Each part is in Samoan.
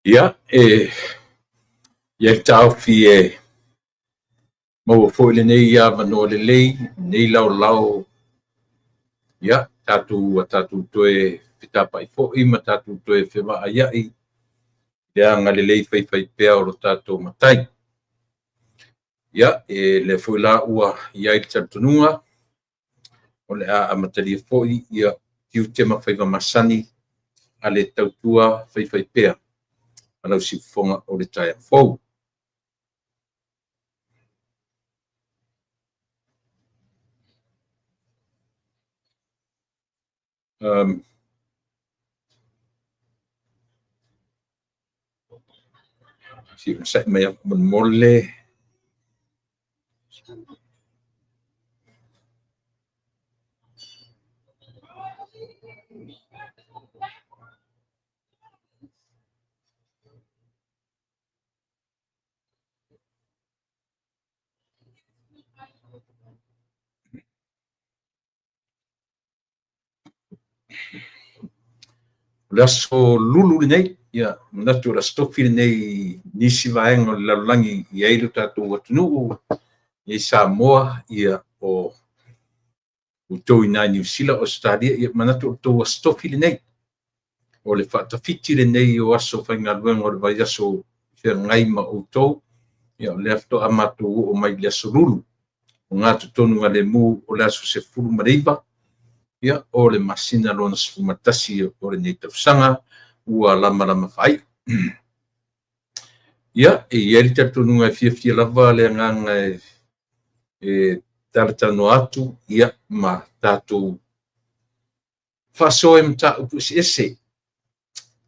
Ia, e i ai le taofi e maua foi lenei avanoa lelei, lenei laolao, ia, tatou ua tatou toe fetapai foi ma tatou toe fevaaiai i le agalelei faifaipea o lo tatou Matai. Ia, e lea foi la ua i ai le talitonuga, o le a amatalia foi ia tiute ma faiva masani a le tautua faifaipea a lau siufofoga o le taeao fou. Um, si onosai mai lava faamolemole. O le aso Lulu lenei, ia, manatu o le aso Tofi lenei i nisi vaega o le lalolagi i ai lo tatou atunuu, i Samoa, ia, o outou i ina i Niu Sila, Ausetalia, ia manatu o le tou aso Tofi lenei. O le faatafiti lenei o aso faigaluega o le vaiaso feagai ma outou, ia o lea faatoa matou oo mai i le aso Lulu, o gatotonu galemu o le aso 19, ia, o le masina lona 11 o lenei tausaga ua lamalama faaiu. Ia, e i ai le talitonuga e fiafia lava le agaga e talatalanoa atu, ia, ma tatou faasoa i mataupu eseese.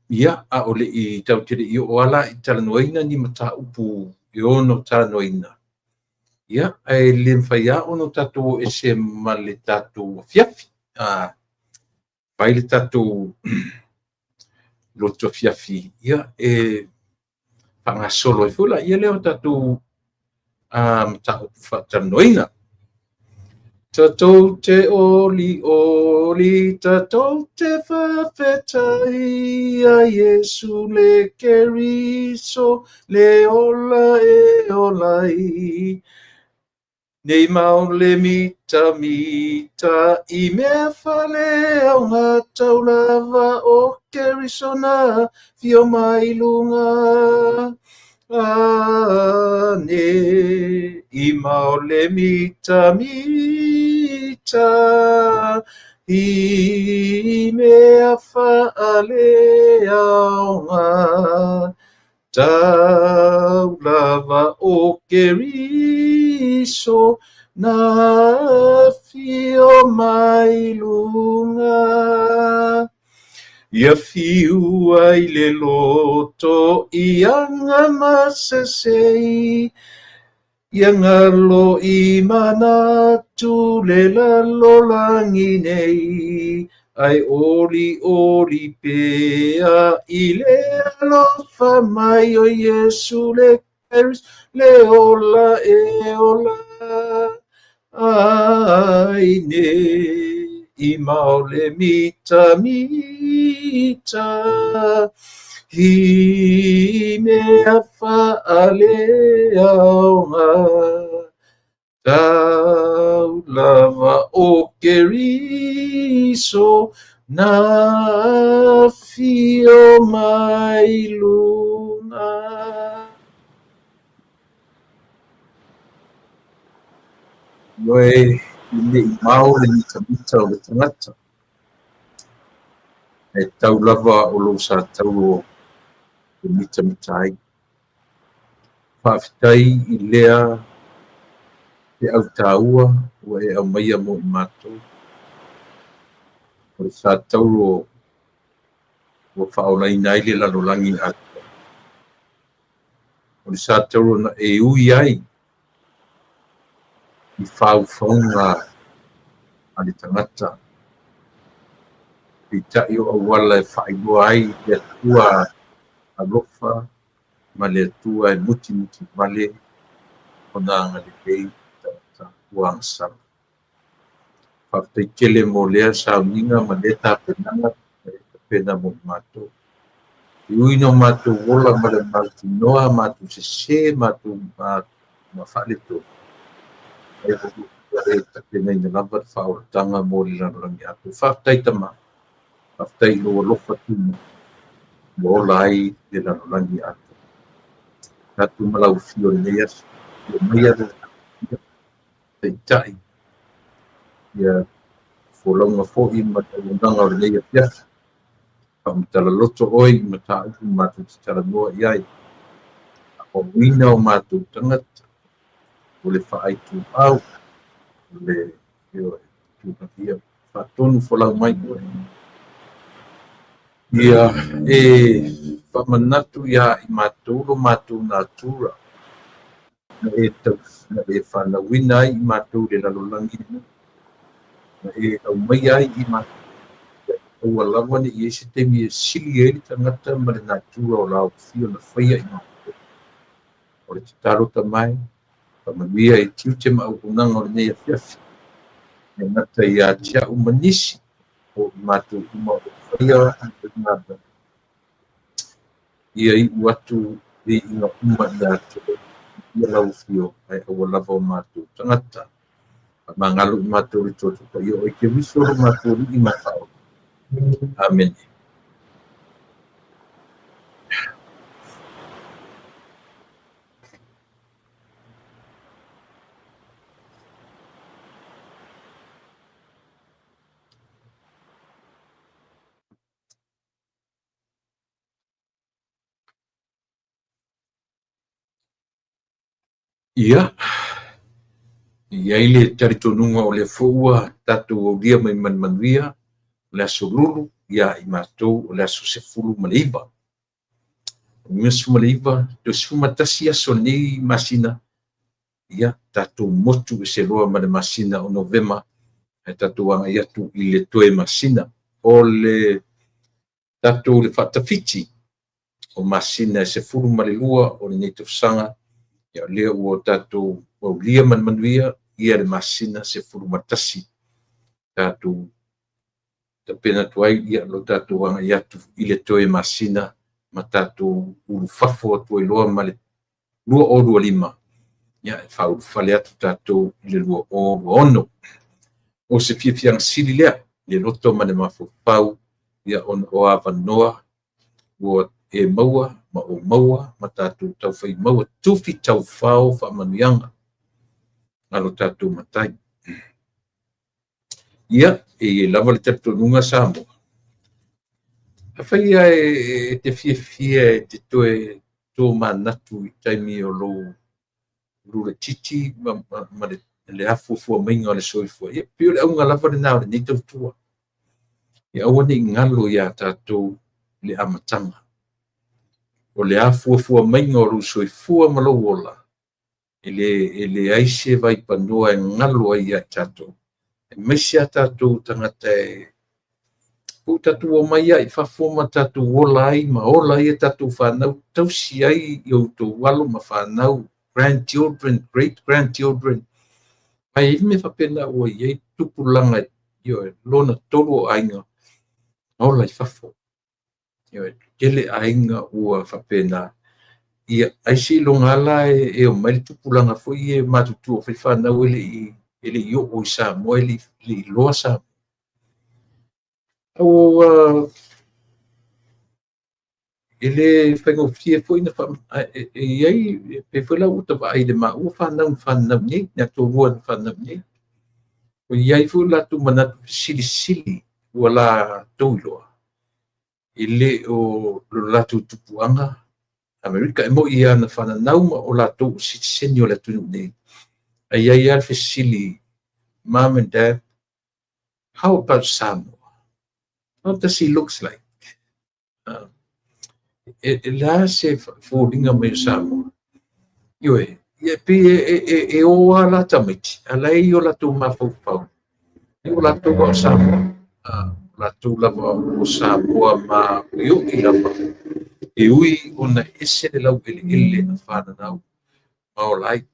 Ia, a o le i tatou te le i oo lava la i talanoaina ni mataupu e ono talanoaina, ia, ae le mafai lava ona tatou o ese ma le tatou afiafi. Fai le tatou lotu afiafi, ia, e faagasolo ai foi laia lea o tatou mataupu faatalanoaina. Tatou te olioli, tatou te faafetai ia Iesu le Keriso, le ola e ola ai. Nei mau le mitamita i mea faaleaoga tau lava o Keriso na afio mai luga. Ane i mao le mitamita i mea faaleaoga tau lava o Keriso na afio mai luga. Ia fiu ai le loto i aga masese ia galo i manatu le lalolagi nei, ae olioli pea i le alofa mai o Iesu le Keriso le ola e ola ai nei i mao le mitamita i mea faaleaoga tau lava o Keriso na afio mai luga. Ioe, e le i mao le mitamita o le tagata, ae tau lava o lou satauro e mitamita ai. Faafetai i lea feau taua ua e aumaia mo i matou. O le satauro ua faaolaina ai le lalolagi atoa. O le satauro na e ui ai i faufauga a le tagata. Peitai o auala e faailoa ai le Atua alofa ma le Atua e mutimuti vale ona agalelei i tagata ua agasala. Faafetai tele mo lea sauniga ma lea tapenaga ua e tapena mo i matou. E ui ina o matou ola ma le mautinoa, matou sesē, matou ma faaletonu, ae ua e tapenaina lava le faaolataga mo le lalolagi atoa. Faafetai Tama, faafetai i lou alofa tumau ua ola ai le lalolagi atoa. Tatou ma lau afio i lenei aso, afio maia le Taitai, ia folauga foi ma le auaunaga o lenei afiafi. Faamatala loto oe i mataupu matou te talanoa i ai. Faamauina o matou tagata, o le faaituau, o le ia faatonu folau mai oe. Ia e faamanatu iā i matou lo matou natura na e tausi, na e fanauina ai i matou i le lalolagi lenei, na e aumaia ai i matou, aua lava ne i i ai se taimi e sili ai le tagata ma le natura o laofia na faia i matou. O le tatalo Tama e, faamanuia i tiute ma auaunaga o lenei afiafi, e le gata ia te au ma nisi o i matou uma o faia galuega, ia iu atu viiga uma ia te oe, viia lau afio, ae aua lava o matou tagata. Faamagalo i matou i le Toto Paia o Keriso lo matou Alii ma Faaola. Amene. Ia, e i ai le talitonuga o lea foi ua tatou aulia mai ma le manuia o le Aso Lulu ia i matou o le aso 19. O le 19, toe 11 aso o lenei masina, ia tatou motu ese loa ma le masina o Novema, ae tatou agai atu i le toe masina o le tatou le faatafiti o masina e 12 o lenei tausaga. Ia, o lea ua tatou aulia ma le manuia ia le masina 11. Tatou tapena atu ai ia lo tatou agai atu i le toe masina ma tatou ulufafo atu ai loa ma le 2025, ia, e faaulufale atu tatou i le 2026. O se fiafiaga sili lea i le loto ma le mafaufau, ia, ona o avanoa ua e maua ma ou maua ma tatou taufai maua tufi taufao faamanuiaga a lo tatou Matai. Ia, e i ai lava le talitonuga Samoa, afai e te fiafia e te toe tomanatu i taimi o lou laitiiti ma le afuafua maiga o le soifua, ia, pei o le auga lava lena o lenei tautua. Ia aua ne i galo iā tatou le amataga. O le afuafua maiga o lou soifua ma lou ola, e leai se vaipanoa e galo ai ia i tatou. Aemaise a tatou tagata e ua tatou omai ai i fafo ma tatou ola ai ma ola ai a tatou fanau, tausi ai i outou alo ma fanau, grandchildren, great grandchildren. Ae i ai mea faapena ua i ai tupulaga, ioe, lona tolu o aiga na ola i fafo. Ioe, tele aiga ua faapena. Ia, ai seiloga lava la e omai le tupulaga foi e matutua fai fanau e le i oo i Samoa, e le i iloa Samoa. Ua e le faigofie foi na e i ai, pei foi la ua ta vaai i le maua fanau na fananau i nei, le toalua na fananau i nei. Ua i ai foi o latou manatu fesilisili ua latou iloa, e le o lo latou tupuaga Amerika. E moni lava na fananau ma o latou o sitiseni o le atunuu nei, ae i ai lava le fesili, Mom and Dad, how about Samoa? How does he looks like? E le a se foliga mai o Samoa? Ioe, ia pei e o lava la tamaiti, a la e i o latou mafaufau, e o latou o Samoa. O latou lava o Samoa ma oioi lava, e ui ona ese le laueleele na fananau ma ola ai.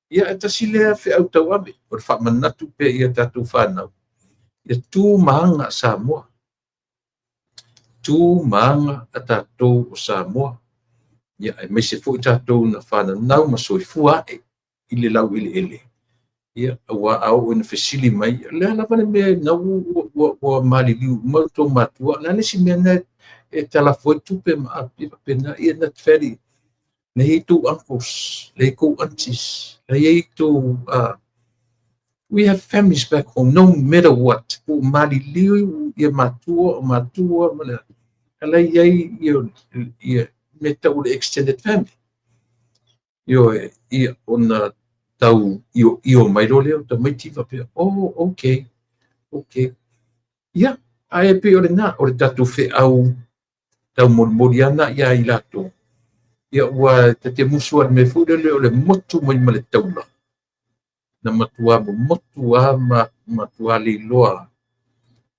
Ia, e tasi lea feau tauave, o le faamanatu pea ia tatou fanau, ia tu ma aga Samoa. tu ma aga a tatou o Samoa, ia, aemaise foi tatou na fananau ma soifua ae i le laueleele, ia, aua a oo ina fesili mai, o le a lava le mea na ua maliliu uma outou matua, o le a le isi mea na e talafua ai tupe ma e faapena, ia na te fai na i ai tou uncles, na i ai tou aunties, na i ai tou we have families back home, no matter what, po o maliliu ia matua o matua ma le ala i ai ia mea tau o le extended family. Ioe, ia ona tau io mai loa lea o tamaiti faapea, oh, okay, okay. Ia, ae pei o lena, o le tatou feau taumolimoli ana ia i latou. Ia, ua ta te musu a le mea foi lele o le motu mai ma le taula. Na matua momotu lava ma matua leiloa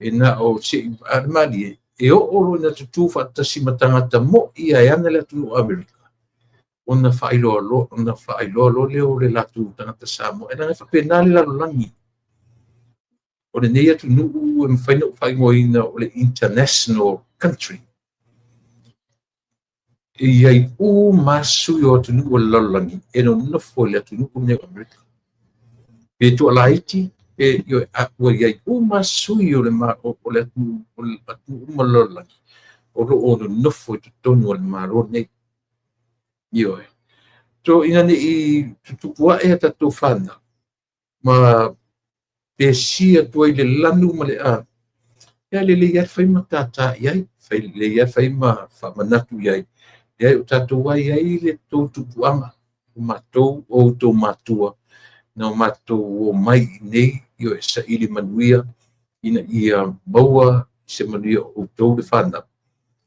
e na o se i a le malie e oo loa ina tutū faatasi ma tagata mo'i e ana le atunuu o Amerika, ona faailoa loa, ona faailoa loa lea o le latou tagata Samoa. E leaga e faapena le lalolagi. O lenei atunuu e mafai ona ou faaigoaina o le international country. E i ai uma sui o atunuu o le lalolagi e nonofo i le atunuu lenei o Amerika. Pe tualaiti, pe ua i ai uma sui o le atunuu uma o le lalolagi o lo o nonofo i totonu o le Malo lenei. Ioe. So ina ne i tutupu ae a tatou fanau ma pesia atu ai le lanu ma le a, ia lelei lava le fai ma tātā i ai, fai lelei lava fai ma faamanatu i ai, leai o tatou ai ai le tou tupuaga, o matou o outou matua, na o matou o mai i nei, ioe, saili manuia, ina ia maua se manuia o outou le fanau.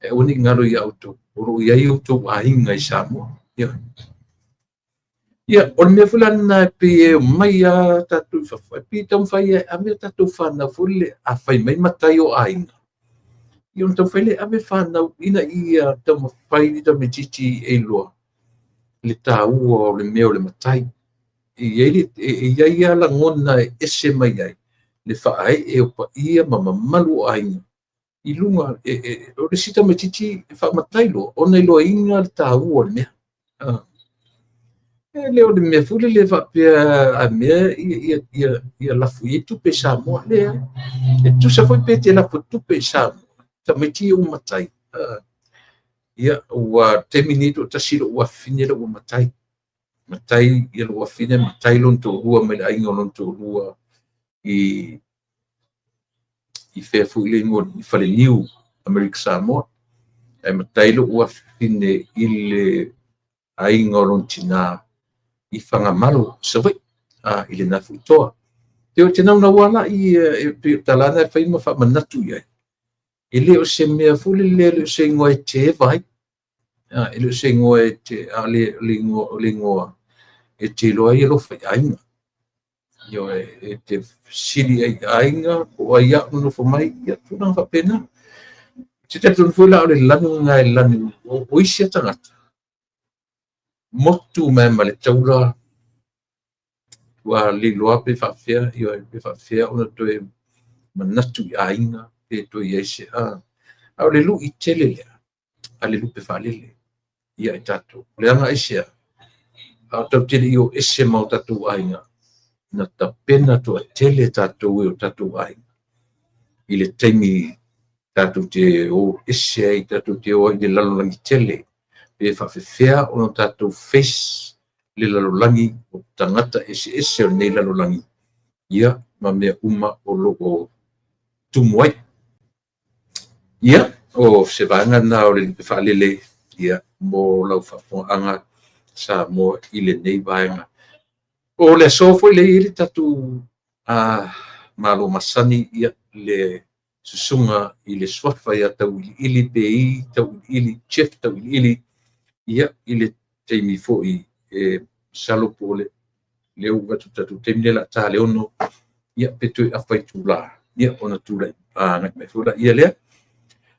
E aua ne i galo ia outou, o lo o i ai outou aiga i Samoa. Ioe. Ia, o le mea foi la lena e pei e omai lava tatou i fafo, e pei e taumafai e ave a tatou fanau foi lele, a fai mai matai o aiga, ia ona taumafai lea e ave fanau ina ia taumafai le tamaitiiti e iloa le taua o le mea o le matai. E i ai lava lagona e ese mai ai le faaee o paia ma mamalu o aiga i luga. O le isi tamaitiiti e faamatai loa ona iloaina le taua o le mea. E le o le mea foi lele faapea a mea ia lafu i ai tupe i Samoa. Leai. E tusa foi pe te lafo tupe i Samoa, tamaiti ia ua matai. Ia, ua taimi nei toatasi lou afafine la ua matai. Matai ia lou afafine, matai lona toalua mai le aiga o lona toalua i fea foi le igoa i Faleniu, Amerika Samoa. Ae matai lou afafine i le aiga o lona tina i Fagamalo, Savaii, i lena foi toa. Te o te naunau ala i e pei o tala na e fai ma faamanatu i ai. E le o se mea foi lele, e le o se igoa e te eva ai. E le o se igoa e te, a le o le igoa e te iloa ai alofa i aiga. Ioe, e te fesili ai i aiga, po o ai au nonofo mai, ia tulaga faapena. Te talitonu foi la o le lanu lena e lanu o isi a tagata, motu mai ma le taula, ua leiloa pe faafefea, ioe, pe faafefea ona toe manatu i aiga, pe toe i ai se a. A o le lui tele lea, a le lupe faalele, ia i tatou. Leaga aisea, a o tatou te le i o ese ma o tatou aiga, na tapena toatele tatou e o tatou aiga i le taimi tatou te o ese ai, tatou te o ai i le lalolagi tele, pe faafefea ona tatou face le lalolagi o tagata eseese o lenei lalolagi, ia ma mea uma o lo o tumu ai. Ia, o se vaega lena o le lupe faalele, ia, mo lau faafofogaaga Samoa i lenei vaega. O le aso foi lea e i ai le tatou malo masani, ia, le susuga i le suafa ia Tauiliili pe i Tauiliili, Jeff Tauiliili, ia, i le taimi foi e masalo po o le lea ua atu tatou taimi lea o le a ta le 6, ia, pe toe afa itula, ia, ona tulai agai mai foi laia lea.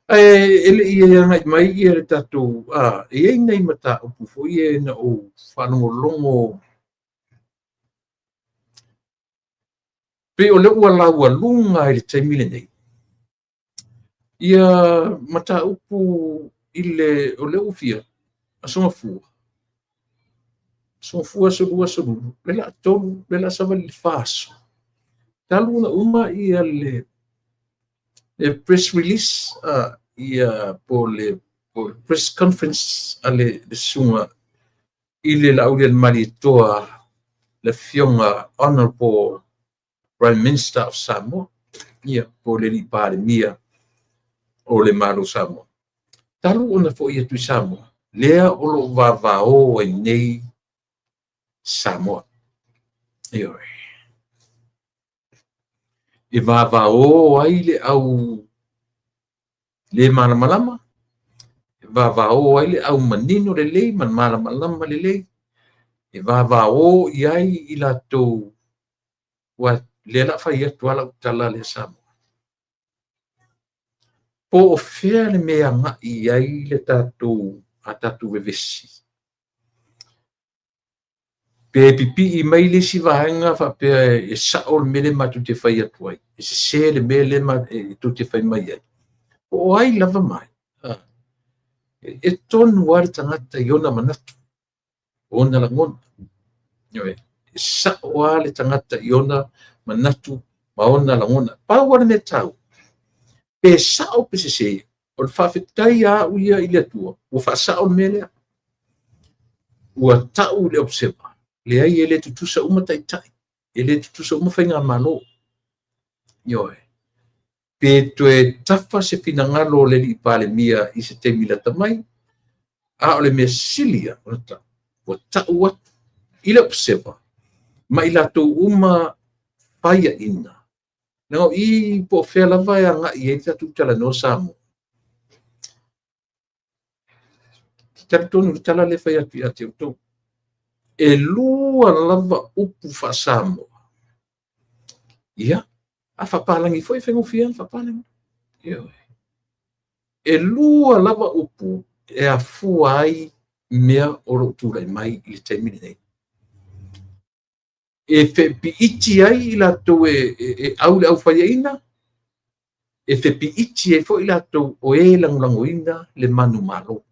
Ae e le i agai mai ia le tatou, e i ai nai mataupu foi ia na ou faalogologo, pei o lea ua laualuga i le taimi lenei. Ia mataupu i le o lea ua fia Aso Gafua, Aso Gafua, Aso Lua, Aso Lulu, le la 3, le la savali le 4 aso. Talu ona uma ia le press release, ia po le press conference a le susuga i le Laaulialemalietoa, le afioga Honorable Prime Minister of Samoa, ia po le alii Palemia o le Malo Samoa. Talu ona foi atu i Samoa, lea o lo o vavao ai nei Samoa. Ioe. E vavao ai le au le malamalama, e vavao ai le au manino lelei ma malamalama lelei, e vavao i ai i latou ua lea la fai atu ala tala le Samoa. Po o fea le mea agai ai le tatou a tatou vevesi. Pe pipii mai le isi vaega faapea e sao le mea le matou te fai atu ai, e sese le mea le tou te fai mai ai. Po o ai lava mai, e tonu lava le tagata i ona manatu, ona lagona. E sao lava le tagata i ona manatu ma ona lagona. Pau lava le mea taua, pe sao pe sese, o le faafetai a au ia i le Atua, ua faasao le mea lea. Ua tau le observer, leai e le tutusa uma taitai, e le tutusa uma faigamalo. Ioe. Pe toe tafa se finagalo o le alii Palemia i se taimi lata mai, a o le mea sili ia ona tau, ua tau atu i le observer ma i latou uma faiaina. Leaga o i po o fea lava e agai i ai le tatou talanoa Samoa. Talitonu le tala lea fai atu ia te outou. E lua lava upu faa-Samoa. Ia, a faapalagi foi e faigofie ona faapalagi. Ioe. E lua lava upu e afua ai mea o lo o tulai mai i le taimi lenei. E fepiiti ai i latou e au le aufaiaina, e fepiiti ai foi i latou o e lagolagoina le manumalo.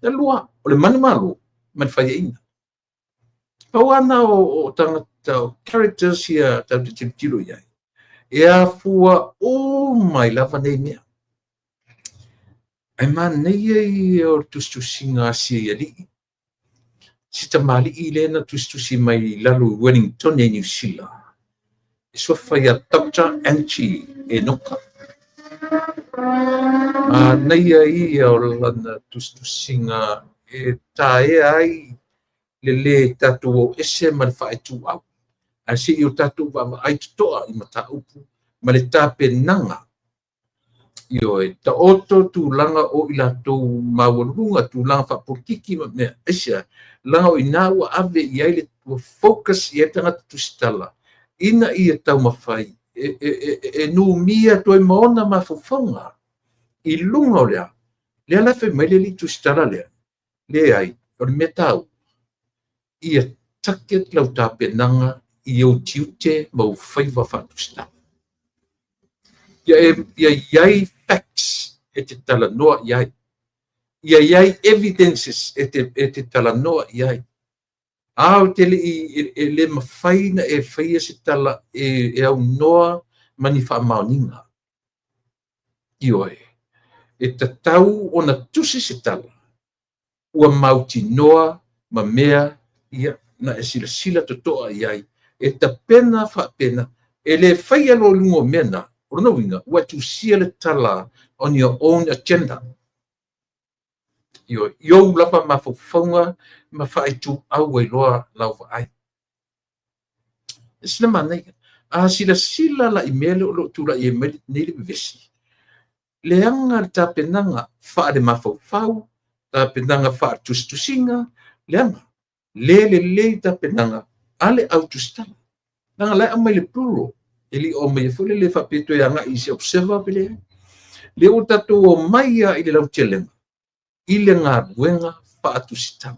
Na lua, o le manumalo ma le faiaina. Pau ana o tagata o characters ia tatou te tilotilo i ai, e afua uma ai lava nei mea. Ae manaia ia o le tusitusiga a si alii, si tamalii lea na tusitusi mai i lalo i Wellington i Niu Sila, e suafa ia Dr. Angie Enoka. Manaia ia o lana tusitusiga e taea ai le le tatou o ese ma le faaituau, ae se i o tatou vaavaai totoa i mataupu ma le tapenaga. Ioe, taoto tulaga o i latou maualuluga, tulaga faapolitiki ma mea. Aisea, leaga o i ina ua ave i ai le ua focus i ai le tagata tusitala, ina ia taumafai e numia atu ai ma ona mafaufauga i luga o lea. Lea la fai mai le alii tusitala lea, leai, o le mea taua, ia target lau tapenaga i ou tiute ma ou faiva faatusitala. Ia i ai facts e te talanoa i ai. Ia i ai evidences e te talanoa i ai. A o te lei e le mafai na e faia se tala e aunoa ma ni faamaoniga. Ioe, e tatau ona tusi se tala ua mautinoa ma mea ia na e silasila totoa i ai. E tapena faapena, e le faia loa i luga o mea na, o lona uiga, ua tusia le tala on your own agenda. Ioe, i ou lava mafaufauga ma faaituau ai loa lau vaai. E sina manaia. A silasila la i mea lea o lo o tulai ai mai nei le vevesi, leaga le tapenaga faale-mafaufau, tapenaga faale-tusitusiga, leaga le lelei tapenaga a le au tusitala. Leaga la e aumai le plural, e le o aumaia foi le faapea toe agai i se observer pe leai. Lea ua tatou omai lava i le lautelega i le galuega faatusitala.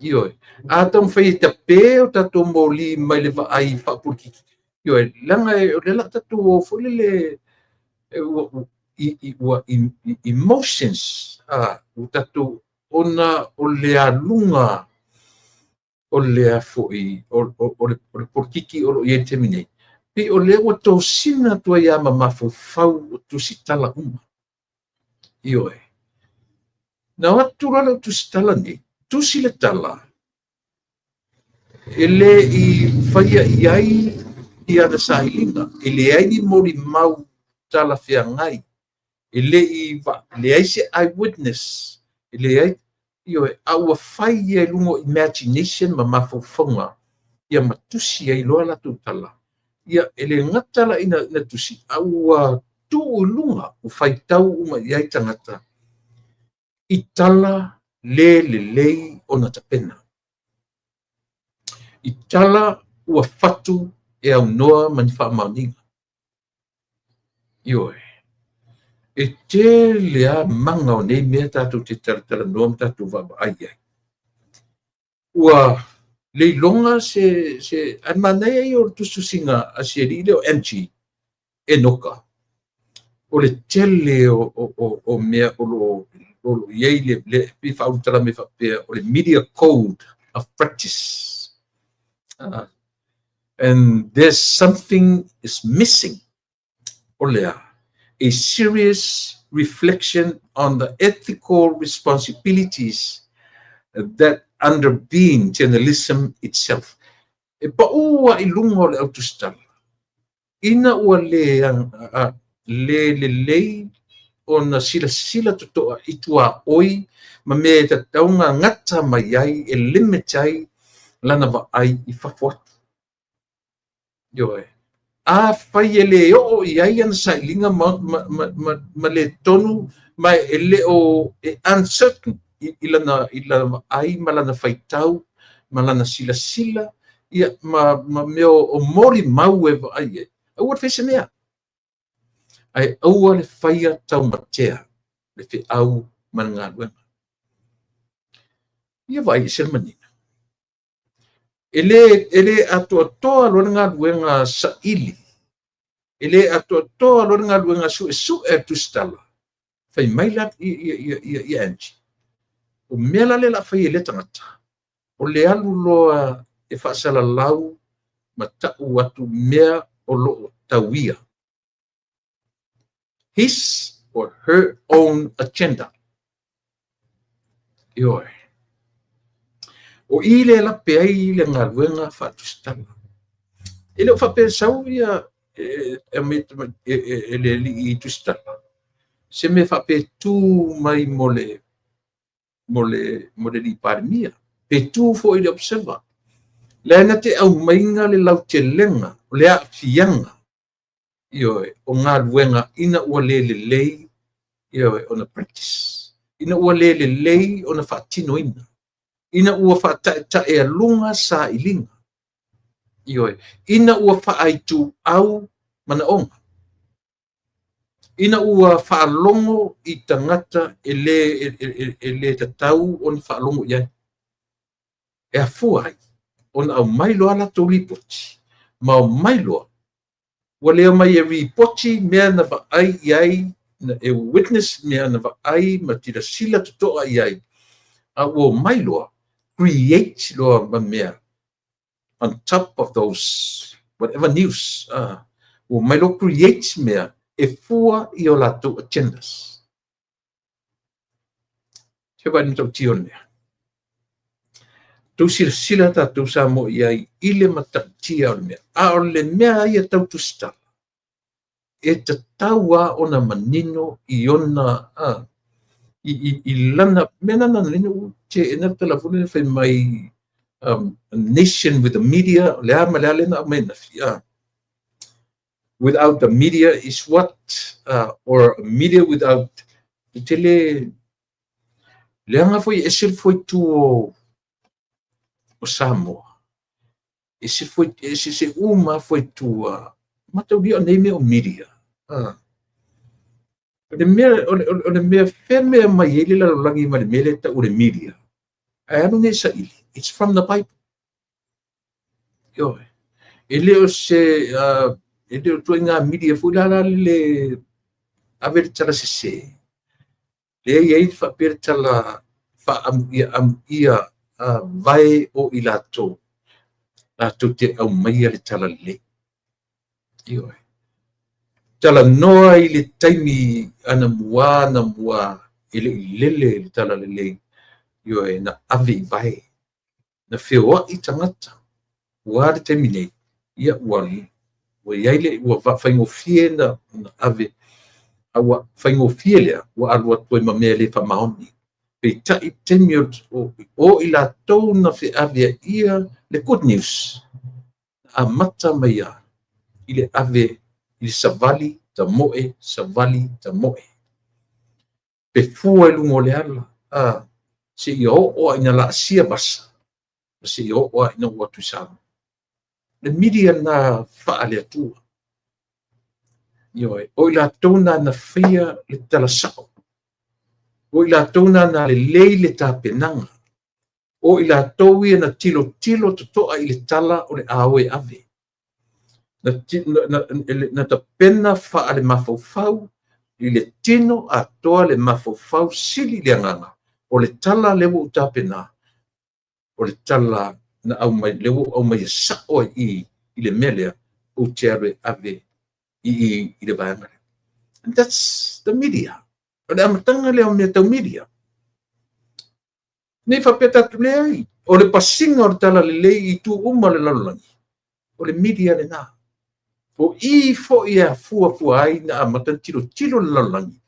Ioe, a taumafai e tape o tatou moli mai le vaai faapolitiki. Ioe, leaga o lea la tatou o foi lele i ua emotions, ua tatou, ona o le aluga o le a foi, o le polokiki o lo o i ai i le taimi nei, pei o lea ua tosina atu ai lava ma mafaufau o tusitala uma. Ioe. Na o atu loa le tusitala nei, tusi le tala, e le i faia i ai ana sailiga, e leai ni molimau talafeagai, e le i leai se eyewitness, e leai, ioe, a ua fai ia i luga o imagination ma mafaufauga, ia ma tusi ai loa latou tala. Ia, e le gata la ina tusi, a ua tuu i luga, ua faitau uma i ai tagata i tala le lelei ona tapena, i tala ua fatu e aunoa ma ni faamaoniga. Ioe. E tele lava maga o nei mea tatou te talatalanoa ma tatou vaavaai i ai. Ua le iloga se ae manaia ia o le tusitusiga a si alii lea o MG Enoka, o le tele o mea o lo o i ai le pei faaulutala mai faapea o le media code of practice. And there's something is missing. O le a? A serious reflection on the ethical responsibilities that underpin journalism itself. E pau i luga o le autusitala, ina ua le lelei ona silasila totoa i tuaoi ma mea e tatau gata mai ai e limit ai lana vaai i fafo atu. Ioe. Afai e le oo i ai ana sailiga ma le tonu ma e le o e uncertain i lana vaai ma lana faitau ma lana silasila, ia ma mea o molimau e vaai ai, aua le faia se mea. Ae aua le faia taumatea le feau ma le galuega. Ia vaai e se manino. E le atoatoa loa le galuega saili, e le atoatoa loa le galuega suesue a le tusitala, fai mai la ia Angie, o mea la lea o le a fai e lea tagata, o le alu loa e faasalalau ma tau atu mea o lo o tauia. His or her own agenda. Ioe. O i le lape ai le galuega faatusitala. E le o faapea sau ia e le alii tusitala, se mea faapea tu mai mo le alii Palemia, pe tu foi le Observer. Le na te aumaiga le lautelega, o le aafiaga, ioe, o galuega ina ua le lelei, ioe, ona practice, ina ua le lelei ona faatinoina, ina ua faataetaealuga sailiga, ioe, ina ua faaituau manaoga, ina ua faalogo i tagata e le tatau ona faalogo i ai. E afua ai ona aumai loa latou lipoti, ma aumai loa, ua le omai e ripoti mea na vaai i ai, e witness mea na vaai ma silasila totoa i ai, a ua omai loa, create loa ma mea on top of those whatever news. Ua omai loa create mea e fua i o latou agendas. Se vaai matautia o le mea. Tou silasila tatou Samoa i ai i le matautia o le mea. A o le mea ia tau tusitala, e tatau lava ona manino i ona i lana mea nana nina u te ena tala foi le fai mai, a nation with the media, le a ma le a le na mai na fi, without the media is what, or a media without te le leaga foi e ese foi tu o Samoa, ese foi ese se uma foi tua mataulia o nei mea o media. O le mea o le mea feme mai ai le lalolagi ma le mea le tau o le media. Ae alu nei saili, it's from the Bible. Ioe. E le o se e le o tuaiga media foi la le Ave le tala sesē, lea e i ai faapea le tala faaamuia amuia vae o i latou latou te aumaia le tala lelei. Ioe. Talanoa i le taimi anamua anamua e le i lele le tala lelei, ioe, na ave i vae, na feoai tagata. Ua a le taimi nei? Ia ua ua i ai le ua faigofie na ave, a ua faigofie lea ua alu atu ai ma mea le faamaoni. Peitai i taimi o i latou na feaveaia le good news, amata mai ia i le ave i le savali tamoe, savali tamoe, pefua i luga o le ala, a seia oo lava ina laasia vasa, seia oo lava ina oo atu i Samoa. Le media lena faale-Atua. Ioe, o i latou na na faia le tala sao. O i latou na na lelei le tapenaga. O i latou ia na tilotilo totoa i le tala o le a o e ave. Na, na, na tapena faale-mafaufau i le tino atoa le mafaufau sili i le agaga. O le tala lea ua ou tapena, o le tala na aumai, lea ua ou aumaia sao ai i i le mea lea, ou te alu e ave i i le vaega lea. And that's the media. O le amataga lea o mea tau media. Ne i faapea tatou leai, o le pasiga o le tala lelei i itu uma o le lalolagi, o le media lena. O i foi e afuafua ai na amata ona tilotilo le lalolagi,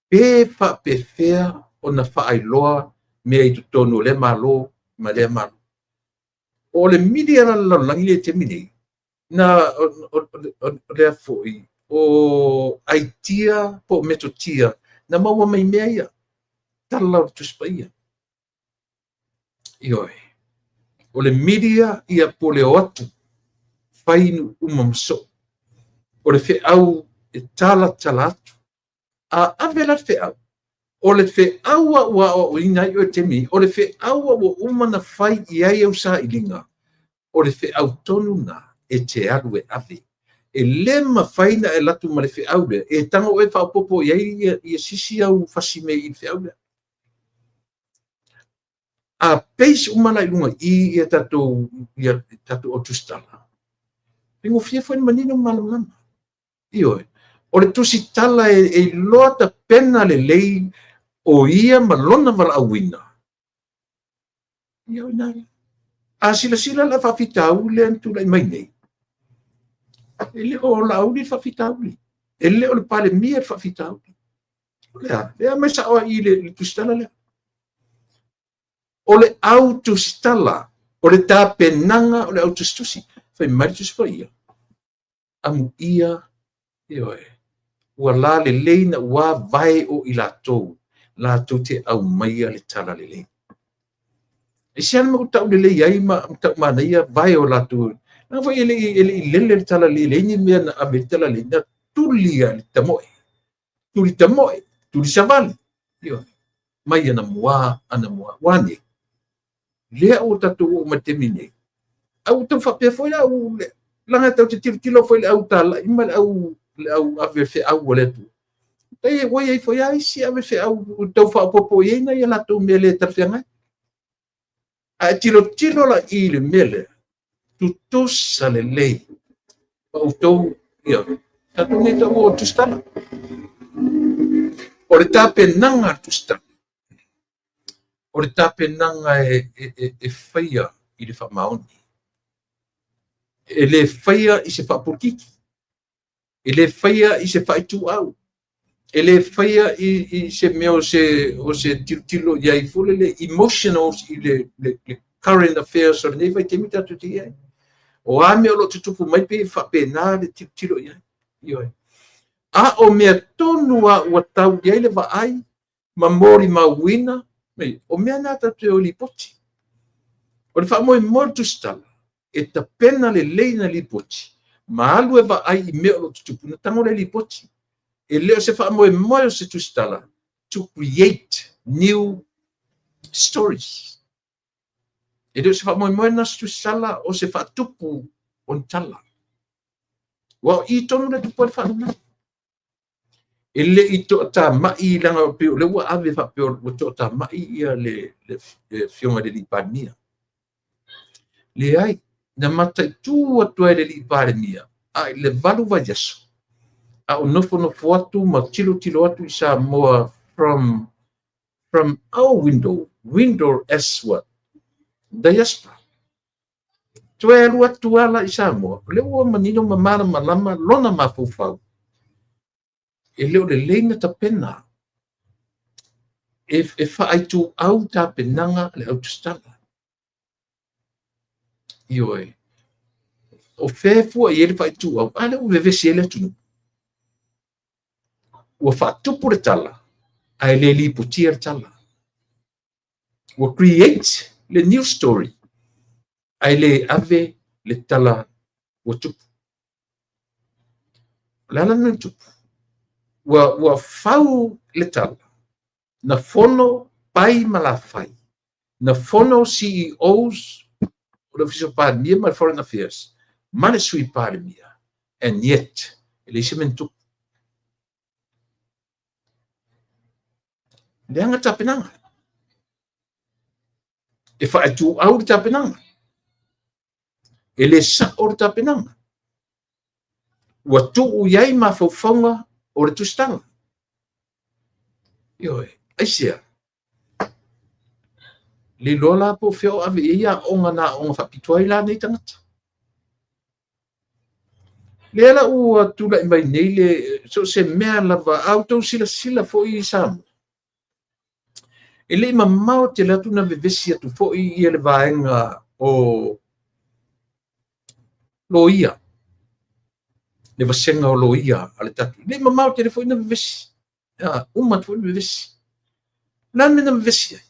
pe faapefea ona faailoa mea i totonu o lea Malo ma lea Malo. O le media la le lalolagi lea i le taimi nei, na o lea foi, o aitia po o metotia na maua mai mea ia, tala o le Tusi Paia. Ioe. O le media ia po o le o atu fai nuu uma ma soo. O le feau e talatala atu. A ave la le feau, o le feau a ua aoaoina ai oe i le taimi nei, o le feau a ua uma ona fai i ai au sailiga, o le feau tonu lena e te alu e ave. E le mafai ona e alu atu ma le feau lea, e tago oe faaopoopo i ai ia sisi au fasi mea i le feau lea. A base uma la i luga i i ia tatou ia tatou au tusitala, faigofie foi ona manino ma malamalama. Ioe. O le tusitala e iloa tapena lelei o ia ma lona valaauina. Ia o ina lea. A silasila la faafitauli lea na tulai mai nei, e le o Laauli le faafitauli, e le o le Palemia le faafitauli. O le a? Lea aumai sao ai i le tusitala lea. O le au tusitala, o le tapenaga o le au tusitusi. Fai mai le Tusi Paia, amuia, ioe, ua lalelei na ua vae o i latou, latou te aumaia le tala lelei. Aisea le mea ua tau lelei ai ma tau manaia vae o latou? Leaga foi e le i lele le tala lelei, e leai ni mea na ave i le tala lelei, na tuli lava i le tamoe. Tuli tamoe, tuli savali, ioe, mai anamua, anamua. Ua a nei? Lea ua tatou oo mai i le taimi nei, a ua tau faapea foi le au, leaga tatou te tilotilo foi i le au talai ma le au, le au ave feau a le Atua. E ua i ai foi lava isi ave feau tau faaopoopo i ai nai a latou mea le talafeagai. A e tilotilo la i le mea lea, tutusa lelei ma outou, ia, tatou nei taua o tusitala. O le tapenaga a le tusitala, o le tapenaga e faia i le faamaoni. E le faia i se faapolokiki, e le faia i se faaituau, e le faia i se mea o se tilotilo i ai foi lele emotional i le current affairs o lenei vaitaimi tatou te i ai. O a mea o lo o tutupu mai pei e faapena le tilotilo i ai. Ioe. A o mea tonu lava ua tau i ai le vaai ma molimauina, o mea na tatou te o e lipoti. O le faamoemoe o le tusitala, e tapena lelei na lipoti ma alu e vaai i mea o lo o tutupu, ona tago lea e lipoti. E le o se faamoemoe o se tusitala to create new stories. E le o se faamoemoe na o se tusitala o se faatupu o ni tala. Ua o i tonu le tupu ai le faalavelave. E le i toatamai, leaga pei o lea ua ave faapea ua toatamai ia le afioga i le Palemia. Leai, na mataitu atu ai le alii Palemia a i le 8 vaiaso, a o nofonofo atu ma tilotilo atu i Samoa from our window, window as what? Diaspora. Toe alu atu ala i Samoa, o lea ua manino ma malamalama lona mafaufau, e le o lelei na tapena, e faaituau tapenaga le autusitala. Ioe. O fea fua i ai le faaituau, a lea ua vevesi ai le atunuu. Ua faatupu le tala, ae le lipotia le tala. Ua create le new story, ae le ave le tala ua tupu. O le ala lena tupu. Ua fau le tala, na fono pai ma lafai, na fono CEOs o le Ofisa o Palemia ma le Foreign Affairs, ma le Sui Palemia, and yet, e leai se mea na tupu. Leaga tapenaga. E faaituau le tapenaga. E le sao le tapenaga. Ua tuu i ai mafaufauga o le tusitala. Ioe, aisea? Le iloa la po o fea o ave i ai aoga na aoga faapitoa ai la nei tagata. Lea la ua tulai mai nei le so o se mea lava, a outou silasila foi i Samoa, e le i mamao tele atu na vevesi atu foi ia le vaega o loia, le vasega o loia a le tatou. E le i mamao tele foi na vevesi. Uma atu foi na vevesi. O le a le mea na vevesi ai?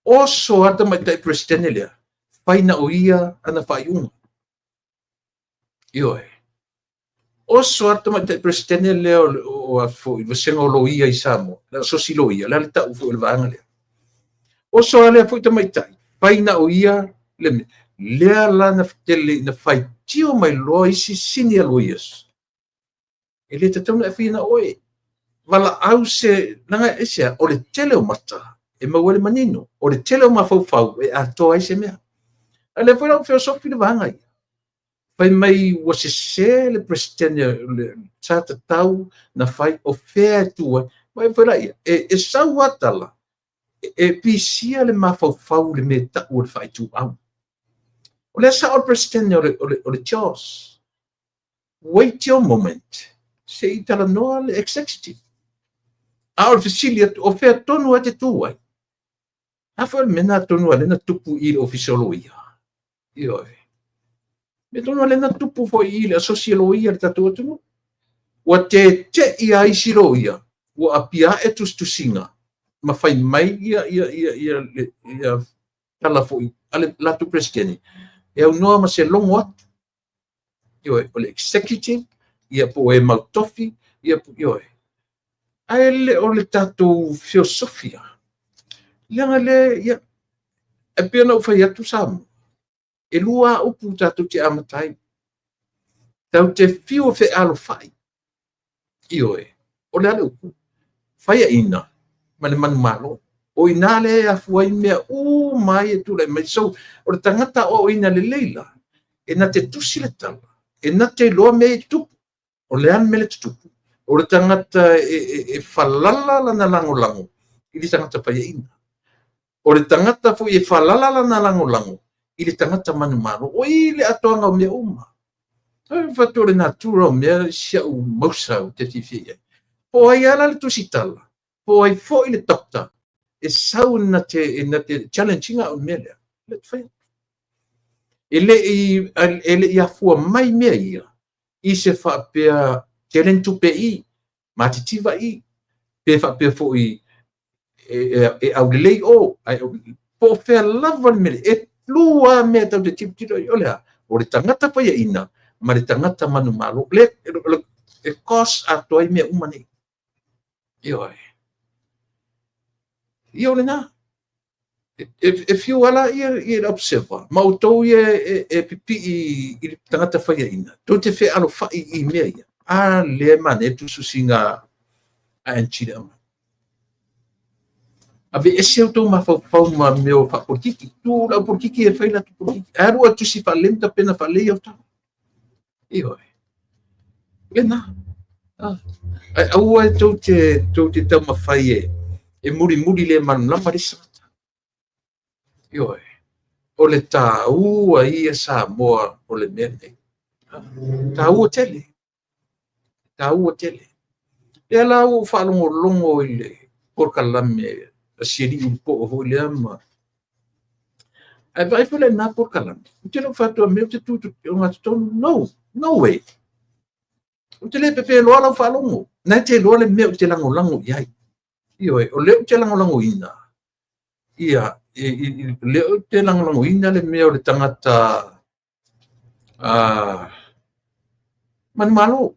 Oso lava le tamaitai Peresetene lea, fai na o ia ana faaiuga. Ioe. Oso lava le tamaitai Peresetene lea o foi vasega o loia i Samoa, le asosi loia, le a le tau foi o le vaega lea. Oso lava lea foi tamaitai, fai na o ia le mea. Lea la na tele na faitio mai loa isi senior lawyers. E le tatau na e faia na oe. Valaau se, leaga aisea, o le tele o mata e maua ai le manino, o le tele o mafaufau e atoa ai se mea. A lea foi la ua feosofi le vaega ia. Fai mai ua sese le Peresetene sa tatau na fai o fea e tu ai. Mai foi la ia, e sau lava tala, e pisia le mafaufau le mea tau o le faaituau. O lea sao le Peresetene o le CHOGM. Wait your moment. Se i talanoa le executive. A o le fesili atu, o fea tonu e te tu ai? A foi o le mea na tonu a lea na tupu i le ofisa o loia. Ioe. Mea tonu a lea na tupu foi i le asosi o loia le tatou atunuu. Ua tete'i a isi loia, ua apia ae tusitusiga ma fai mai ia tala foi a le latou Peresetene, e aunoa ma se logo atu. Ioe, o le executive, ia po o e mautofi, ia, ioe. Ae le o le tatou feosofia. Leaga le, ia, e pei ona ou fai atu Samoa, e lua upu tatou te amata ai. Tatou te fiu e fealofai. Ioe, o le a le upu? Faiaina ma le manumalo. O ina le e afua ai mea uma ai e tulai mai. So, o le tagata o ina lelei la, e na te tusi le tala, e na te iloa mea e tupu. O le a le mea le tutupu. O le tagata e falala lana lagolago i le tagata faiaina. O le tagata foi e falala lana lagolago i le tagata manumalo. O i le atoaga o mea uma. E fatu o le natura o mea si au mausa o te fiafia i ai. Po ai ala le tusitala, po ai foi le doctor, e sau na te challenge ina o mea lea. Le te whai. E le i afua mai mea ia, i se faapea tele ni tupe i, matitiva i, pe faapea foi e aulelei o, po o fea lava le mea, e lua mea tau te tilotilo i, o lea, o le tagata faiaina ma le tagata manumalo, le e cause atoa ai mea uma nei. Ioe. Ia o lena. E fiu ala ia le observer, ma outou ia e pipi'i i le tagata faiaina, tou te fealofai i mea ia. A lea manaia le tusitusiga Ae anti le aumai. Aveese outou mafaufau ma mea o faapolitiki. Tuu le aupolitiki e fai latou politiki. Ae alu oe tusi faalelei ma tapena faalelei au tala. Ioe. Lena. Ae aua e tou te taumafai e mulimuli le malamalama le isi tagata. Ioe. O le taua ia Samoa o le mea lenei. Taua tele. Taua tele. Lea la ua ou faalogologo i le polokalame a si alii ulupoo foi lea ma... Ae vaai foi lena polokalame, ou te le o faapea mea ou te tu i ogatotonu. No, no way. Ou te le pepeloa lau faalogo. Na e te iloa le mea ou te lagolago i ai. Ioe, o lea ou te lagolagoina, ia, lea ou te lagolagoina le mea o le tagata manumalo.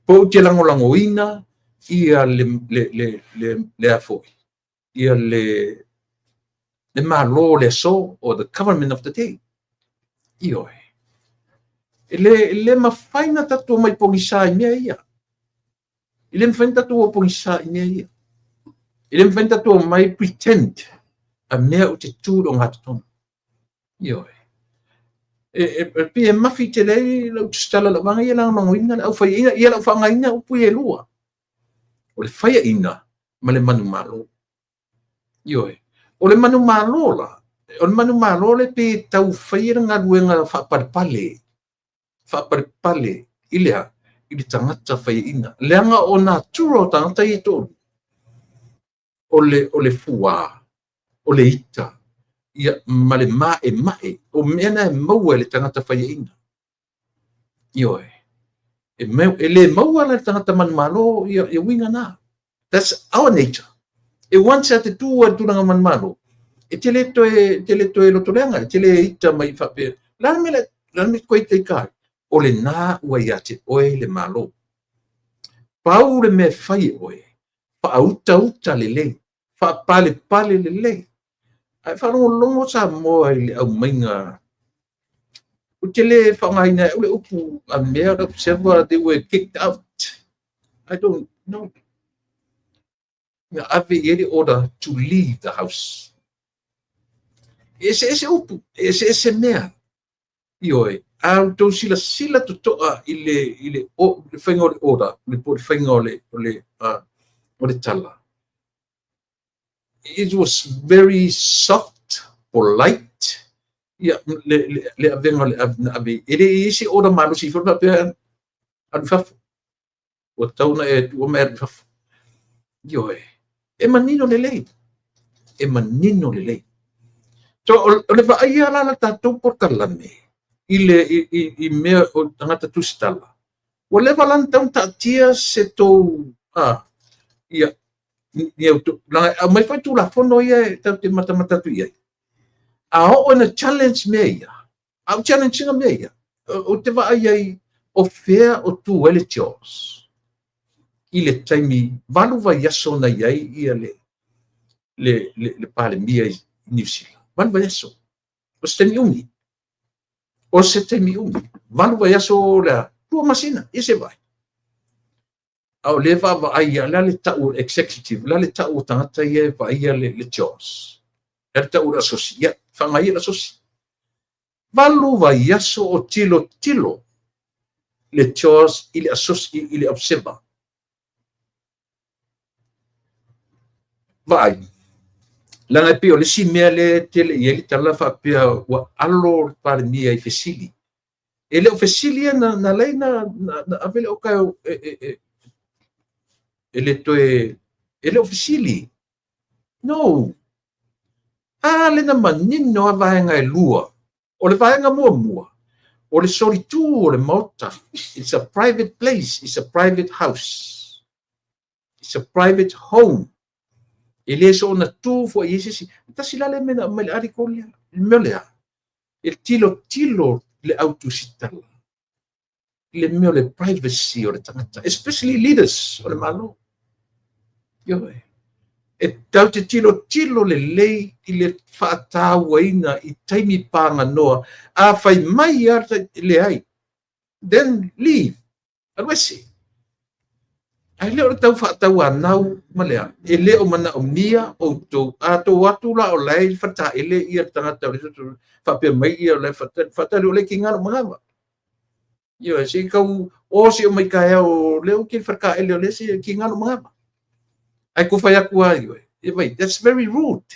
Po ou te lagolagoina ia le a foi, ia le Malo o le aso, or the government of the day. Ioe. E le mafai na tatou mai pogisa i mea ia. E le mafai na tatou pogisa i mea ia. E le mafai na tatou mai pretend a mea o te tu i le ogatotonu. Ioe. E pei e mafi tele ai lau tusitala i lau vaega ia lagolagoina le aufaiaina, ia lau faaaogaina upu ia e lua. O le faiaina ma le manumalo. Ioe. O le manumalo la, o le manumalo le pe tau faia le galuega faapalepale. Faapalepale i le a? I le tagata faiaina. Leaga o natura o tagata ia e toalua, o le fuā, o le ita, ia, ma le maemae, o mea na e maua e le tagata faiaina. Ioe. E le maua la le tagata manumalo ia uiga na. That's our nature. E once a te tu ai le tulaga manumalo, e te le toe lotoleaga, e te le ita mai faapea. La le mea koe te ita ai, o le nā ua ia te oe le malo. Pau le mea fai e oe, faautauta lelei, faapalepale lelei. Ae faalogologo Samoa i le aumaiga. Ou te le faaaogaina e au le upu a mea o le observer, they were kicked out. I don't know. Na ave i ai le order to leave the house. E eseese upu, e eseese mea. Ioe, a outou silasila totoa i le faiga o le order, po o le faiga o le tala. It was very soft, polite. Ia, le avega o le na ave. E le i se order malosi foi faapea alu fafo. Ua tau na e tuua mai alu fafo. Ioe, e manino lelei. E manino lelei. So, o le vaaia la la tatou polokalame i mea o tagata tusitala. Ua leva la na tau taatia se tou ia langa aumai foi tulafono ia e tau te matamata atu i ai. A oo ina challenge mea ia, a o challenge ina mea ia, o te vaai ai o fea o tu ai le Jaws. I le taimi 8 vaiaso na i ai ia le Palemia i Niu Sila. 8 vaiaso. O se taimi umi. O se taimi umi. 8 vaiaso le 2 masina, ia se vai. A o le vaavaai ia, le tau o le executive, le tau o tagata ia e vaaia le Jaws. Le tau o le asosi, ia, whangai le asosi. 8 vaiaso o tilo tilo le Jaws i le asosi, i le observer. Vaai, langa e pei o le isi mea le tele i ai le tala faapea ua alo le Palemia i fesili. E le o fesili ia na lei na ave le oka e le toe, e le o fesili. No. A le na manino a vaega e lua. O le vaega muamua, o le solitu o le maota. It's a private place. It's a private house. It's a private home. E le so na tu fo i ese si. Tasi la le mena mai le ariko lea. Le mea lea. E tilo tilo le autusitala. Le mea o le privacy o le tagata. Especially leaders o le malo. Ioe. E tau te tilo tilo le lei i le whaatauaina i taimi pānga noa. A whai mai a le ai. Then leave. Aluese. Ae le o le tau faatauanau ma le a, e le o manaomia outou, a outou o atu la o la e i le faletaele le tagata o le faapea mai o la e faatali, o lea e tiga lou manava. Ioe, se i tau o se i omai taeao o lea ou te i le faletaele o lea se i tiga lou manava. Ae tou fai atu lava, ioe, that's very rude.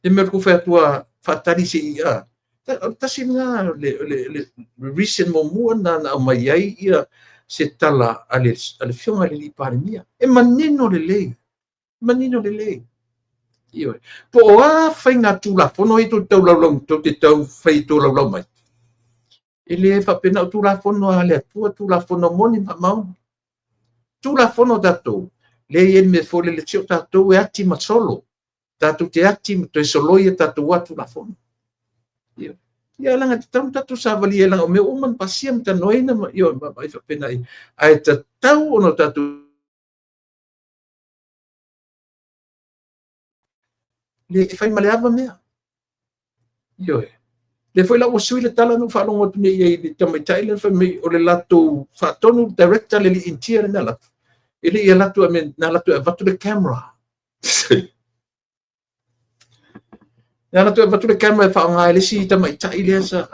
Le mea o le tou fai atu lava faatali se i a. O le tasi lena le reason muamua lena na aumai ai ia se tala a le Afioga i le Palemia. E manino lelei, manino lelei. Ioe. Po o a faiga tulafono ia tou te tau tou te tau fai tolaulau mai. E le faapena o tulafono a le Atua, tulafono moni ma faamaoni. Tulafono tatou, lea e i ai le mea foi lele, se o tatou e ati ma solo. Tatou te ati ma toe soloi a tatou Tulafono. Ia leaga e tatau ona tatou savalia leaga o mea uma na pasia ma talanoaina ma ioe ma faapena. Ae tatau ona tatou le fai ma le ava mea. Ioe. Lea foi la ua sui le tala na ou faalogo atu nei i ai i le tamaitai lea fai mai o le latou faatonu director le alii Initia le na alu atu. E le i alu atu na alu atu e avatu le camera. Na alu atu e avatu le camera e faaaoga e le isi tamaitai lea sa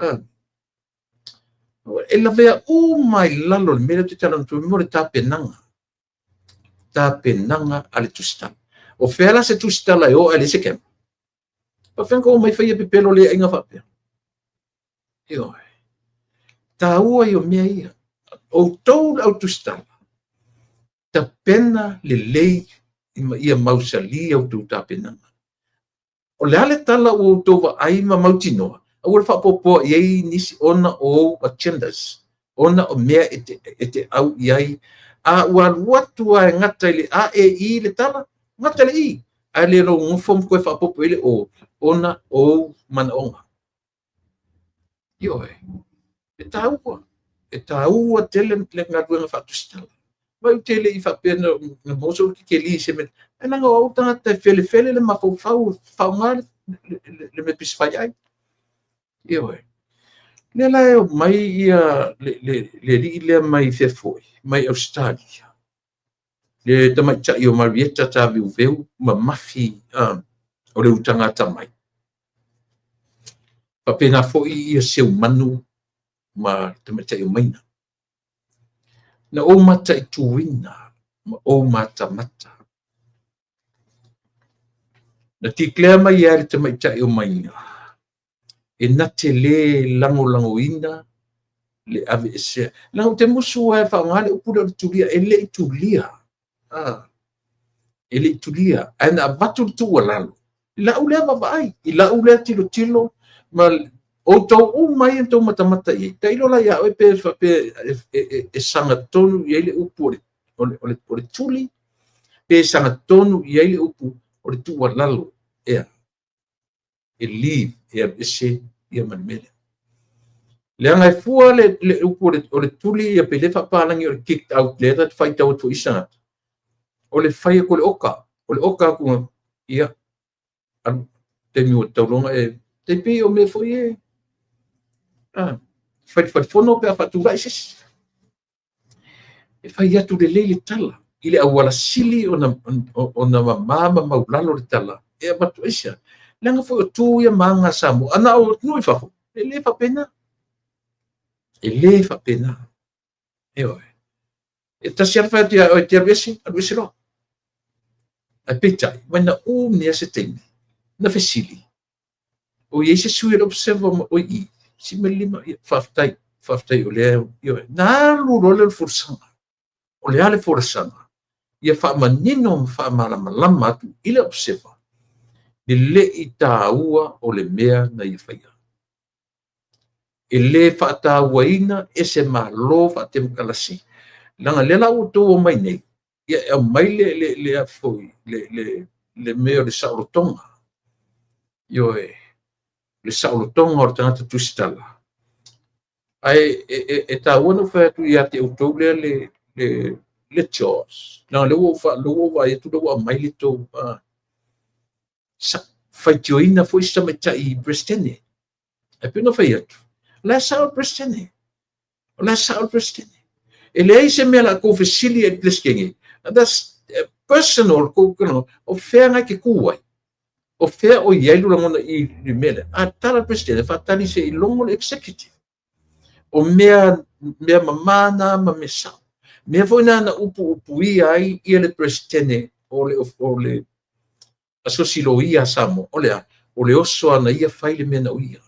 e lavea uma i lalo o le mea lea ou te talanoa atu ai mo le tapenaga. Tapenaga a le tusitala. O fea la se tusitala e o ae leai se camera? Faapefea ona outou omai fai pepelo le aiga faapea? Ioe. Taua ia o mea ia. Outou le au tusitala, tapena lelei ma ia mausali a outou tapenaga. O le a le tala ua outou vaai ma mautinoa, aua le faaopoopoa i ai nisi ona o ou agendas, ona o mea e te au i ai. A ua alu atu lava e gata i le A, E, I le tala, gata i le I, ae le lou nofo ma toe faaopoopo i ai le O, ona o ou manaoga. Ioe, e taua, e taua tele le galuega faatusitala. Ma ou te le i faapea na maua sou keli i se mea, ae leaga o au le tagata e felefele le mafaufau, faaaoga le mea pisi fai ai. Ioe. Lea la e omai ia le alii lea mai fea foi, mai Ausetalia, le tamaitai o Marieta Taveuveu mamafi o le utaga atamai. Faapena foi ia Seumanu ma le tamaitai o Maina. Na ou mataituina ma ou matamata. Na declare mai ai le tamaitai o Maina e na te le lagolagoina le aveesea. Leaga ou te musu lava e faaaoga le upu lea o le tulia, e le i tulia. E le i tulia, ae na avatu le tuualalo i lau lea vaavaai, i lau lea tilotilo, ma outou uma ia outou matamata i ai. Tailo la ia oe pe faapea e sagatonu i ai le upu o le tuli, pe sagatonu i ai le upu o le tuualalo ea e leave, e aveese ia ma le mea lea. Leaga e fua le upu o le tuli ia pe le faapalagi o le kicked out lea ta te faitau atu foi i isi tagata. O le fai atu o le oka, o le oka atu ia alu taimi ua tauloga e tai pei o mea foi e falifalifono pe a faatulai se isi. E fai atu lelei le tala i le auala sili ona mama ma maulalo le tala e avatu ai sea. Leaga foi o tu ia ma aga a Samoa. A na o atunuu i fafo, e le faapena. E le faapena. Ioe. E tasi lava fai atu ia oe, te alu ese, alu ese loa. Ae peitai, mai na umi lava se taimi, na fesili, o i ai se sui o le Observer ma oe i, si me lima, ia, faafetai, faafetai o lea, ioe, na alu loa lea o le folasaga. O le a le folasaga? Ia faamanino ma faamalamalama atu i le Observer le le i taua o le mea na ia faia. E le faatauaina e se Malo faatemokarasi, leaga lea la ua outou omai nei, ia e aumai le foi le mea o le saolotoga. Ioe, le saolotoga o le tagata tusitala. Ae e taua na ou fai atu ia te outou lea le Jaws. Leaga lea ua ou vaai atu lea ua aumai le tou faitioina foi se tamaitai Peresetene. Ae pei ona fai atu, o la e sao le Peresetene. O la e sao le Peresetene. E leai se mea o le a tou fesili ai i le Peresetene, that's personal, o fea na e te tu ai? O fea o i ai lou lagona i le mea lea? A tala le Peresetene, faatali se i logo le executive. O mea, mea mamā na ma mea sao. Mea foi na na upuupuia ai ia le Peresetene o le, o le Asosi Loia a Samoa, o le a? O le oso a na ia fai le mea na o ia.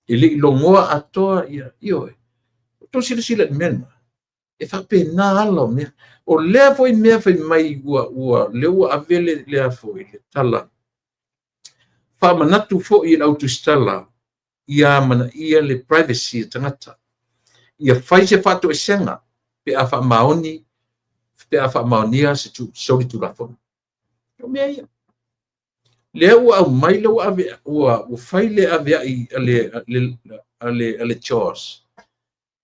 E le i logoa atoa ia, ioe. Tou silasila i le mea lena. E faapena ala o mea. O lea foi mea fai mai ua, ua, lea ua ave le, le a foi, le tala. Faamanatu foi i le au tusitala ia amanaia le privacy a tagata. Ia fai se faatoesega pe a faamaoni, pe a faamaonia se solitulafono. O mea ia. Lea ua aumai, lea ua ave, ua, ua fai le aveai a le, a le, a le, a le JOS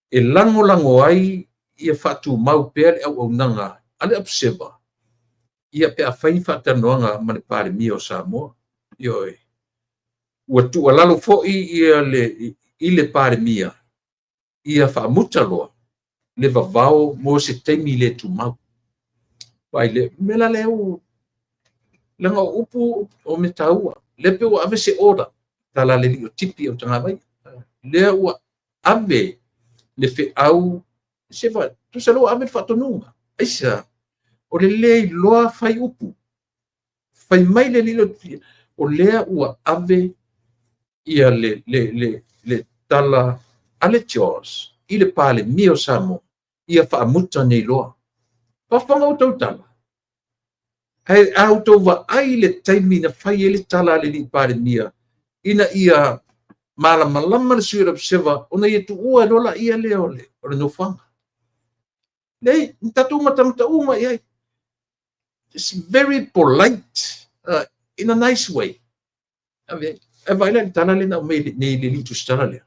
e lagolago ai ia faatumau pea le auaunaga a le Observer ia pe afai ni faatalanoaga ma le Palemia o Samoa. Ioe. Ua tuualalo foi ia le, i le Palemia ia faamuta loa le vavao mo se taimi le tumau. Vaai le mea la lea ua leaga o upu o mea taua. Lea pei ua ave se order tala le alii o tipi o tagavai. Lea ua ave le feau se va tusa lea ua ave le faatonuga. Aisea? O le le iloa fai upu. Fai mai le alii o tipi o lea ua ave ia le, le, le, le tala a le JOS i le Palemia o Samoa ia faamuta nei loa. Faafofoga outou tala. Ae a outou vaai i le taimi na fai ai le tala a le alii Palemia ina ia malamalama le sui o le Observer ona ia tuua loa laia lea o le, o le nofoaga. Leai, na tatou matamata uma i ai. It's very polite, in a nice way. Ave, e vaai la i le tala lea na aumai nei le alii tusitala lea.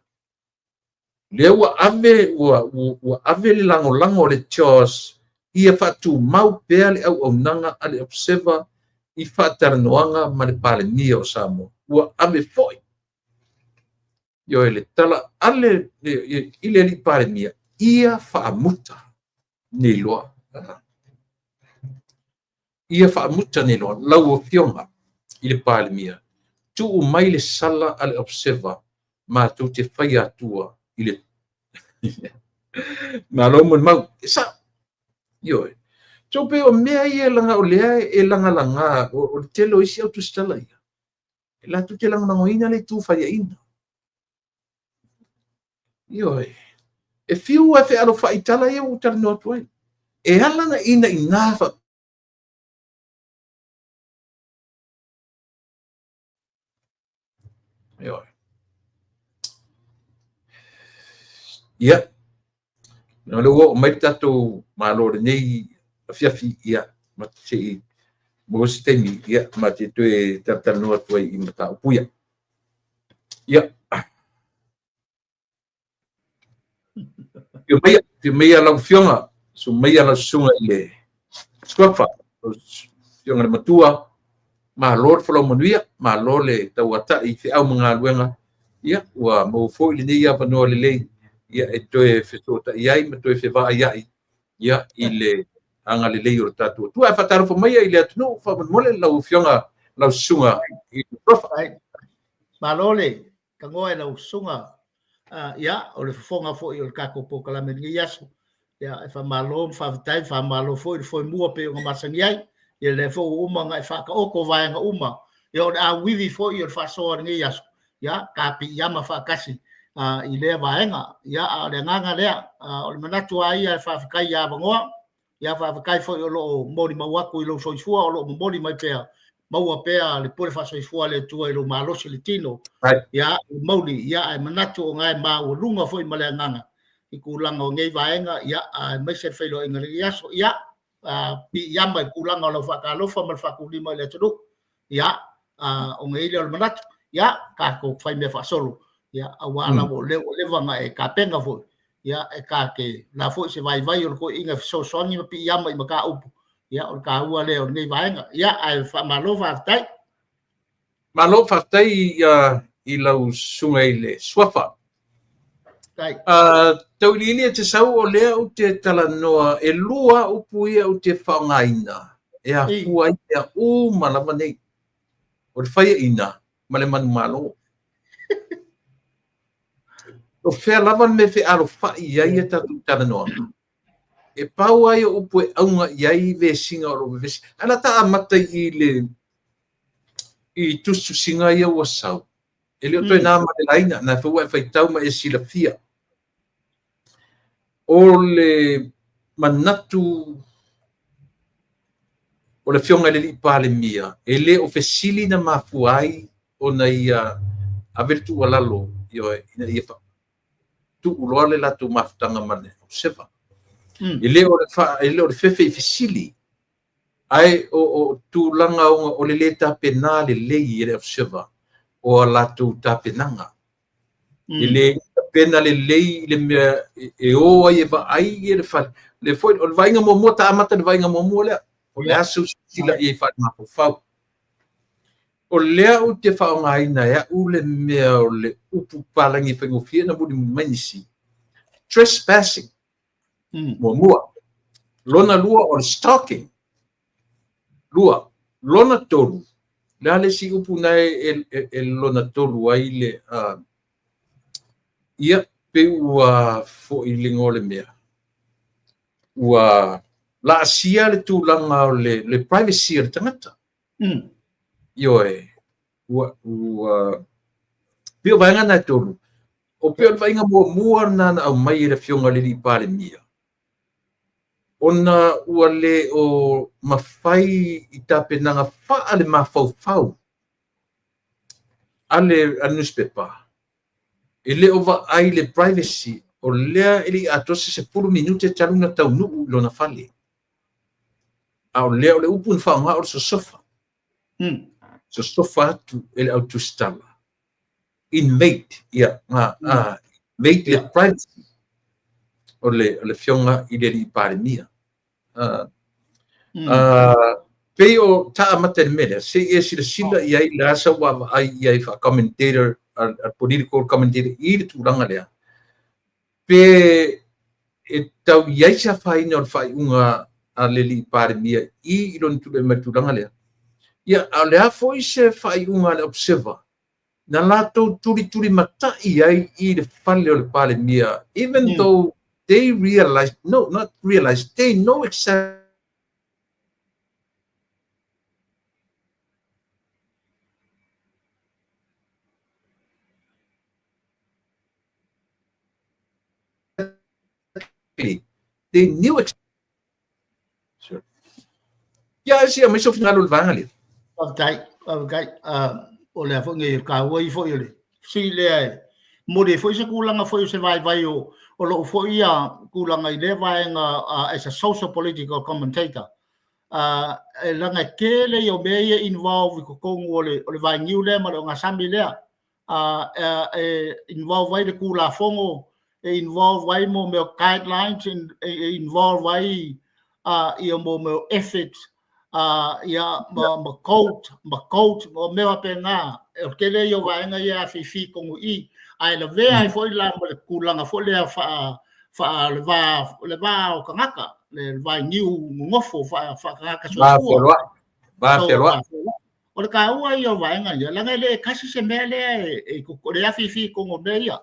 Lea ua ave, ua, ua, ua ave le lagolago a le JOS ia faatumau pea le auaunaga a le Observer i faatalanoaga ma le Palemia o Samoa. Ua ave foi ioe le tala a le, i le alii Palemia ia faamuta nei loa. Ia faamuta nei loa lau Afioga i le Palemia, tuu mai le sala a le Observer matou te faia atua i le Malo mo le mau. E sao. Ioe. So pei o mea ia leaga o lea e lagalaga, o le tele o isi au tusitala ia, e latou te lagolagoina le itu faiaina. Ioe. E fiu e fealofai i tala ia ua ou talanoa atu ai. E ala ona inaina fa Ioe. Ia. O lea ua oo mai le tatou Malo i lenei afiafi, ia, ma se i maua se taimi, ia, ma te toe talatalanoa atu ai i mataupu ia. Ia. Afio maia, afio maia lau Afioga, susu maia lau susuga i le Suafa, lau Afioga i le Matua, malo le folau manuia, malo le tauatai i feau ma galuega, ia, ua maua foi lenei avanoa lelei, ia, e toe fesootai ai ma toe fevaaiai, ia, i le agalelei o le tatou Atua. Ae faatalofa maia i le atunuu, faamolemole lau Afioga, lau susuga i le Suafa. Malo le tagoa i lau susuga. Ia, o le fofoga foi o le tatou polokalame i lenei aso. Ia, e faamalo ma faafetai, faamalo foi le foemua pei ona masani ai. Ia, lea foi ua uma ona e faataoto vaega uma. Ia, o le auivi foi o le faasoa i lenei aso, ia, tapiiama faatasi i lea vaega. Ia, a o le agaga lea, o le manatu lava ia e faafetai ia avanoa. Ia faafetai foi o lo o molimau atu i lou soifua, o lo o momoli mai pea, maua pea le pule faasoifua a le Atua i lou malosi i le tino. Ia, mauli, ia, ae manatu o na e maualuga foi ma le agaga i tulaga o nei vaega, ia, aemaise le feiloaiga i lenei aso. Ia, piiama i tulaga o lau faatalofa ma le faatulima i le atunuu. Ia, ona i ai lea o le manatu, ia, tatou fai mea faasolo, ia, aua lava o lea ua leva ona e tapena foi, ia, e ta te la foi se vaivai o le toeaina e fesoasoani ma piiama i mataupu, ia, o le taua lea o lenei vaega. Ia, ae faamalo faafetai. Malo faafetai i lau susuga i le Suafa. Tai. Tauiliili e te sau o lea ou te talanoa, e lua upu ia ou te faaaogaina e afua ai mea uma lava nei. O le faiaina ma le manumalo. O fea lava le mea e fealofai ai a tatou talanoaga, e pau lava ia o upu e auga i ai vesiga o lo o vevesi. Ae o le a ta amata i le i tusitusiga ia ua sau. E le o toe na ma le laina, na foi ua e faitau ma e silafia. O le manatu o le Afioga i le Alii Palemia, e le o fesili na mafua ai ona ia ave le tuualalo, ioe, ina ia tuu loa le latou mafutaga ma le Observer. E le o le, e le o le fefe i fesili, ae o tulaga ona o le lē tapena lelei e le Observer o a latou tapenaga. E le tapena lelei i le mea e o ai e vaai ia le fale. Le foi, o le vaaiga muamua, ta amata i le vaaiga muamua lea. O le a sau silasila i ai faale-mafaufau. O lea ou te faaaogaina e au le mea o le upu palagi e faigofie na mulimuli mai nisi. Trespassing. Muamua. Lona lua o le stalking. Lua. Lona tolu. Le a le isi upu na e lona tolu ai le ia pe ua foi le igoa o le mea. Ua laasia le tulaga o le privacy o le tagata. Ioe, ua pei o vaega na e tolu. O pei o le vaaiga muamua lena na aumai e le Afioga i le Alii Palemia, ona ua le o mafai i tapenaga faale-mafaufau a le newspaper, e le o vaai le privacy, o lea e le i atoa se 10 minute talu na taunuu i lona fale. A o lea o le upu na faaaoga o le sosofa. Sosofa atu e le autusitala. Invade, ia, invade le privacy o le Afioga i le Alii Palemia. Pei o ta amata i le mea lea, se i e silasila i ai le a sau vaavaai i ai faa-commentator, a political commentator i le tulaga lea, pe e tau i ai se afaina o le faaiuga a le Alii Palemia i lona tulai mai tulaga lea. Ia, a o le a foi se faaiuga a le Observer na latou tulituli matai ai i le fale o le Palemia, even though they realize, no, not realize, they know exactly they knew exactly. Sure. Ia, se aumai sou finagalo i le vaega lea. Faafetai, faafetai. O le a foi nei taua ai foi o le fesili lea e momoli ai foi se tulaga foi o se vaivai o lou foi tulaga i lea vaega as a social political commentator. E leaga e tele ia o mea ia involve i totonu o le vainiu lea ma le ogasami lea. E involve ai le Tulafono, e involve ai mo mea o guidelines, e involve ai ia mo mea o ethics, ia ma code, ma mea faapena. O le tele ia o vaega ia e afifi i totonu i i. Ae lavea ai foi la ma le tulaga foi lea faa le va o tagata, le vainiu nonofo faa-tagata soifua. Va fealoai. O le taua ia o vaega ia, leaga e le tasi se mea lea e le afifi i totonu o mea ia.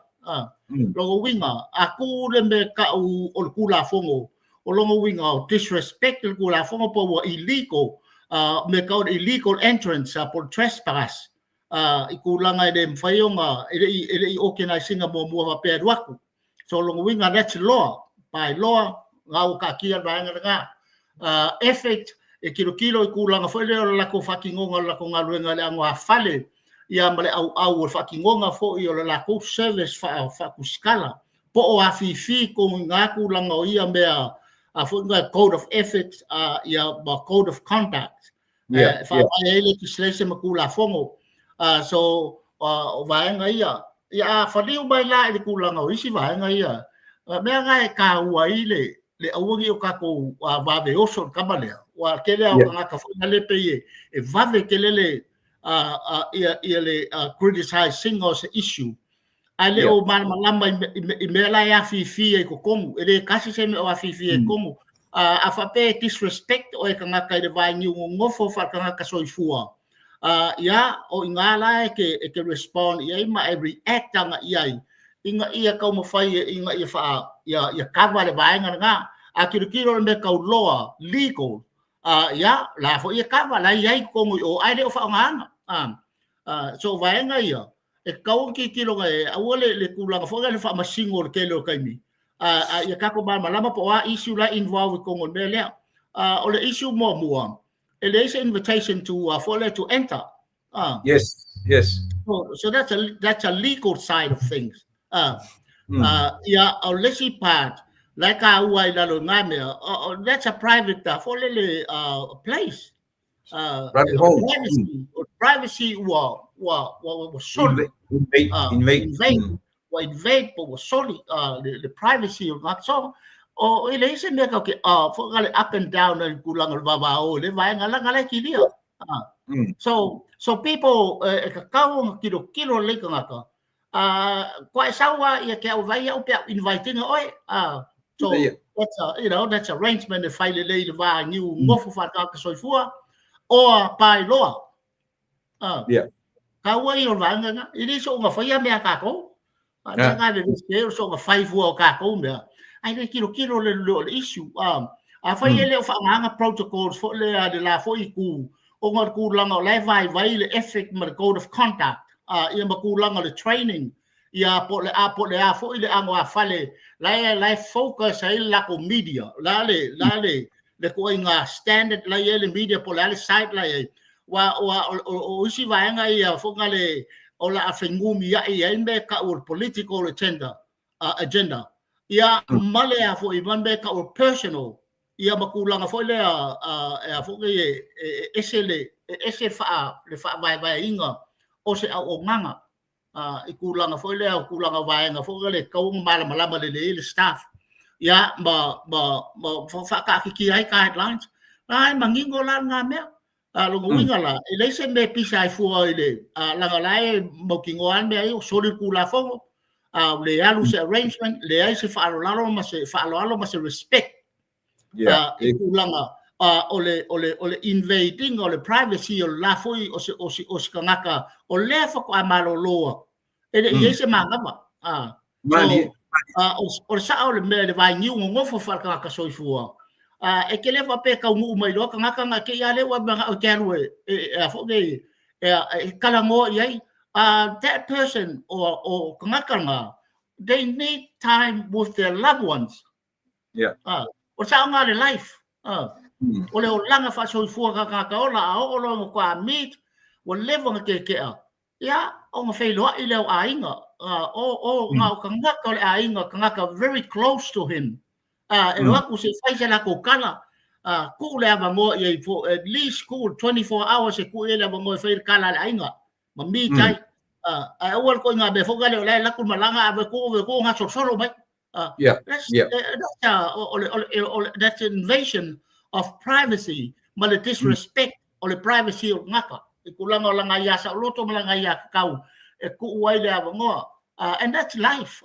Lona uiga, a tuu le mea tau o le Tulafono, o lona uiga o disrespect le Tulafono po ua illegal, mea tau o le illegal entrance po o le trespass, i tulaga e le mafai ona, e le i organise ina muamua faapea e alu atu. So lona uiga, that's law, by law, na ua taatia le vaega lena. Ethics, e tilotilo i tulaga foi lea o le latou faatinoga o le latou galuega i le augafale ia ma le auau o le faatinoga foi o le latou service faatusitala. Po o afifi i totonu i na tulaga o ia mea foi na code of ethics ia ma code of conduct. E faavae ai legislation ma Tulafono. So o vaega ia. Ia a faliu mai la i le tulaga o isi vaega ia, mea na e taua ai le aua nei o tatou vave oso i le tama lea. Ua tele lava o tagata foi na le pei e vave tele le ia le criticise ina o se issue. Ae le o malamalama i mea la e afifi ai i totonu. E le tasi se mea o afifi ai i totonu. A faapea e disrespect oe tagata i le vainiu nonofo faale-tagata soifua, ia, o i ina la e te respond i ai ma e react agai i ai, ina ia taumafai ina ia faa, ia cover le vaega lena. A tilotilo i le mea tau law, legal, ia, la foi e cover, la e i ai i totonu i o, ae le o faaaogaina. So o vaega ia, e tatau ona tilotilo e aua le tulaga foi lea le faamasino o le tele o taimi, a ia tatou malamalama po o a issue la e involve i totonu o le mea lea. O le issue muamua, e leai se invitation to foi lea to enter. So that's a legal side of things. Ia, o le isi part, la e taua i lalo i ngā mea, that's a private foi lele place. Private home. Privacy, privacy ua soli. Invade, invade. Invade. Ua invade po ua soli le privacy o ngā. So, o e leai se mea kau ke foi ngā le up and down le tulaga o le vavao le vaega langa la e kilia. So people e tatau ona tilotilo lelei tagata. Kua e sau a ia ke au vai au pe au invite-inga oe. So that's a, you know, that's arrangement e fai lelei le vā niu ngofo whaataka soifua oa pae loa. Kaua i o vaega nga, i le so nga whaia mea kākou. Yeah. Nga le le o so nga whai fua o kākou mea. Ai le kilo kilo le le o le issue. A whai e le o whaanganga protocols fo le a le la fo i ku. O ngā kūlanga o lai vai vai le ethic ma le code of conduct. Ia ma kūlanga le training. Ia po le a po le a fo i le ango a fale. Lai focus ai le lako media. La le la le le ko ngā standard lai e le media po le ale site lai ai. Wa wa o isi vaega ia fo ngā le o la awhengumi ai ai me ka o political agenda. Agenda. Ia male a fo i me ka o personal. Ia makulanga fo le a fo e ese le ese fa le fa vai vai inga o se au o nganga. I kūlanga foi lea o kūlanga vaega foi le kau malamalama le le staff. Ia ma ma ma whakaakiki ai guidelines. Ai mangingo la ngā mea. Longa uiga la, e leai se mea pisa ai fua i le langa la e mautinoa ai mea ai o soli le kūlafono, le alu se arrangement, le ai se faaaloalo ma se faaaloalo ma se respect. I tulaga o le invading o le privacy o le la foi o se o se tagata o lea faatoa malolo atu. E le i ai se manava. So, o le sao o le mea le vainiu nonofo faale-tagata soifua. E te le faapea taunuu mai loa tagata na te i a lea ua manao e te alu e a foi nei e talanoa i ai. That person o tagata na, they need time with their loved ones. O sao ngā le life. O le olaga faasoifua ka tagata ola a oo loa ina faatoa meet, ua leva ona keke'a. Ia, ona feiloai lea o aiga. O ngā o tagata o le aiga, tagata very close to him. E o atu se fai se latou tala. Tuu le avanoa i ai for at least tuu 24 hours e tuu i ai le avanoa e fai le tala a le aiga. Ma meet ai. Ae aua le ituaiga mea foi lea o la e alu atu le malaga ave tuu ave tuu gasolosolo mai. That's invasion of privacy ma le disrespect o le privacy o le tagata. I tulaga o lana aia saoloto ma lana aia tatau e tuu ai le avanoa. And that's life.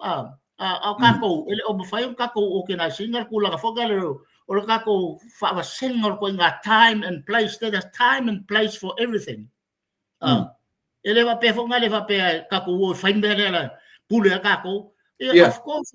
A o tatou, e le o mafai ona tatou organise ina le tulaga foi lea o le tatou faavasega o le ituaiga time and place. There's a time and place for everything. E le faapea foi na le faapea tatou o e fai mea lea la pule a tatou. Yeah, of course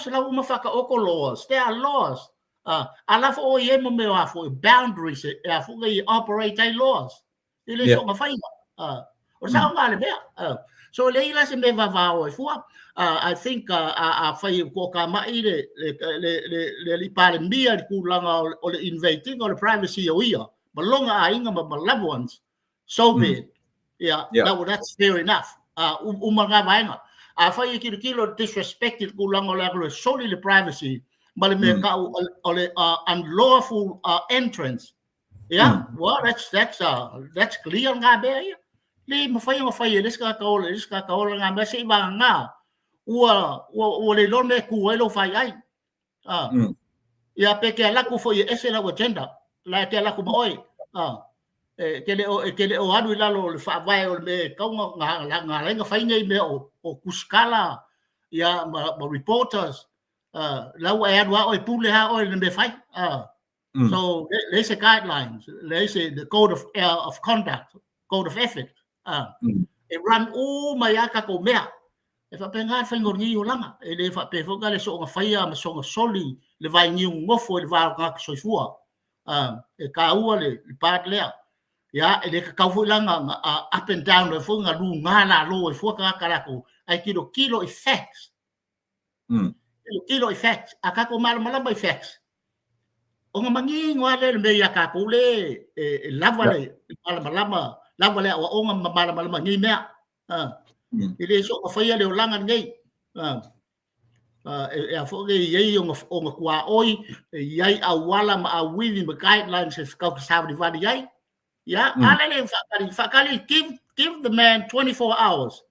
la ua whakaoko laws. There are laws. A la fo o i e mo mea a fo boundaries e a fo i operate ai laws. E le soonga whainga. O sa ngā le mea. So le ila se me vavao e fua. I think a whai ko ka mai le le le le le li palemia le kūlanga o le invading o le privacy o ia. Ma longa aiga ma loved ones. So be it. Yeah, that, that's fair enough. Uma ngā vaega. A whai e kilokilo disrespect i le kūlanga o le alu e soli le privacy ma le mea kau o le unlawful entrance. Yeah, well, that's clear ngā mea ia. Le mawhai o whai e le isi ka ola, le isi ka ola ngā mea se i wanga ngā. Ua le loa mea ku ai lo whai ai. Ia pe ke alaku fo i ese lau agenda. La ke alaku ma oi. E te le o, e te le o alu i lalo o le faavae o le mea e tatau ona ala ai ona fai nei mea o tusikala ia ma reporters. La ua e alu lava oe pule lava oe i le mea e fai. So leai se guidelines, leai se the code of conduct, code of ethics. E run uma ai lava tatou mea. E faapena le faiga o lenei olaga. E le faapea foi na le soona faia ma soona soli le vainiu nofo i le va o tagata soifua. E taua le part lea. Ia, e le tatau foi la na up and down ai foi na luga lalo ai fua tagata latou, ae tilotilo i facts. Tilotilo i facts. A tatou malamalama i facts, ona manino lava lea i le mea ia tatou le e lava le malamalama, lava le aoaoga ma malamalama i nei mea. E le soona faia le olaga lenei. E a foi e i ai ona tuaoi, e i ai auala ma auivi ma guidelines e tatou te savalivali ai. Ia, a lele faatali, faatali, give the man 24 hours.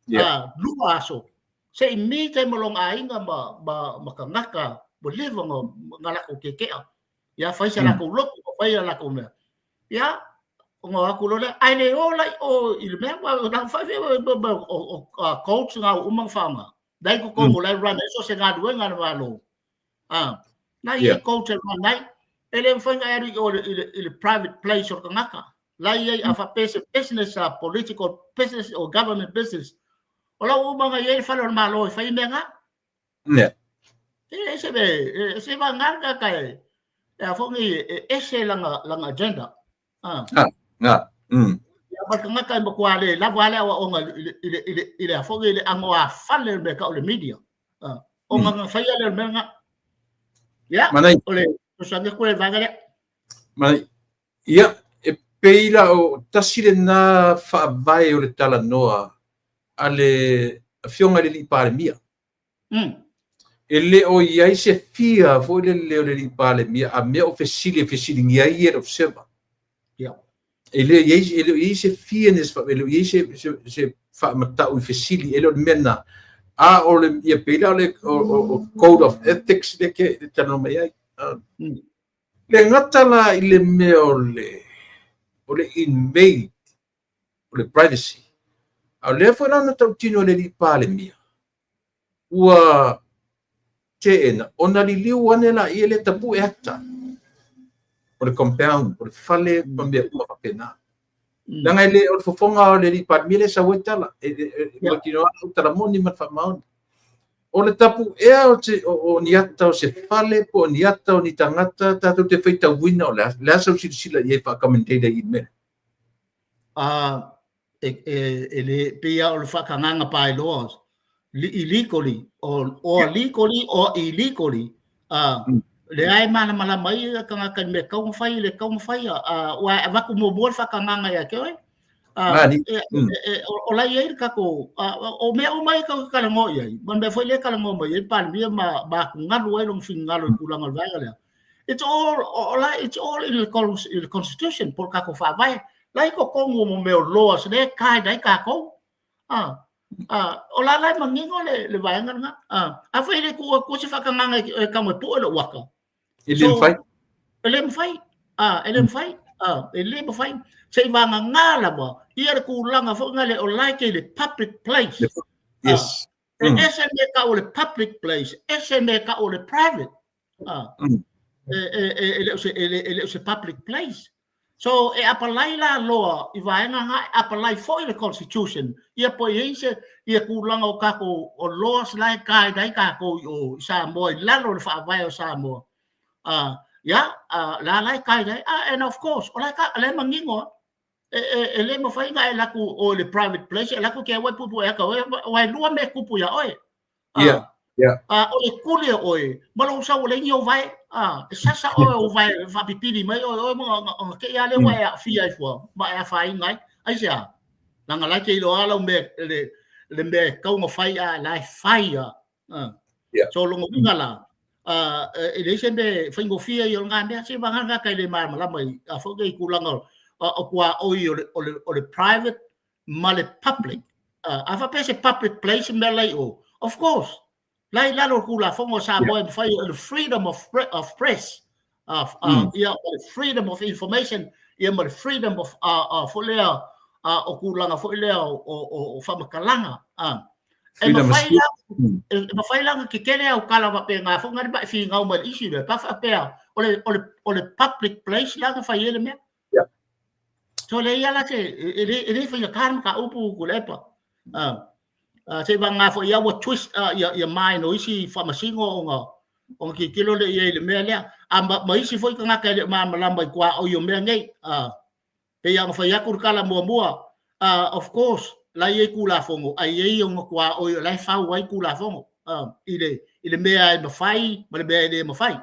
2 aso. Se i meet ai ma lona aiga ma tagata ua leva ona latou keke'a. Ia, fai sa latou lotu, fai a latou mea. Ia, ona o atu loa lea, ae le o la i o i le mea, na fai o coach na uma ona faaaoga. La i totonu o la e run ai so o se galuega a le Malo. Na i ai coach e run ai. E le mafai ona e alu i o i le private place o le tagata. La i ai a faapea se business, a political business or government business. O la ua uma ona i ai le fale o le Malo e fai ai mea na. E se me, se va ngā ka ka e, e a foi e ese lana agenda. Ia ma le tagata e matua le lava lava le aoaoga i le a foi i le ago afale o le mea e tau o le media. Ona na faia lea o le mea lena. Ia, o le fesoasoani atu lea i le vaega lea. Manai. Ia, e pei la o tasi lena faavae o le talanoa a le Afioga i le Alii Palemia. E le o i ai se fear foi lele o le Alii Palemia a mea o fesili e fesiligia ai ia le Observer. E le o i ai se fearness, e le o i ai se faamatau i fesili, e le o le mea lena. A o le, ia pei la o le Code of Ethics lea ke talanoa mai ai. Le gata la i le mea o le invade o le privacy. A o lea foi la na tautino e le Alii Palemia, ua teena ona liliu ane laia lea tapue ata o le compound, o le fale ma mea uma faapena. Leaga e le o le fofoga o le Alii Palemia lea e sau ai tala, e mautinoa au tala moni ma le faamaoni. O le tapuea o ni ata o se fale po o ni ata o ni tagata tatou te faitauina o le a, le a sau silasila i ai faa-commentator i mea. E le pei lava o le faatagaga bylaws, illegally or legally or illegally, lea e malamalama ai le tagata i le mea e tatau ona fai e le tatau ona faia. Aua e avatu muamua le faatagaga ia te oe. O la e i ai le tatou, o mea uma ia tatou te talanoa i ai, ma le mea foi lea e talanoa mai ai le Palemia ma atugalu ai lona finagalo i le tulaga o le vaega lea. It's all, it's all in the constitution po o le tatou faavae. La i totonu o mea o laws lea e guide ai tatou. O la la e manino le vaega lena. Afai e le tuu atua se faatagaga e tago e pue lou ata. E le mafai. E le mafai. E le mafai. E le mafai. Se i vagana lava ia le tulaga foi lea o la e i le public place. Yes. E ese le mea e tau o le public place, ese le mea e tau o le private. E le o se public place. So e apalai la loa i vaega na, e apalai foi le constitution ia po i ai se ia tulaga o tatou o laws la e guide ai tatou i o i Samoa i lalo o le faavae o Samoa. Ia, la la e guide ai. And of course, o la e manino lava. E le mafai ona e alu atu o i le private place, e alu atu te au e puepue ata oe, aua e lua mea e tupu iā oe. O le tuli o oe, ma lou sau ua leai ni ou vae. E sasa oe ou vae e faapipili mai oe, oe ona te i lava lea ua e aafia ai fua, ma e afaina ai. Aisea? Leaga la e te iloa lau mea, le mea e tatau ona fai, a la e fai lava. So lona uiga la, e leai se mea e faigofie ia o lena mea, se vagana tagata e le malamalama i a foi nei tulaga o tuaoi o le private ma le public. A faapea se public place mea la i o, of course, la i lalo o le Tulafono a Samoa e mafai o le freedom of press, ia, o le freedom of information, ia ma le freedom of foi lea o tulaga foi lea o faamatalaga. E mafai la e mafai la ona tetele au tala faapena foi na le finau mai le isi lea pa faapea o le public place la na fai ai le mea. So le ia la se e le faigata le mataupu, Tuilaepa. Se i vagana foi ia ua twist ia mind o isi faamasino ona tilotilo lea i ai i le mea lea. A ma isi foi tagata e le o malamalama i tuaoi o mea nei. Pei ona fai atu le tala muamua, of course, la i ai Tulafono, ae i ai ona tuaoi o la e fau ai Tulafono i le mea e mafai ma le mea e le mafai.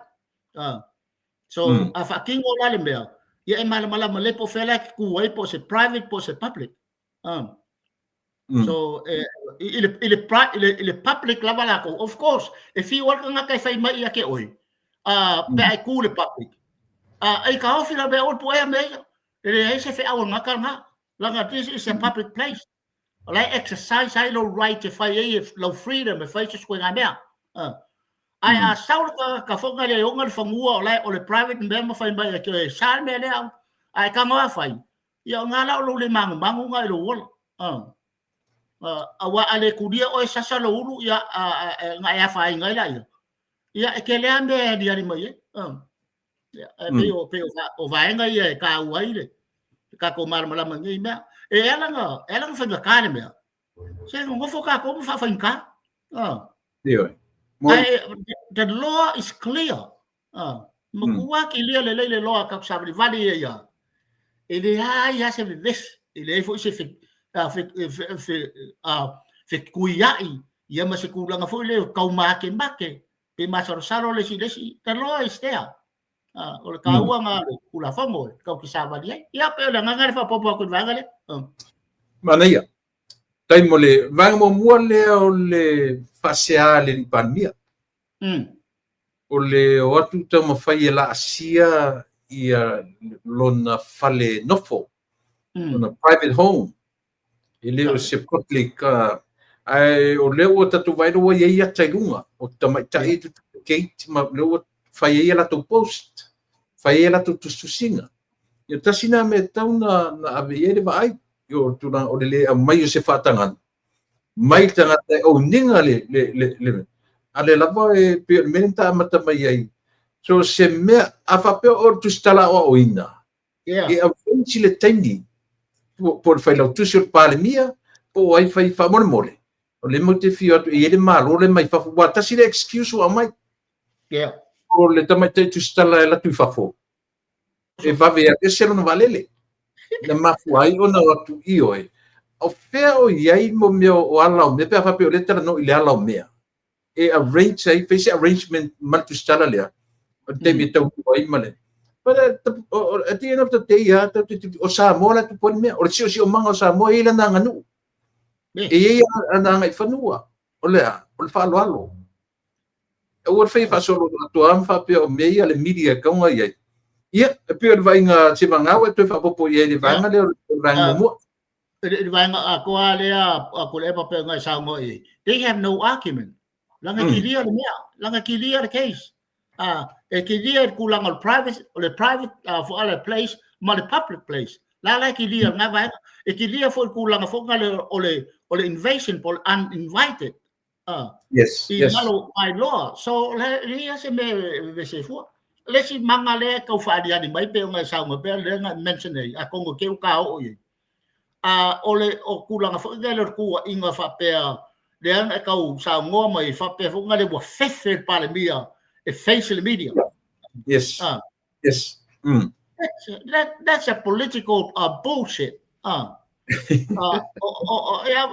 So, a faatino la le mea, ia e malamalama lelei po o fea la e te tu ai, po o se private po o se public. So, i le public lava latou, of course, e fiu ai le tagata e fai mai ia te oe, pe a e tu i le public. Ai ka ofi la mea oe po ea mea ia. E leai se feau o le gata lena. Leaga this is a public place. O la e exercise ai lou right e fai ai lau freedom e fai se ituaiga mea. Ae a sau le tagata foi na le ona le fanua o la o le private mea ma fai mai e te oe, sa le mea lea. Ae tago a fai, ia o ngā la o lou le magumagu nga i lou ola. Aua a le tulia oe sasa lou ulu, ia na e afaina ai laia. Ia e tele lava mea e aliali mai ai. Ia, e pei o vaega ia e taua ai le tatou malamalama i nei mea. E ala na faigata le mea. Se nonofo tatou ma faafaigata. Ioe. Ae the law is clear. Matua kilia lelei le law a tatou savalivali ia ia. E leai lava se vevesi, e leai foi se fetuiai ia ma se tulaga foi lea o taumakemake pe masalosalo le isi i le isi. The law is there. O le taua na o le Tulafono e tatou te savali ai. Ia, pei o le agaga le faaopoopo atu i le vaega lea. Manaia. Tai mo le vaega muamua lea o le faasea a le Palemia. O le o atu taumafai e laasia ia lona fale nofo, lona private home. E le o se public, ae o lea ua tatou vaai ua i ai ata i luga o tamaitai e gate ma lea ua fai ai a latou post, fai ai a latou tusitusiga. Ia tasi na mea tau na ave i ai le vaai o tulaga o le le aumai o se faatagaga mai le tagata e ouniga le a le lava e pei o le mea lea na amata mai ai. So se mea a faapea o le tusitala aoaoina e arrange le taimi po o le failautusi o le Palemia po o ai fai faamolemole o le mau te fio atu e i ai le Malo le mai fafo ua tasi le excuse ua aumai. O le tamaitai tusitala e alu atu i fafo e vave aveese lona vaalele na mafua ai ona o atu i oe. O fea o i ai mo mea o ala o mea pe a faapea o lea talanoa i le ala o mea e arrange ai, fai se arrangement ma le tusitala lea o le taimi e taunuu ai ma le. But at the end of the day, o Samoa la tupu ai le mea. O le siosiomaga o Samoa e i ai lana aganuu. E i ai lana agaifanua. O le a? O le faaaloalo. Aua le fai faasolo atoa ma faapea o mea ia le media e tau i ai. Ia, e pei o le vaaiga se vagau e toe faaopoopo i ai le vaega lea o le vaega muamua. I le vaega atoa lea a Tuilaepa pe ona e saunoa i ai. They have no argument. Leaga clear le mea, leaga clear le case. E clear le tulaga o le private for other place ma le public place. La la e clear lena vaega. E clear foi le tulaga foi na le o le invasion po o le uninvited. I lalo by law. So le ia se mea e vevese fua. Le isi maga lea e tau faaliali mai pe ona e saunoa pea lea na mention nei, atonu e te u ka oo i ai. O le o tulaga foi lea o le tuuaiga faapea lea e tau saunoa mai faapea foi na le ua fefe le Palemia e face le media. That's a political bullshit. O, ia,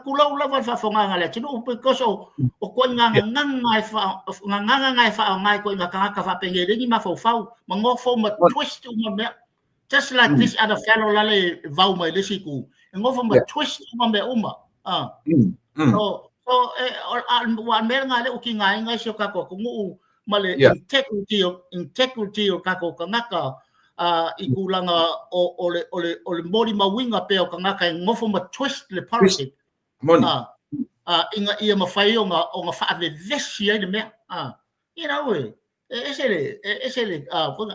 tulou lava le faafofogaaga a le atunuu because o ituaiga gagana e gagana e faaaoga e ituaiga tagata faapenei le ni mafaufau ma nofo ma twist uma mea. Just like this other fellow la le vau mai le isi itu, e nofo ma twist uma mea uma. So e, o, a, ua mea lena lea ua tigaina ai si o tatou atunuu ma le integrity o tatou tagata i tulaga o le molimauina pea o tagata e nofo ma twist le politic. Moni. Ina ia mafai ona faavevesi ai le mea. E ese le,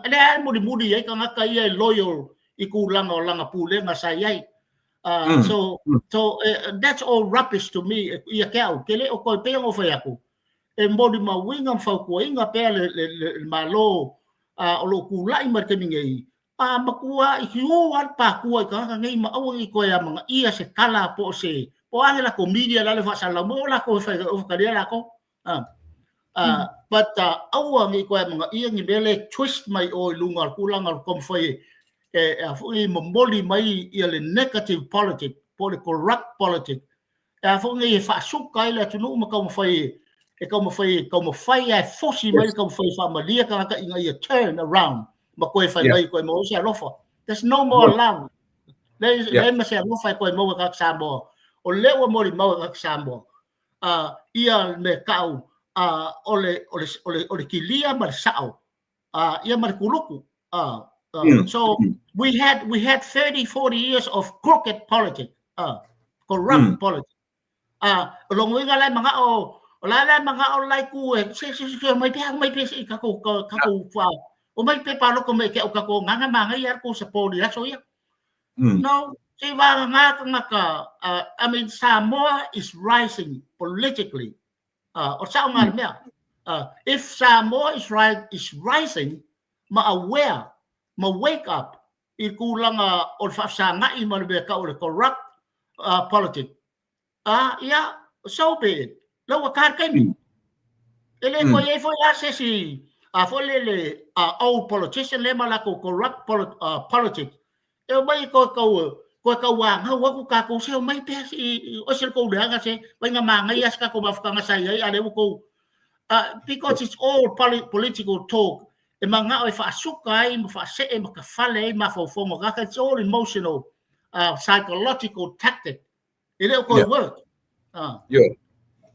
lea e mulimuli ai tagata ia e loyal. i tulaga o lana pulega sa i ai. So so that's all rubbish to me ia te au, ke le o toe pei ona ou fai atu, e molimauina ma fautuaina pea le, le, le, le Malo o lo o tulai mai le taimi nei, a matua ikiu lava le patua i tagata nei ma aua ne i toe amanaia se tala po o se po o a latou media la le faasalalau mai o latou e fai o talia latou. But aua ne i toe amanaia ni mea le twist mai o i luga o le tulaga o le taumafai e a foi momoli mai ia le negative politic po o le corrupt politic e a foi nei e faasuka ai le atunuu ma taumafai e taumafai e taumafai e fosi mai le taumafai e faamalie tagata ina ia turn around ma toe fai mai toe maua se alofa. There's no more love. Leai yeah. ma se alofa e toe maua e tagata Samoa. O lea ua molimau e tagata Samoa. Ia me kau o le, o le, o le, o le kilia ma le sao ia ma le kuluku. So we had 30, 40 years of crooked politics, corrupt politics. O lona uiga la e manao, o la la e manao la e ku e se se se mai pea mai pea se kako kako fa o mai pe pa loko me ke o kako nganga manga ia ko support ia so ia. No, se va nga ngaka I mean, Samoa is rising politically. O sao nga mea. If Samoa is right is rising ma aware ma wake up i tulaga o le faafesagai ma le mea tau o le corrupt politic, ia, so be it. La ua ta le taimi. E le toe i ai foi la se isi a foi le le old politician lea ma latou corrupt politic e omai toe tau toe tauanau atu tatou se omai pea i o se le tou leaga se vaaiga manaia se tatou mafutaga sa i ai a o lea ua tou because it's all political talk e manao e faasuka ai ma faasee ma tafale ai mafaufauga o tagata. It's all emotional psychological tactic e le o toe work.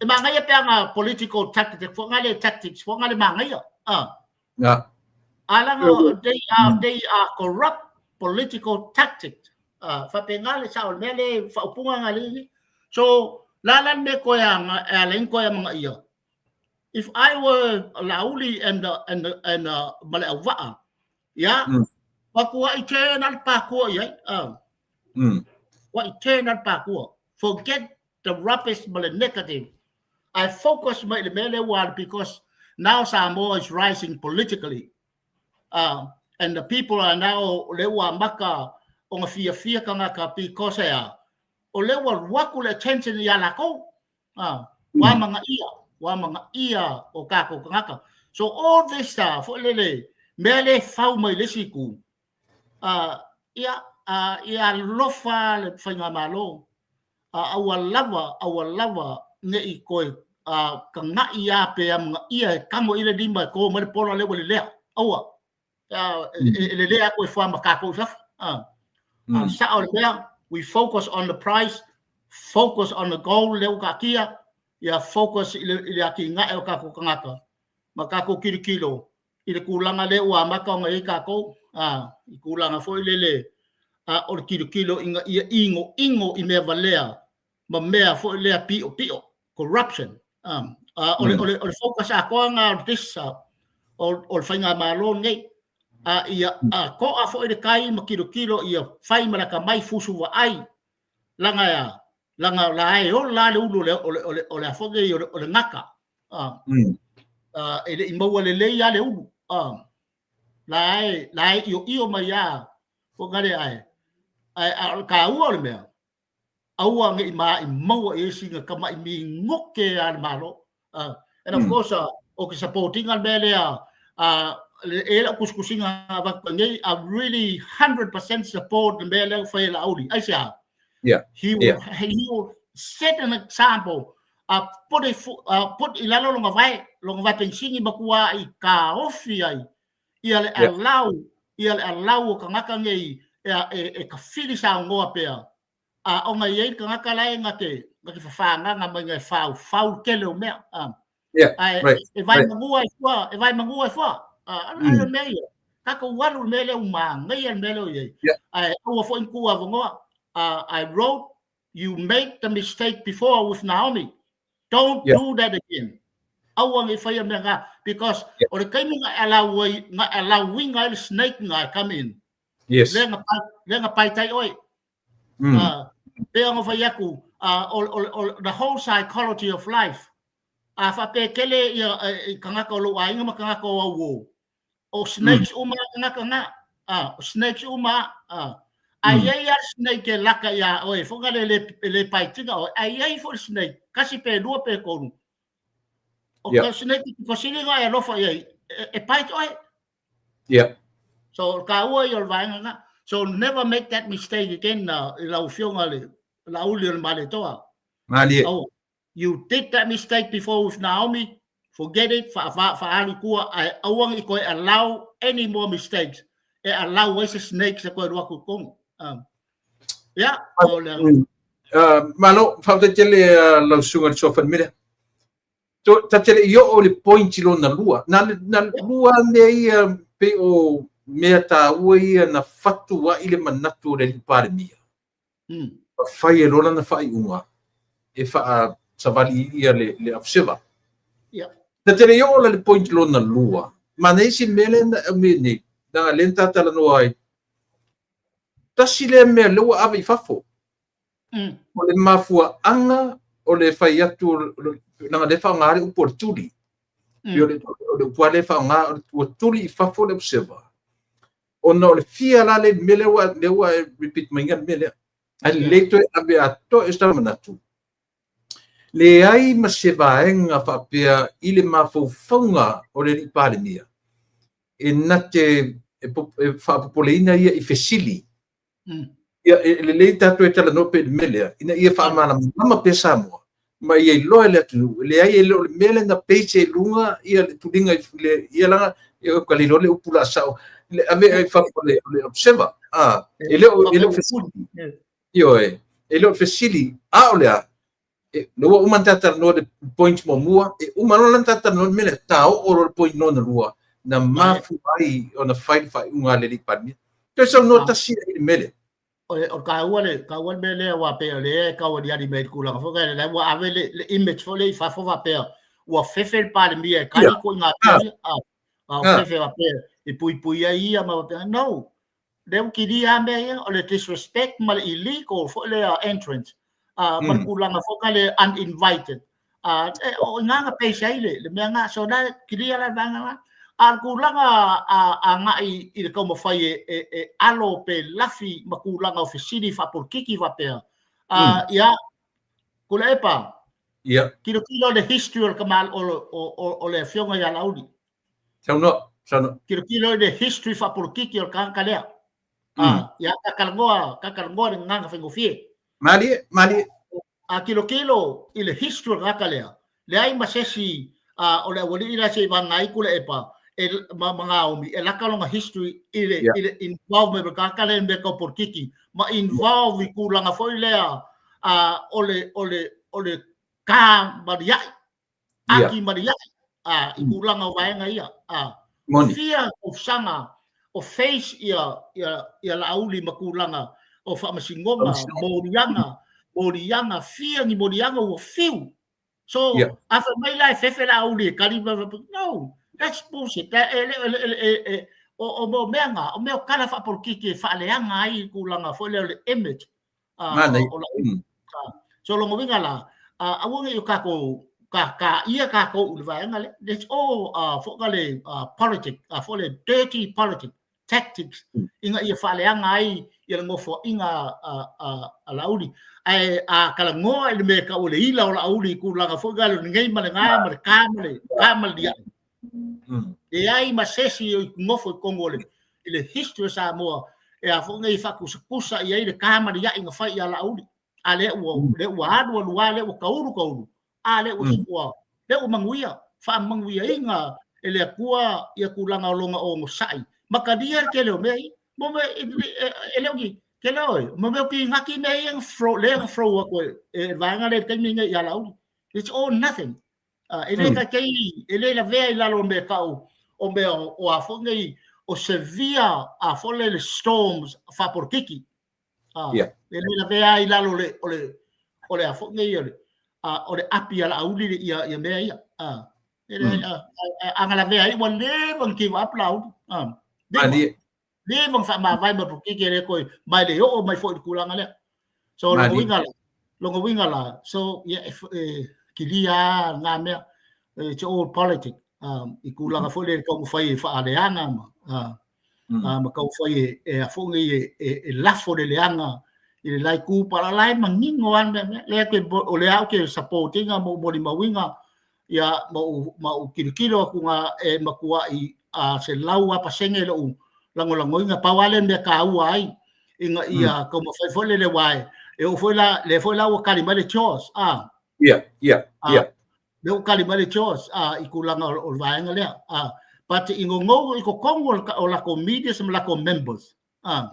E manaia pea nga political tactic fo nga le tactics fo nga le manaia. A laga they are corrupt political tactics. Faapena le sao o le mea le faaupuga nga le so la la le mea koe anga e ala koe amanga ia. If I were Lauli and Maleauvaa, ia, wa i te na le pakua i ai. Wa i te na le pakua. Forget the rubbish ma le negative. I focus mai le mea le ua because now Samoa is rising politically. And the people are now le ua maka o nga fia fia kangaka because ea o le ua ruaku le attention ia lakou. Wa manga ia, wa manga ia o kako kangaka. So all this fo lele mea le fau mai le siku. Ia ia lofa le whainga malo. Aua lava, aua lava ne i koe ka ngai a pe a mga ia e kamo i le lima e ko mai le pola le ua le lea. Aua. E le lea koe fua ma kākou i fafo. Sao le mea, we focus on the price, focus on the goal le ua kaatia, ia focus i le ati ngae o kākou kangaka. Ma kākou kilokilo i le tulaga lea ua amata ona i ai kākou, i tulaga foi lele o le kilokilo ina ia inoino i mea valea ma mea foi lea piopio, corruption. O le focus atoa nga o this o le faigamalo nei. Ia toa foi le kai ma kilokilo ia fai ma laka mai fusu vaai laga ea laga la e ola le ulu o le afo nei o le gata. E le i maua lelei a le ulu. La e io io mai a fo ngale ai. Ai a o le kāua o le mea aua ne i ma i maua i isi nga kama'i migoke a le Malo. And of course o ke supporting a le mea lea e lau kusikusiga avatu nei, I really 100% support le mea lea ua fai e Laauli. Aisea? He will set an example, put i lalo longa vae pensini matua i kaofi ai ia le alau ia le alau o kangaka nei e kafili saunoa pea a ona i ai kangaka la e ngate fafagaga mai ngai fau fau tele o mea. Ae e vai mangua ai fua, e vai mangua ai fua. A le mea ia. Tatou alu le mea lea ua manaia le mea lea o i ai. Ae aua foi ni tuu avanoa. I wrote, you made the mistake before with Naomi. Don't do that again. Aua ne i faia mea nga because o le taimi nga e allow ai nga allow winga ai le snake nga e come in. Yes. Lea na lea na paetai oe. Pei ona fai atu, o the whole psychology of life, a faapea e tele ia tagata o lou aiga ma tagata o au uo, o snakes uma a tagata na, o snakes uma a, a i ai lava le snake e laka ia oe foi na le e le paetina oe, ae i ai foi le snake, tasi pe lua pe tolu, o ka snake e sili ona e alofa i ai, e bite oe. Yeah. So o le taua ia o le vaega lena. So never make that mistake again i lau Afioga le Laauli o le Malietoa. Malie. Oh, you did that mistake before with Naomi. Forget it, faaalu i tua, ae aua ne i toe allow any more mistakes e allow ai se snakes e toe alu atu i totonu. Yeah, o le... Malo, faafetai tele lau susuga i le Suafa Mele. To, ta te le i oo i le point lona lua. Na, na lua mea ia pei o mea tāua ia na fatu ai le manatu o le Alii Palemia. Ma fai e loa lana faaiuga e faasavali ia le observer. Ta te le i oo la le point lona lua. Ma na isi mea lea na aumai nei, leaga lea na ta talanoa ai, tasi lea mea lea ua ave i fafo. O le mafuaaga o le fai atu, leaga lea e faaaoga le upu o le tuli. O le upu lava lea e faaaoga, ua tuli i fafo le observer. Ona o le fia la le mea lea ua e repeat maiga le mea lea. Ae lelei toe ave atoa i se manatu. Leai ma se vaega faapea i le mafaufauga o le Alii Palemia e na te e faapopoleina ia i fesili. Ia, e lelei tatou e talanoa pea i le mea lea, ina ia faamalamalama pea Samoa, ma ia iloa e le atunuu, e leai e le o le mea lea na base ai i luga ia le tuliga i le, ia leaga, ia ua le iloa le upu la sao, le ave i fafo o le observer, e le o, e le o fesili, ioe, e le o fesili, a o le a, lea ua uma ona ta talanoa i le point muamua, e uma loa la ona ta talanoa i le mea lea, ta oo loa i le point lona lua, na mafua ai ona fai le faaiuga a le Alii Palemia. Toe saunoa tasi i le mea lea. O le taua le taua le mea lea aua pei o lea e tau aliali mai i le tulaga foi lea, la ua ave le image foi lea i fafo faapea ua fefe le Palemia e kali ituaiga mea ia, a o fefe faapea e puipui ai ia ma faapea. No, lea ua kilia lava mea ia, o le disrespect ma le illegal foi lea entrance, ma le tulaga foi lea uninvited. O i ina na base ai le mea lena. So la e kilia la le vaega lena. A o le tulaga agai i le taumafai e alo pe lafi ma tulaga o fesili faapolokiki faapea, ia, Tuilaepa, tilotilo i le history o le tama, o le Afioga ia Laauli. Saunoa, saunoa. Tilotilo i le history faapolokiki o le tagata lea. Ia, ta talanoa, ta talanoa i le gagana faigofie. Malie, malie. A tilotilo i le history o le tagata lea, leai ma se isi o le aualii la se i vagaga ai Tuilaepa e, ma, ma Naomi, e laka lona history i le, i le involvement o le tagata lea i mea tau polokiki, ma involve i tulaga foi lea o le, o le, o le ka maliai. Aki ma le iaʻi, i tulaga o vaega ia. Fia tausaga o face ia, ia, ia Laauli ma tulaga o faamasinoga, moliaga, moliaga, fia ni moliaga ua fiu. So, a fai mai la e fefe Laauli e kali, no, that's bullshit. E, le, e, e, e, o, o mea na, o mea o tala faapolokiki e faaleaga ai tulaga foi lea o le image o Laauli. So lona uiga la, aua ne i o tatou ka ka ia tatou i le vaega lea. It's all foi na le politic, foi le dirty politic tactics ina ia faaleaga ai ia le nofoaiga a Laauli. Ae a talanoa i le mea e tau o le ila o Laauli i tulaga foi na le lenei ma le na ma le ta ma le ta ma le liai. Leai ma se isi o nofo i totonu o le i le history o Samoa e a foi nei faakusakusa i ai le ta ma le iai na fai ia Laauli. A lea ua lea ua alu alu a lea ua taulu taulu a lea ua ua lea ua manuia faamanuiaina e le Atua ia tulaga o lona onosai ma talia le tele o mea ia. Mo mea e le o ni tele oe mo mea o pinati mea ia na throw lea na throw atu e le vaega lea i le taimi lenei ia Laauli. It's all nothing. E le taitai, e le lavea i lalo o mea tau, o mea o a foi nei, o severe a foi lele storms faapolokiki. E le lavea i lalo o le, o le, o le a foi nei, o le, o le api a Laauli ia, ia mea ia. E le, a na lavea ai, ua leva ona give up Laauli. Malie. Leva ona faamavae ma le polokiki e le toe ma e le oo mai foi i le tulaga lea. So lona uiga la, lona uiga la, so ia e kilia lava lena mea. It's all politic. I tulaga foi lea i le taumafai e faaleaga ma ma taumafai e a foi nei e lafo le leaga i le la itu, pa la e manino lava le mea lea ke o lea ou te support ina ma ou molimauina ia ma ou tilotilo atu na e matuai a 100% lou lagolagoina. Pau lava lea mea taua ai ina ia taumafai foi lele aua e oo foi la lea foi la ua tali mai le CHOGM a lea ua tali mai le CHOGM a i tulaga o le vaega lea a but i gogou i totonu o latou media ma latou members a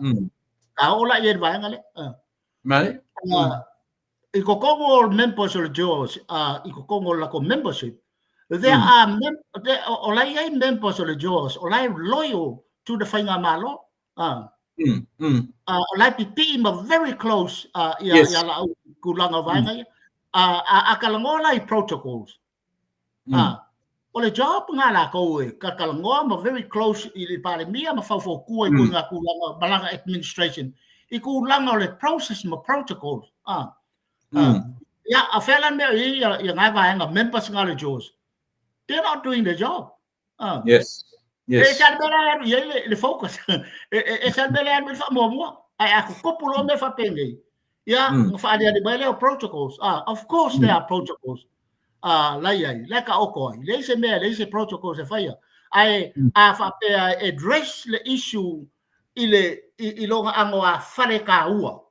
a oo la i le vaega lea a Mai. I totonu o members o le CHOGM a i totonu o latou membership there are mem there, o la i ai members o le CHOGM o la e loyal to the faigamalo a o la e pipii ma very close ia ia lau tulaga o vaega ia a talanoa la i protocols a o le job nga lakou e talanoa ma very close i le Palemia ma faufautua i nga tulaga ma lana administration i tulaga o le process ma protocols a ia a fea la mea i ia ia nga vaega members nga le CHOGM, they're not doing the job. Yes. E sa le mea la e alu i ai le focus. E sa le mea la e alu i le faamuamua. Ae a tutupu loa mea faapenei, ia, na faaaliali mai lea o protocols. Ah, of course there are protocols. Ah, la i ai, la e taoto ai. Leai se mea, leai se protocols e faia. Ae a faapea e address le issue i le i lona ano a fale taua,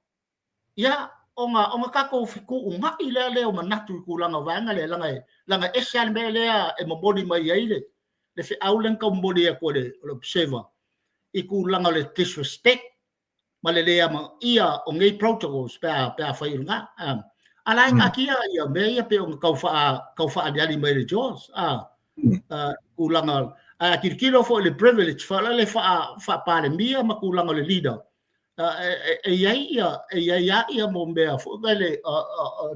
ia, ona tatou fetuunai lea o manatu i tulaga o vaega lea, leaga e ese lava le mea lea e momoli mai ai le feau lea na tau momoli atu e le Observer i tulaga o le disrespect ma le le amanaia o nei protocols pe a fai i lena. A la e taatia ia mea ia pei ona tau faaaliali mai e le CHOGM. Tulaga, ae a tilotilo foi i le privilege foi lea faa-Palemia ma tulaga o le leader, e i ai ia e i ai lava ia mo mea foi lele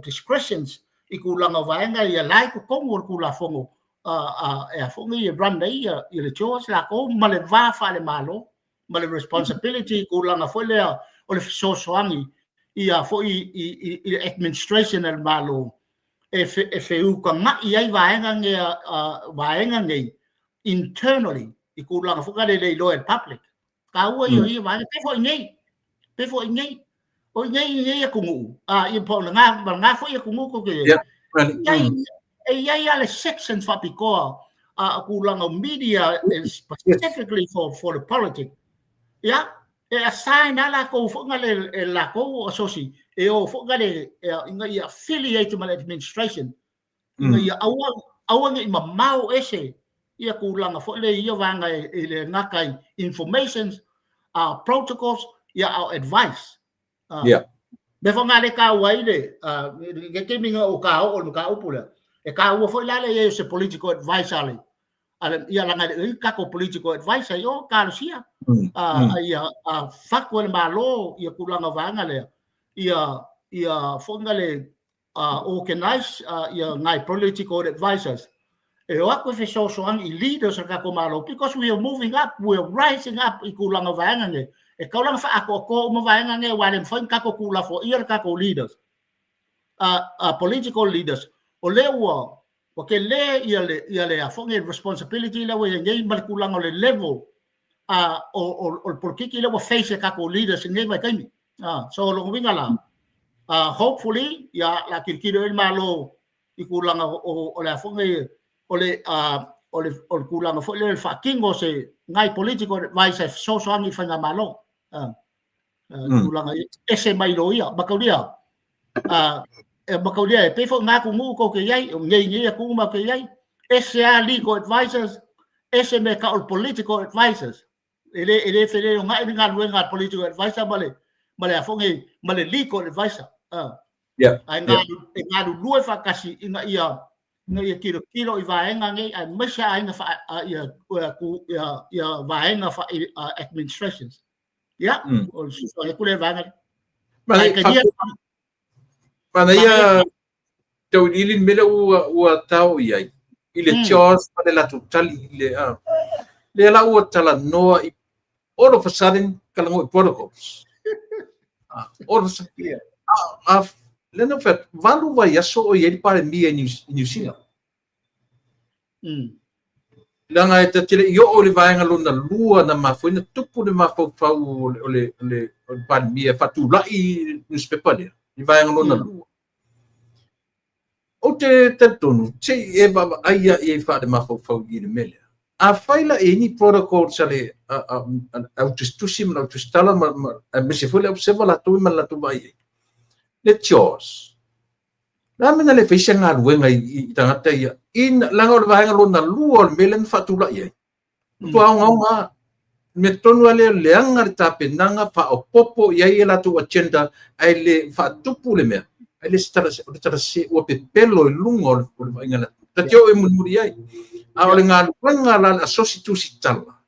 discretions i tulaga o vaega ia la i totonu o le Tulafono e a foi nei e run ai ia le CHOGM latou ma le va faale-Malo ma le responsibility i tulaga foi lea o le fesoasoani ia foi i le administration a le Malo e feutagai ai vaega nei vaega nei internally i tulaga foi lele le iloa e le public. Taua ia ia vaega pe foi nei pe foi nei o nei nei atunuu a ia po na ma nga foi atunuu ko ke e i ai le section faapitoa a tulaga o media specifically for the politics ia e assign a latou foi nga le e latou asosi e o foi nga le ina ia affiliate ma le administration ina ia aua aua nei mamao ese ia tulaga foi le ia vaega e le gata i informations, protocols ia our advice. Mea foi nga le taua ai le le taimi na o ka oo le mataupu lea e taua foi la le i ai o se political advice a le ia laga le tatou political advice ai o talosia ia fatu e le Malo ia tulaga o vaega lea ia foi nga le organize ia ngai political advisors e o atu e fesoasoani i leaders o le tatou Malo because we are moving up, we are rising up i tulaga o vaega nei e tau lana faaatoatoa uma vaega nei aua e le mafai ona tatou tuulafoaia le tatou leaders political leaders o lea ua tele ia le a foi nei responsibility lea ua i ai nei ma le tulaga o le level o le polokiki lea ua face e tatou leaders i lenei vaitaimi. So o lona uiga la, hopefully ia la tilotilo i le Malo i tulaga o le a foi nei o le tulaga foi lea o le faatino o se ngai political advice e fesoasoani i faigamalo. Tulaga ese mai loia mataulia e mataulia e pei foi ngā atunuu tou te i ai, o nei nei atunuu matou te i ai, ese lava legal advisors, ese mea tau o le political advisors. E le feleogai le galuega a le political advisor ma le a foi nei ma le legal advisor. Ae e galulue faatasi ina ia tilotilo i vaega nei aemaise aiga fa ia ia ia vaega fa administrations. Ia, o le fesoasoani atu lea i le vaega lea. Ae talia Mana ia tau iliili le mea lea ua tao i ai i le CHOGM ma le latou tali i le lea la ua talanoa i All of a sudden, talanoa i protocols. All of a sudden. A, lea na ou fai atu, 8 vaiaso o i ai le Palemia i New Zealand. Leaga e ta te le i oo i le vaega lona lua na mafua ai ona tupu le mafaufau o le, o le, o le, o le Palemia e faatulai le newspaper lea i vaega lona lua. Ou te talitonu, se i e vaavaai lava i ai faale-mafaufau i le mea lea. Afai la e i ai ni protocols a le au tusitusi ma le au tusitala ma, ma, aemaise foi le observer latou ma le latou vaai ai, le CHOGM, le a mea na le fai se galuega i, i tagata ia, ina, leaga o le vaega lona lua o le mea lea na faatulai ai, Matua ogaoga lava. Mea tonu lava lea, leaga le tapenaga, faaopoopo i ai a latou agenda, ae le faatupu le mea, ae le se tala, o le tala sese, ua pepelo i luga o le, o le vaaiga a le atunuu. Ta te oo i mulimuli ai. A o le galuega la a le asosi tusitala,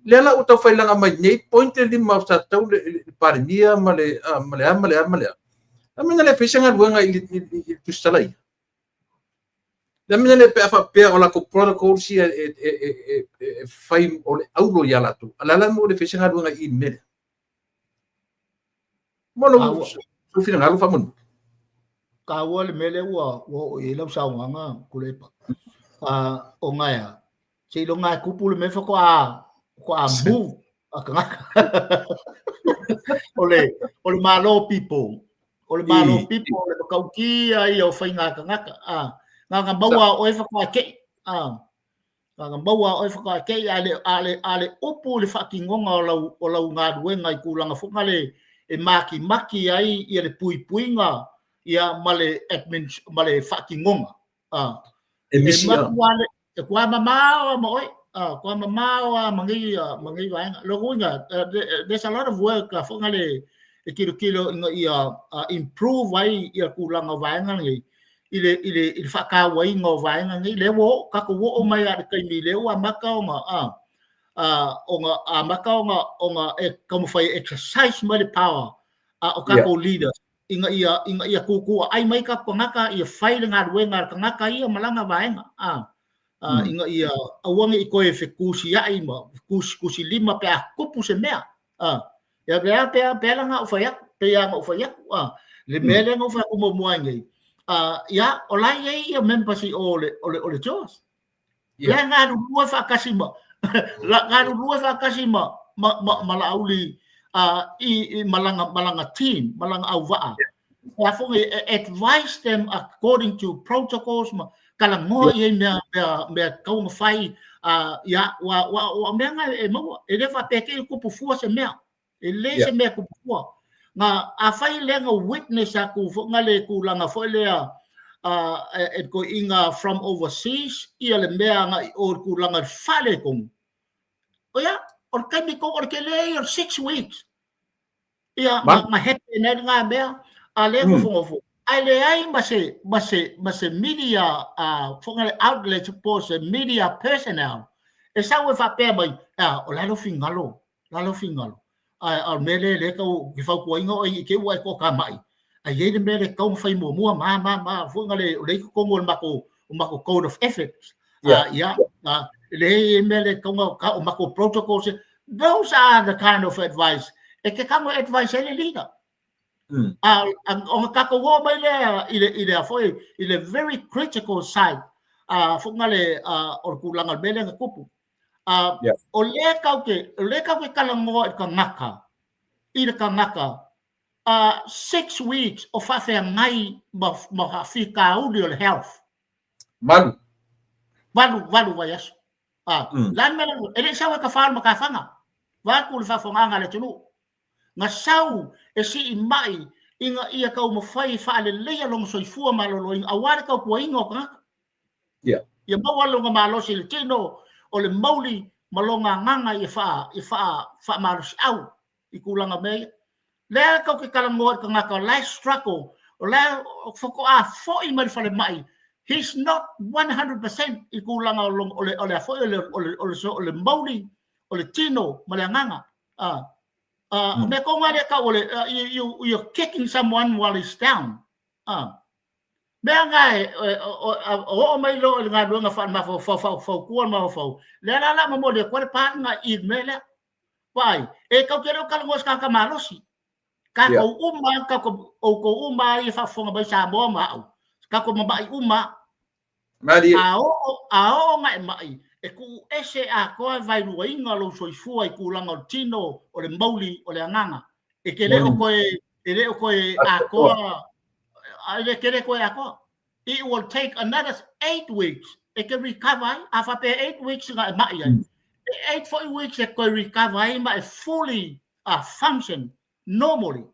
lea la ua tau failaga mai nei point le lima sa tatau le, le Palemia ma le, ma le a ma le a ma le a. A mea na le fai se galuega i le, i, i, i le tusitala ia? Le mea lea pe a faapea o latou protocols ia e, e, e, e, e fai o le aulo ia latou. A le a la le mea ua le fai se galuega i i le mea lea? Mo lou lou finagalo faamolemole. Taua le mea lea ua ua oo i ai lau saunoaga Tuilaepa. O gaea, seiloga e tupu le mea faatoa faatoa move a tagata. O le o le Malo people, o le Malo people o le matautia ia o faiga a tagata. Na ona maua lava o oe faatoa te i. Na ona maua lava o oe faatoa te i, a le a le a le upu i le faatinoga o lau o lau galuega i tulaga foi nale e matimati ai ia le puipuiga ia ma le admin ma le faatinoga. E misi lava. E matua mamao lava ma oe. Matua mamao lava ma nei, ma nei vaega. Lona uiga, there's a lot of work foi nale e tilotilo ina ia improve ai ia tulaga o vaega nei i le, i le, i le faatauaina o vaega nei. Lea ua oo, tatou oo mai lava i le taimi lea ua amata ona, ona amata ona, ona e taumafai e exercise mai le power a o tatou leaders ina ia, ina ia tuutuuaai mai tatou tagata ia fai le galuega a le tagata ia ma lana vaega, a, a, ina ia aua ne i toe fetusiai ma tusitusilima pe a tupu se mea, a. Ia pe a, pe a, pe a la na ou fai atu, pei lava ona ou fai atu, a, le mea lea na ou fai atu muamua ai nei, a, ia, o la e i ai ia members i o le, o le, o le CHOGM. Yeah. La galulue faatasi ma la galulue faatasi ma ma ma, ma Laauli i, i malanga malanga team, malanga auvaa. Yeah. A foi advise them according to protocols ma talanoa yeah. i ai mea mea mea tatau ona fai ia ua ua ua mea nga e maua e le faapea te i tupu fua se mea. E leai se mea tupu fua. Na, afai lea na witness atu foi na le tulaga foi lea e toeaiina from overseas ia le mea agai i o i le tulaga i le faaletonu, ia, o le taimi tonu, o le tele ia o le 6 weeks, ia, na happen ai lena mea, a lea e nofonofo, ae leai ma se, ma se, ma se media foi na le outlet po o se media personnel e sau e faapea mai, a, o le a lou finagalo, La lou finagalo. Ae o le mea lea lea tau ke fautuaina oe i te i ua e toatamai, ae i ai le mea lea e tatau ona fai muamua ma ma ma foi na le o lea i totonu o le matou o matou code of ethics. Yeah. Ia, le i ai mea lea e tatau ona o matou protocols. Those are the kind of advice e te tago e advice ai le leader. Ona tatou oo mai lea i le i le a foi i le very critical side foi na le o le tulaga o le mea lea na tupu. O lea tatou te o lea tatou te talanoa i le tagata i le tagata 6 weeks o faafeagai ma ma faafitauli o le health. Valu. Valu, valu vaiaso. Le a le mea e le i sau e tafa o le matafaga. Vaeatu le faafofogaaga a le atunuu. Na sau e sii mai ina ia taumafai e faaleleia lona soifua maloloina aua le tautuaina o tagata. Yeah. Ia maua lona malosi i le tino o le mauli ma lona agaga ia faa, ia faa, faamalosiau i tulaga mea ia. Lea tatou te talanoa i le tagata o la e struggle, o la e faatoa foi mai le falemai, he's not 100% i tulaga o, o le, o le, o le, o le, o le, o le mauli, o le tino ma le agaga. O mea tonu lava lea e tau o le, you're kicking someone while he's down. Mea na e oo mai loa i le galuega faale-mafaufau, faufautua le mafaufau, lea la o le a momoli atu ai le pa lena i le mea lea. Vaai, e kau te le o talanoa i se tagata malosi. Tatou uma, tatou, outou uma ia faafofoga mai Samoa ma au, tatou mama'i uma. Malie. A oo, a oo na e ma'i, e tuu ese atoa e vaeluaina lou soifua i tulaga o le tino, o le mauli, o le agaga. E te le o toe, e le o toe atoa, e te le toe atoa. It will take another 8 weeks e te recover ai. A faapea 8 weeks na e ma'i ai, e 8 foi weeks e toe recover ai ma e fully function normally.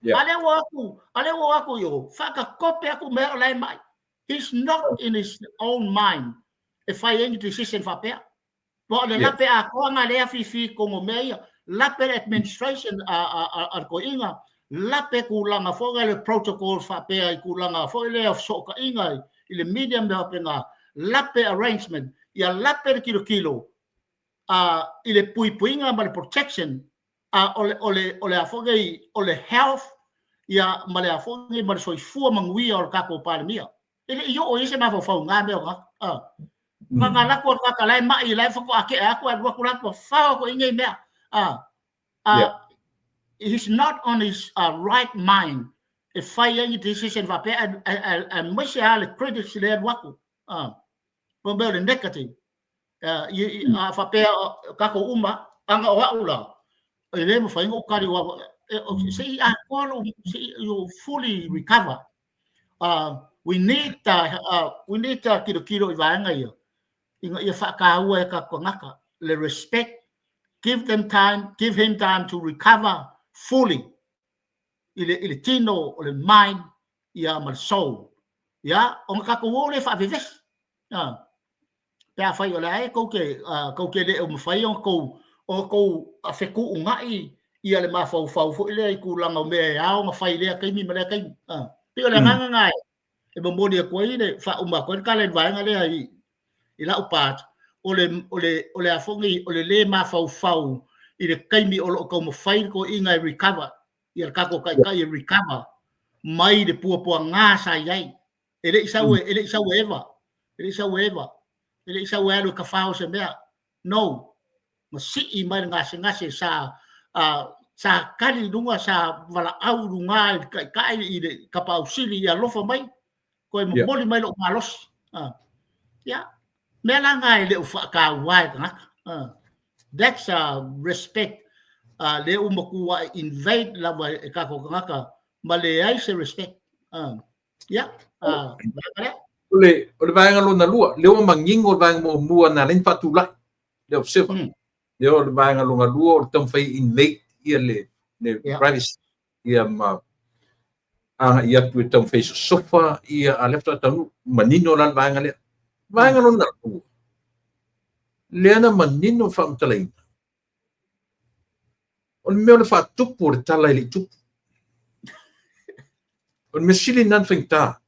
A lea ua o atu, a lea ua o atu i o, faatakope atu mea o la e ma'i. He's not in his own mind e fai ai ni decision faapea. Aua o le lape atoa na lea afifi i totonu o mea ia. Lape le administration a le toeaina, lape tulaga foi lea le protocols faapea i tulaga foi lea o fesootaiga i le media ma mea faapena. Lape arrangement, ia lape le tilotilo i le puipuiga ma le protection a o le o le o le a foi nei o le health ia ma le a foi nei ma le soifua manuia o le tatou Palemia. E le i oo i ai se mafaufau i na mea o tagata. A. Ma na alu atu o le tagata la e mai la e faatoa tea atu ae alu atu la pafao atu i nei mea. A. A. Yeah. He's not on his right mind e fai ai ni decision faapea aemaise lava le critics lea e alu atu. A. Mo mea o le negative. A faapea tatou uma, ana o au la, e le mafai ona ou tali, se i atoa lou, se i you fully recover. We need we need tilotilo i vaega ia, ina ia faataua e tatou tagata le respect, give them time, give him time to recover fully i le, i le tino o le mind ia ma le soul. Ia, ona tatou o lea faavevesi. Pe afai o le a e tou te, tou te le o mafai ona tou, ona tou fetuunai ia le mafaufau foi lea i tulaga o mea e ao ona fai i lea taimi ma lea taimi. Pei o le agaga lena e momoli atu ai le faauma atu ai le tala i le vaega lea i, i lau part, o le, o le, o le a foi nei, o le lē mafaufau i le taimi o lo o taumafai le toeaina e recover, ia le tatou taitai e recover mai le puapuaga sa i ai. E le i sau e, e le i sau e eva, e le i sau e eva, e le i sau e alu e tafao se mea. No. Na sii mai le gasegase sa sa kali i luga, sa valaau i luga i le taitai i le Tapaau Sili ia alofa mai, toe momoli mai lou malosi. Ia, mea la na e le o faataua e tagata. That's a respect lea ua matuai invade lava e tatou tagata ma leai se respect. Ia, vaega lea. O le, o le vaega lona lua, lea ua manino le vaega muamua na ala ai ona faatulai le observer. Lea o le vaega lona lua o le taumafai e invade ia le, le privacy ia ma agai atu e taumafai e sosofa ia a lea faatoa taunuu. Manino la le vaega lea. Vaega lona lua, lea na manino le faamatalaina, O le mea o le faatupu o le tala e le i tupu. O le mea sili lena na faigata.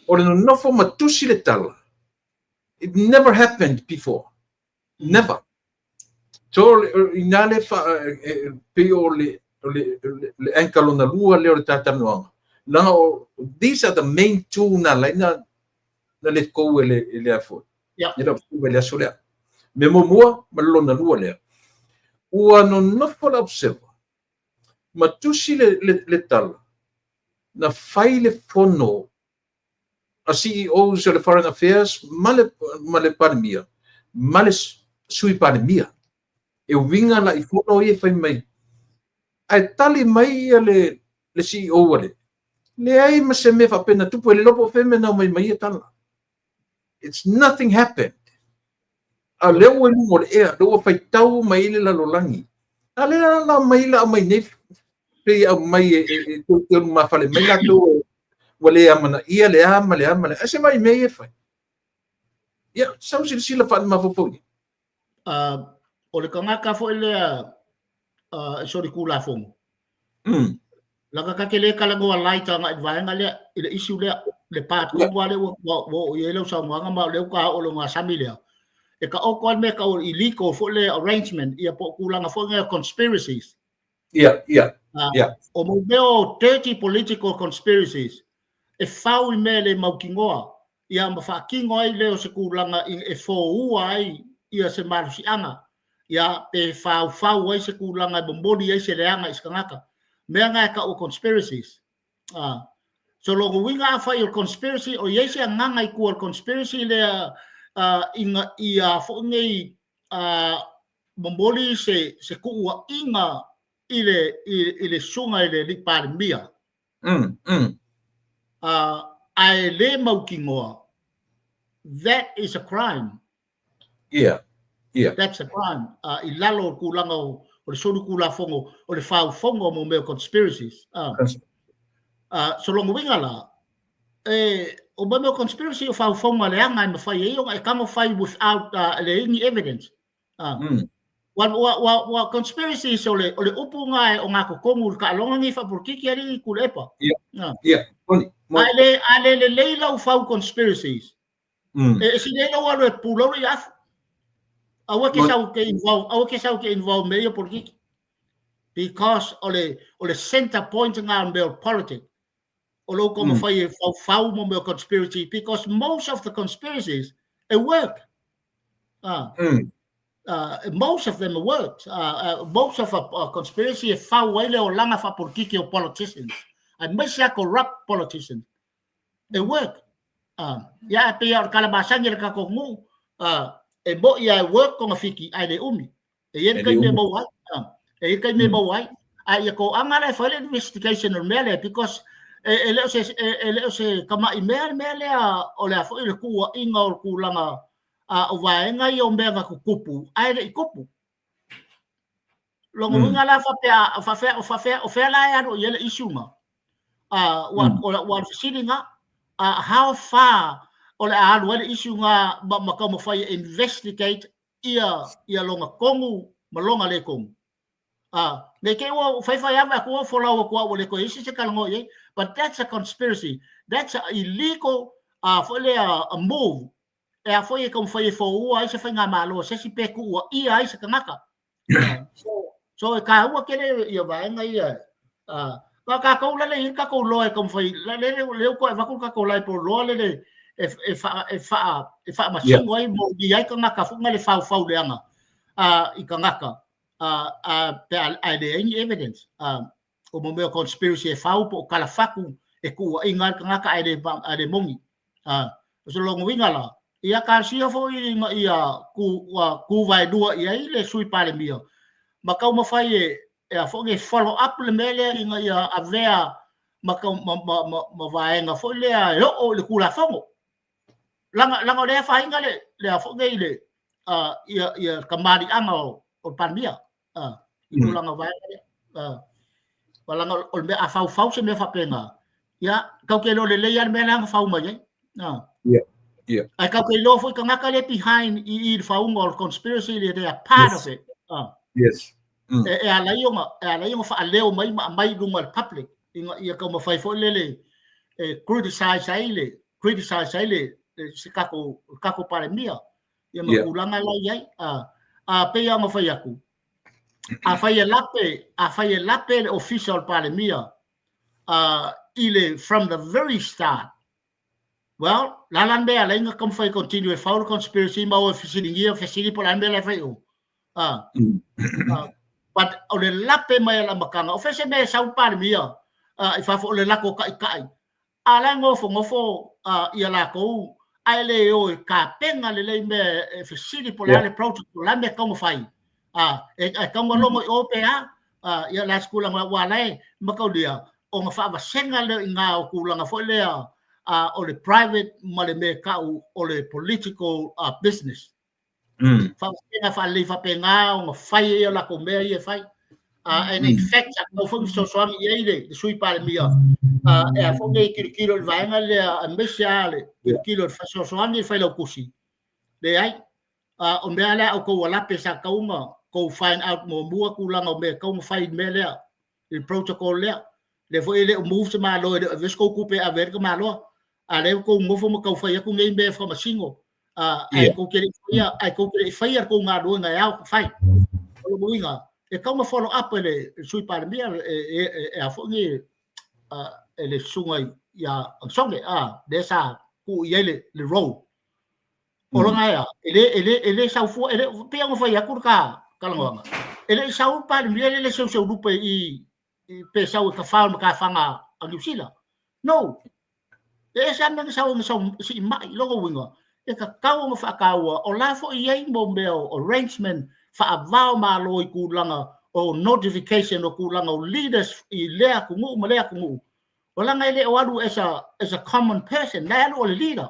O le nonofo ma tusi le tala, it never happened before. Never. So, ina le fa, pei o le, o le, le anchor lona lua lea o le talatalanoaga. Leaga o, these are the main two na ala ai na, na let go e le, e le a foi. E le observer i le aso lea. Mea muamua ma le lona lua lea. Ua nonofo le observer ma tusi le, le, le tala na fai le fono a CEOs o le Foreign Affairs ma le, ma le Palemia ma le Sui Palemia. E uiga la i fono ia e fai mai. Ae tali mai ia le, le CEO a le, leai ma se mea faapea na tupu, e le iloa po o fea mea na aumai mai ia tala. It's nothing happened. A lea ua i luga o le ea, lea ua faitau mai ai le lalolagi. A lea la aumai la aumai nei pei e aumai e, e, e teuteu lumafale mai latou ua le amanaia le a ma le a ma le a. Ai se mai mea ia e fai. Ia, sau silasila faalemafaufau i ai. O le tagata foi lea e solitulafono. Leaga ta te le talanoa light agai i le vaega lea, i le issue lea, le part tonu lava lea ua oo i ai lau saunoaga ma o lea ua ta oo i le ogasami lea. E taoto lava le mea e tau o le illegal foi lea arrangement ia po o tulaga foi lea conspiracies. O mau mea o dirty political conspiracies e fau i mea e le mautinoa ia ma faatino ai lea o se tulaga e foua ai ia se malosiaga. ia pe faufau ai se tulaga e momoli ai se leaga i se tagata. Mea na e tau o conspiracies. So lona uiga afai o le conspiracy, o i ai se agaga i tua o le conspiracy lea ina ia foi nei momoli se tuuaiga i le susuga i le alii Palemia. Ae le mautinoa, that is a crime. That's a crime. I lalo o tulaga o le soli tulafono o le faufauga mo mea o conspiracies. So lona uiga la, o mea o conspiracy o faufauga leaga e mafai ai ona e tago fai without le any evidence. Ua conspiracies o le upu nga o ngā totonu le taaloga nei faapolitiki alii Tuilaepa. Yeah. Moni. Moni. A le lelei lau fau conspiracies. E si le lau alu e pulau le afu. Aua ke sau ke involve, aua ke sau ke involve me ia politiki. Because o le center point nga mea o politics. O lo ko mawhai e fau fau mo mea conspiracy, because most of the conspiracies it work. Most of them work. Most of a conspiracy e fau ai le o langa fa politiki o politicians. Aemaise a corrupt politicians. It work. Ia pe ia o le kalamasagi le kako ngu e mo ia e work ko ngafiki ai le umi. E ia kai me mau ai. E ia kai me mau ai. A ia ko anga le fai le investigation o mea le, because e le o se e le o se kama i mea mea lea o le afo i le kua inga o le kulanga a o vaenga ia o mea nga kukupu ai le i kupu. Longa winga la fa pea fa fea o fa fea o fea la e alu i le issue nga. Ua ua fesili nga how far o le alu ai le issue nga ma kau mawhai investigate ia longa kongu ma longa le kongu. Ne ke ua fai fai ava aku ua folau aku au le ko isi se kalango i, but that's a conspiracy. That's a illegal foi le a move. E a foi e kau fai e fo ua ai se fai ngā malo se si pe ku ua ia ai se kangaka. So e ka ua kele ia vaenga ia. Ka ka kau lale i ka kau loa e kau fai la le le le ko e vaku ka kau lai po loa le le e fa masingo ai mo i ai kangaka fu le fau fau leanga i kangaka pe a le any evidence o mo mea conspiracy e fau po o kalafaku e kua i ngai kangaka ai le mongi. O se longa winga la ia ka sia fo i nga ia ku ku vai lua i ai le sui palemia ma kau mawhai e a fo nge follow up le mea lea ina ia avea ma kau ma vaenga fo lea e oo i le kulafono langa langa o lea whainga le a fo nge i le ia kamarianga o palemia i tulaga vaega lea. Walanga o le mea a faufau se mea faapena, ia kau ke lo lelei a le mea lea na fau mai ai. Ai kau ke iloa foi tagata le behind i le fauga o le conspiracy le, they are part of it. E alai ona faaleo mai ma aumai i luga o le public ina ia taumafai foi lele e criticize ai le se tatou Palemia ia ma tulaga la i ai. A pei ona fai atu, a fai e lape le ofisa o le Palemia i le from the very start, well, la la mea la inga taumafai continue e fau le conspiracy ma o e fesiligia fesili po o le a le mea la e fai o. But o le lape mai a le amataga o fese mea e sau le Palemia i fafo o le lako taʻitaʻi a la e gofogofo ia lakou ae le o e kapena lelei mea e fesili po o le a le protocol la mea taumafai e tauga logo i o pe a ia la se tulaga ua la e mataulia ona faavasega lea i ngā o tulaga foi lea o le private ma le mea tau o le political business. Faavasega faalelei faapena ona fai ai o latou mea ia e fai. And in fact, a tau foi fesoasoani i ai le sui Palemia e a foi nei tilotilo i le vaega lea, aemaise lava le tilotilo i le fesoasoani i le failautusi. Leai, o mea lea au tou alape sa tau ona tou find out muamua tulaga o mea e tau ona fai i le mea lea, i le protocol lea. Lea foi e le o move se Malo, e le o ave se tou tupe e ave ai le tamaloa. A lea ua tou nofo ma tau fai atu nei mea e faamasino. Ae tou te le i faia, ae tou te le i faia le tou galuega e ao fai. O lona uiga, e tau ona follow up e le sui Palemia e a foi nei e le susuga ia Agisoge, lea sa tuu i ai le role. O lona ea, e le sau fua, e le, pei ona fai atu le ka, talanoaga, e le i sau le Palemia lea le seuseu lupe i pe sau e tafao i matafaga a Niu Sila. No. E ese lava mea na sau na sau sii mai, lona uiga, e tatau ona faataua, o la foi e i ai mo mea o arrangement faava o Malo i tulaga o notification o tulaga o leaders i lea atunuu ma lea atunuu, o leaga e le o alu as a, as a common person, la e alu o le leader.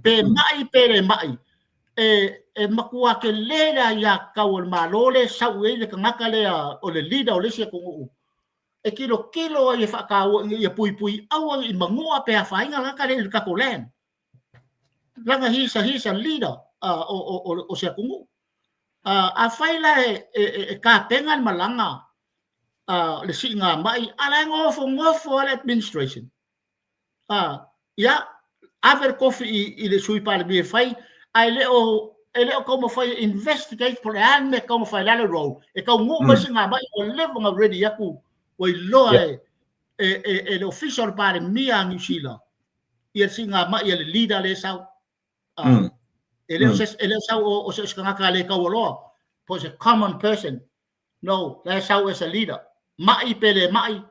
Pe mai pe le mai, e matua tele le aiatatau a le Malo lea e sau i ai le tagata lea o le leader o le isi atunuu, e tilotilo ai e faataua ina ia puipui aua ne i manua pe afaina le tagata lea i le tatou land. Leaga he is a leader o se atunuu. Afai la e tapena le malaga le siiga mai, a la e nofonofo lava le administration. Ia, ave le tofi i le Sui Palemia e fai, ae le o e le o taumafai e investigate po o le a le mea e taumafai, o le a le role, e taunuu mai siiga mai ua leva ona ready atu, ua iloa e le Ofisa o le Palemia a Niu Sila ia le siiga mai a le leader lea e sau. E le o se, e le o sau o se tagata le taualoa, po o se common person. No, la e sau as a leader. Mai pe le mai,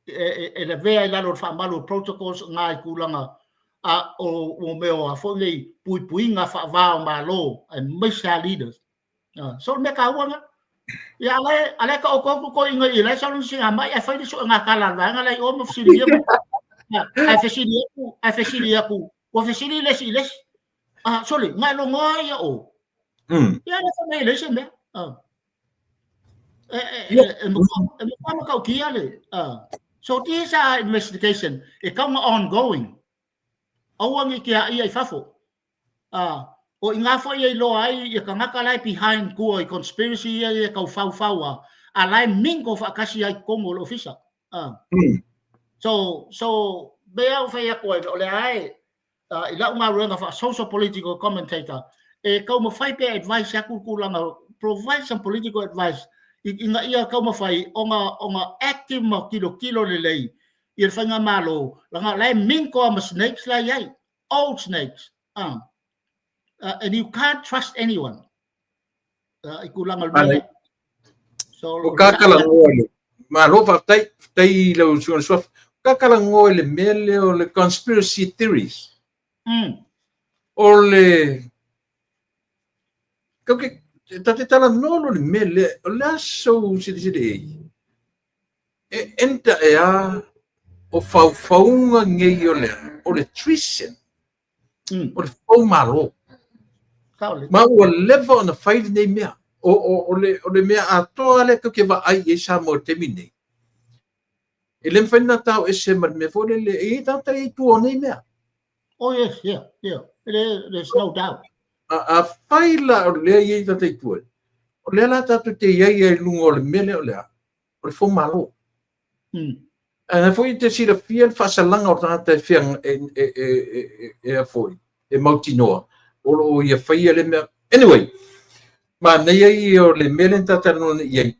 e lavea i lalo o le faamalu o protocols ngā i tulaga a o mea o a foi nei puipuiga faava o Malo, aemaise a leaders. So le mea taua lena. Ia ale ka o ko ko inga i lai sau ni singa mai ai fai le suega tala a le vaega lea i o ma fesiligia mai. Ia, ai fesili aku, ai fesili aku, ua fesili le isi i le isi. Ah, sole, ngai logoa ia o. Ia le fai mai le se mea. Ah. E matua matautia le. So these are investigation e tau na ongoing. Aua ne i te aia i fafo. O i ngā foi e iloa ai ia tagata la e behind tua i conspiracy ia e tau faufau a, a la e mingle faatasi ai i totonu o le ofisa. So, mea au fai atu ai, o lea e, i lau galuega faa social political commentator, e taumafai pea advice atu le tulaga, provide some political advice ina ia taumafai ona active ma tilotilo lelei i le faigamalo, leaga o la e mingle lava ma snakes la e i ai, old snakes. And you can't trust anyone i tulaga o le mea lea. So, o kakalagoa le malo faafetai, faafetai i lau susuga i le Suafa. O kakalagoa i le mea lea o le conspiracy theories. O le kau ke ta te talanoa loa i le mea lea, o le a sou silasila i ai? E enter ea o faufauga nei o le o le treason. O le fou malo. Ma ua leva ona fai lenei mea. O le mea atoa lea kau ke vaai i ai Samoa i le taimi nei. E le mafai ona tao ese ma le mea foi lele, e i ai tagata e i tua o nei mea. Oh yes, yeah. There's no doubt. Afai la o lea i ai tagata i tua, o lea la tatou te i ai ai i luga o le mea lea o le a? O le fou malo. Ae na foi te silafia le faasalaga o tagata e fea e a foi, e mautinoa, o lo o ia faia le mea. Anyway, manaia ia o le mea lea na talanoa nei i ai.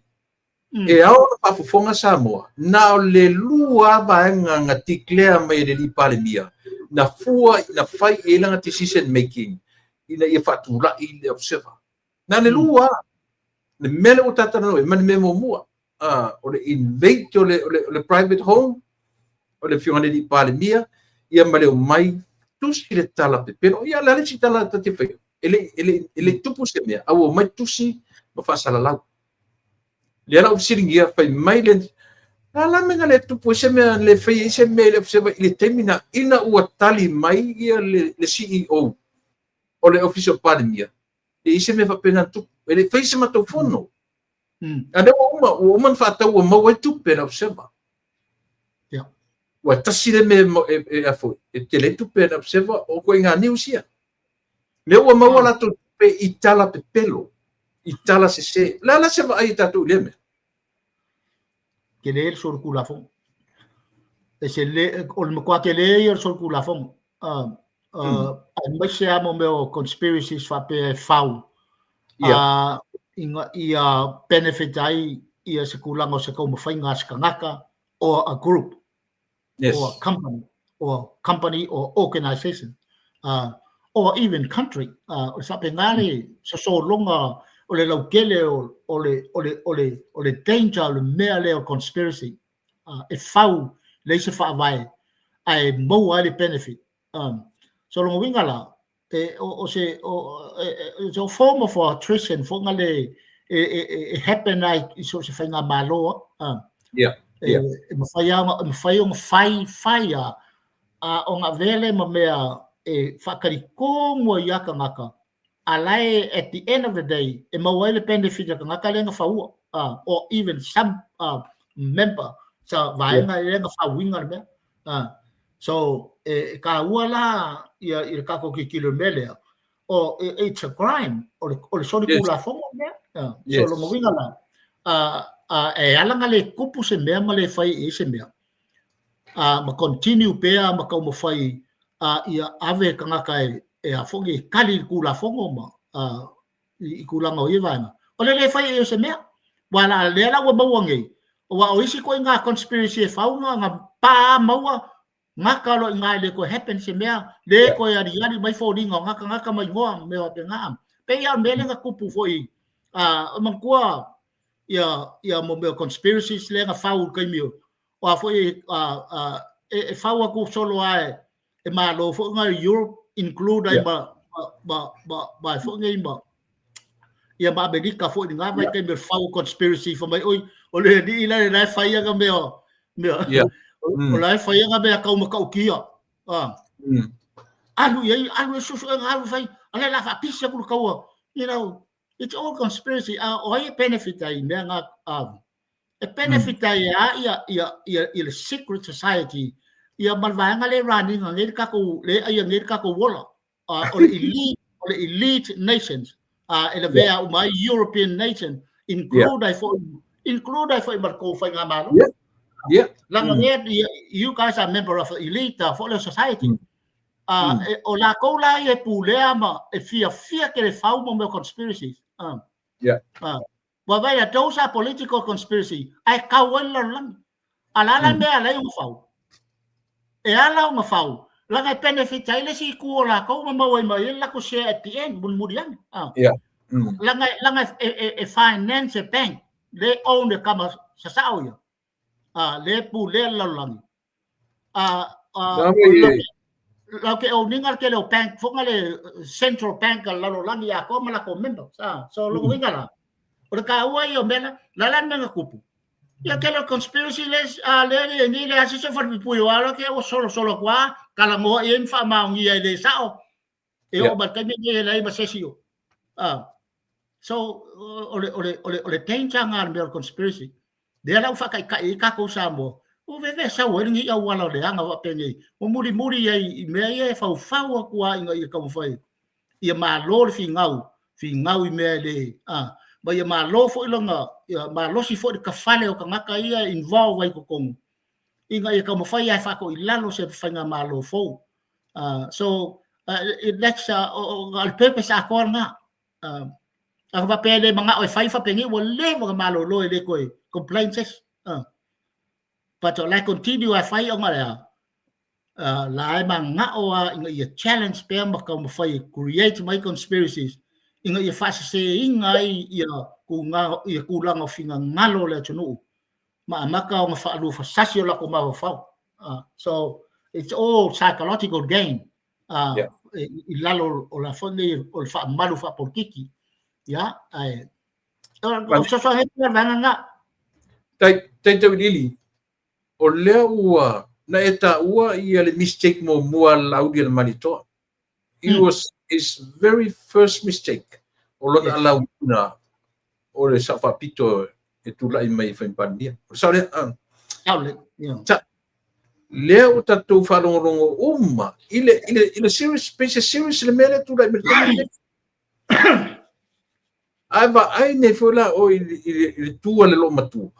E ao ona faafofoga Samoa, na o le lua lava vaega na declare mai e le alii Palemia, na fua, na fai i ai lana decision making ina ia faatulai le observer. Na le lua lava. Le mea lea ua talanoa ai, ma le mea muamua, o le invade o le private home, o le afioga i le alii Palemia, ia ma le omai tusi le tala pepelo. Ia, o le a le isi tala ta te faia? E le tupu se mea, a ua omai tusi ma faasalalau. Lea la ua fesiligia, fai mai le a la mea na le tupu ai se mea, le fai ai se mea i le observer i le taimi na, ina ua tali mai ia le CEO o le Ofisa o Palemia, e i se mea faapena na tupu. E le fai se matou fono. A lea ua uma ona faatau ua maua ai tupe le observer. Ua tasi le mea e a foi, e tele ai tupe le observer o ituaiga news ia. Lea ua maua latou tupe i tala pepelo, i tala sese. O le a la se vaai a tatou i lea mea? Tele le solitulafono. E se le, o le matua tele ia o le solitulafono. Aemaise lava mo mea o conspiracies faapea e fau. Ina ia benefit ai ia se tulaga o se taumafaiga a se tagata or a group. Or a company or company or organization or even country. O le faapena le sosologa. o le lautele o le danger o le mea lea o conspiracy, e fau leai se faavae ae maua ai le benefit. So lona uiga la, e, o, o se o, e, e, form of attrition foi nga le e happen ai i so se faigamalo. E mafai ona fai fai a ona vele ma mea e faatalikonu ai ia tagata a la e at the end of the day e maua ai le benefit a tagata lea na faua, or even some member sa vaega lea na fauina le mea. So e kaua la ia i le tatou tilotilo i le mea lea o it's a crime, o le soli kulafono mea. So lona uiga la, e ala na le kupu se mea ma le fai i se mea ma continue pea ma taumafai ia ave tagata e a foi e kali i le kulafono ma i tulaga o ia vaega o le le fai i se mea ua la lea la ua maua nei ua o isi koiga conspiracy e fau na pa maua gata lo inga le ko happen se mea le ko ali ali mai foliga o gata gata mai ngoa me o penga pe ia me le kupu foi a manatua ia mo mea conspiracies le nga fau kaimi o a foi a e fau aku solo ae e malo foi nga Europe include ai ma foi ngai ma ia ma Amerika foi nga vai te me fau conspiracy fa mai oi o le ni ila le fai nga mea o la fai nga mea kau ma kau kia alu ia alu e susu nga alu fai ale la fa pisi ku kau. It's all conspiracy. O ai benefit ai mea nga e benefit ai a ia le secret society ia ma le vaega le running ngai le tatou le ai ngai le tatou ola o le elite nations e lavea uma ai European nation include ai foi include ai foi ma kou faigamalo langa mm. You guys are member of the elite for the society. O lakou la e pulea ma e fiafia ke le fau mo mea conspiracies. Ua vai those are political conspiracy ai kau ai lalolagi a la la mea alai ona fau e ala ona fau langa e benefit ai le si ku o lakou ma maua ai mai ai lakou share at the end mulimuli ane. Langa e finance e bank le own e kama sasao ia le pulea le lalolagi lau ke owninga le tele o bank foga le central bank a le lalolagi atoa ma lakou members. So lona uiga la o le taua ia o mea la la la mea na tupu ia tele o conspiracy le le le ni le asi se falepipui o ala ke ua solosolo atu a talanoa i ai ma faamaonia e le sao e oo mai le taimi lenei e leai ma se isi o. So o le danger nga le mea o le conspiracy lea la ua faataitai ai tatou Samoa ua veve sau ai lenei auala o le aga faapenei ua mulimuli ai i mea ia e faufau atu a ina ia taumafai ia malo le figau figau i mea e le ma ia malo foi lona ia malosi foi le tafale o tagata ia e involve ai totonu ina ia taumafai ae faatoilalo se faigamalo fou. So that's o le purpose atoa lena. A faapea le manao e fai faapenei ua leva ona malolo e le toe complain se isi. But o la e continue ae fai ona lea la e manao a ina ia challenge pea ma taumafai e create mai conspiracies ina ia faaseseina ai ia kuga ia tulaga o finagalo o le atunuu ma amata ona faaluafasasi o latou mafaufau. So it's all psychological game i lalo o la foi nei o le faamalu faapolitiki ia ae o fesoasoani atu le vaega lena. Tai tai Tauiliili, o lea ua na e taua ia le mistake muamua a le Laauli a le Malietoa. It was his very first mistake o lona alauina o le Sao Faapito e tulai mai e fai Palemia. O le sao lea? Sao le, yeah. Lea ua tatou faalogologo uma i le serious, pe se serious le mea lea tulai mai le taimi lenei. Ae vaai nei foi la o i le tu a le loomatua.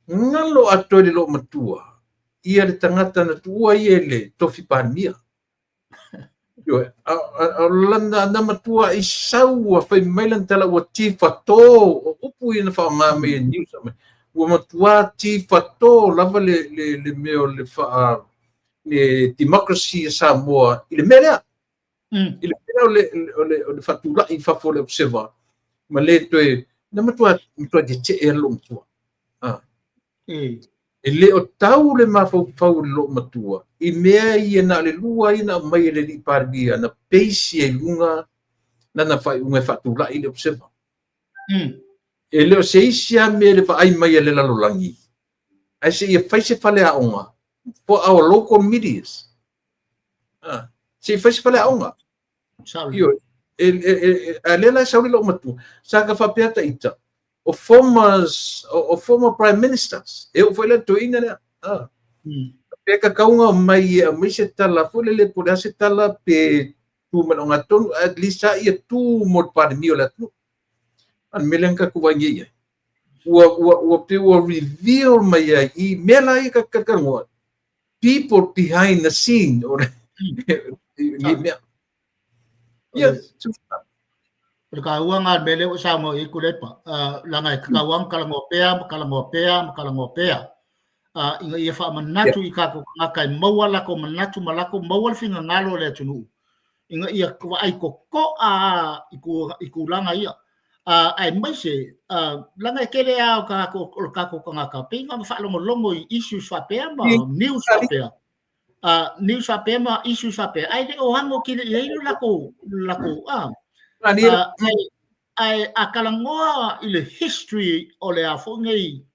Galo atoa i le loomatua ia le tagata na tuua ia i le tofi Palemia. Ioe, o lana na matua i sau ua fai mai lana tala ua tifato o upu ia na faaaoga mai e news mai. Ua matua tifato lava le mea o le faa le democracy a Samoa i le mea lea. I le mea o le faatulai i fafo o le Observer ma le toe na matua matua tetee lou matua. Ah. E le o tau le mafaufau o lou matua i mea ia na o le lua ia na aumai e le alii Palemia na base ai i luga lana faaiuga e faatulai le Observer. E le o se isi lava mea i le vaai mai a le lalolagi, ae seia fai se faleaoga for our local medias. Ah, seia fai se faleaoga. Ioe, a lea la e sau le lou matua, sa ka faapea ta ita, o former prime ministers, e oo foi la le toeaina lea. Ah. Pe kakauga mai e aumai se tala foi lele po o le a se tala pe tu mai le ogatotonu, at least sa ia tu mo le Palemia o le atunuu. A le mea lea na tatou vaai nei i ai. Ua pe ua reveal mai ai i mea la ia kakakanoa, people behind the scene o le ni mea. Ia, O le taua lena mea lea ua saunoa i ai Tuilaepa, leaga e tatau lava ona talanoa pea ma talanoa pea ma talanoa pea, ina ia faamanatu i tatou tagata e maua latou manatu ma latou maua le finagalo o le atunuu, ina ia vaai totoa i tulaga ia. Aemaise, leaga e tele lava o le tatou tagata, pei ona faalogologo i issues faapea ma news faapea, news faapea ma issues faapea, ae le o ano tele i ai lo latou. Ae a talanoa i le history o le a foi nei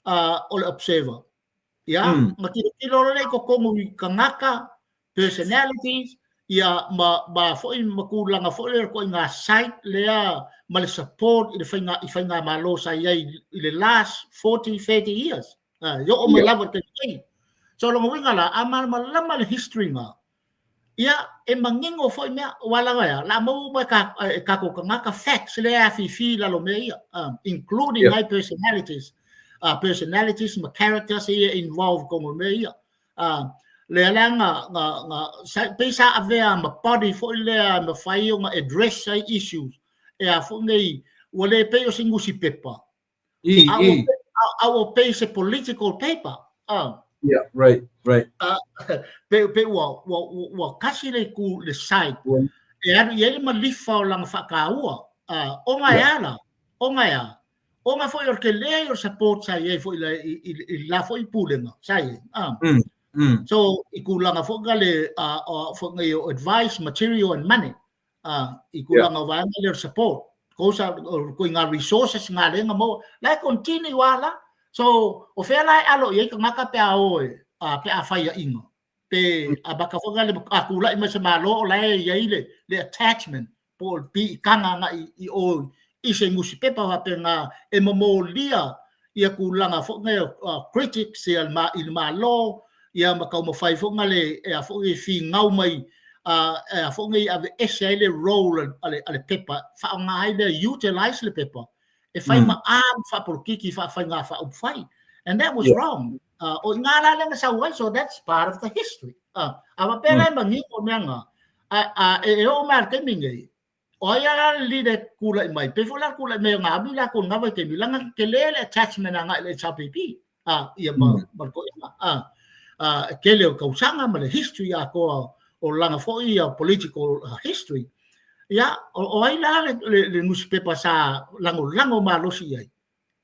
o le Observer, ia, ma tilotilo loa lea i totonu i tagata, personalities, ia ma foi ma tulaga foi lea o ituaiga site lea ma le support i le faiga i faigamalo sa i ai i le last 40, 30 years. E oo mai lava i le taimi nei. So lona uiga la, a malamalama le history na, ia e manino foi mea, aua lava ea, o le a maua uma e tatou tagata facts lea e afifi i lalo o mea ia, including ai personalities ma characters ia involved i totonu o mea ia. Lea la na pei sa avea ma body foi lea e mafai ona address ai issues e a foi nei, ua le pei o se nusipepa, a ua pei se political paper. Yeah, right. Pe ua kasi le itu le side e alu i ai le malifa o lana faataua. Ona e a la? Ona e a? Ona foi o le tele o le support sa i ai foi i la foi pulega sa i ai. So i tulaga foi na le foi nei o advice, material and money. I tulaga o vaega lea o le support. Kosa o ituaiga resources nga lea na maua. La e continue lava la. So o fea la e alo i ai tagata pe a o e pe a faiaina. Pe a maka foi le a tulai mai se Malo o la e i ai le attachment po o le piitaga agai i o i se nusipepa faapena e momolia ia tulaga foi nei o critics ia i le Malo ia ma taumafai foi na le e a foi e finau mai e a foi nei aveese ai le role a le pepa faaaoga ai lea, utilize le pepa e fai ma arm faapolokiki faafaiga faaupufai, and that was wrong. O i ngā la lea na sau ai, so that's part of the history. A faapea la e manino mea na e oo mai le taimi nei, o ai la le leader tulai mai, pe foi la tulai mai o ngā ami la ko ngā vaitaimi, langa tele le attachment agai i le HRPP ia ma le toʻiga tele o tausaga ma le history atoa o lana foi ia political history. Ia, o ai la le nusipepa sa lagolago malosi i ai?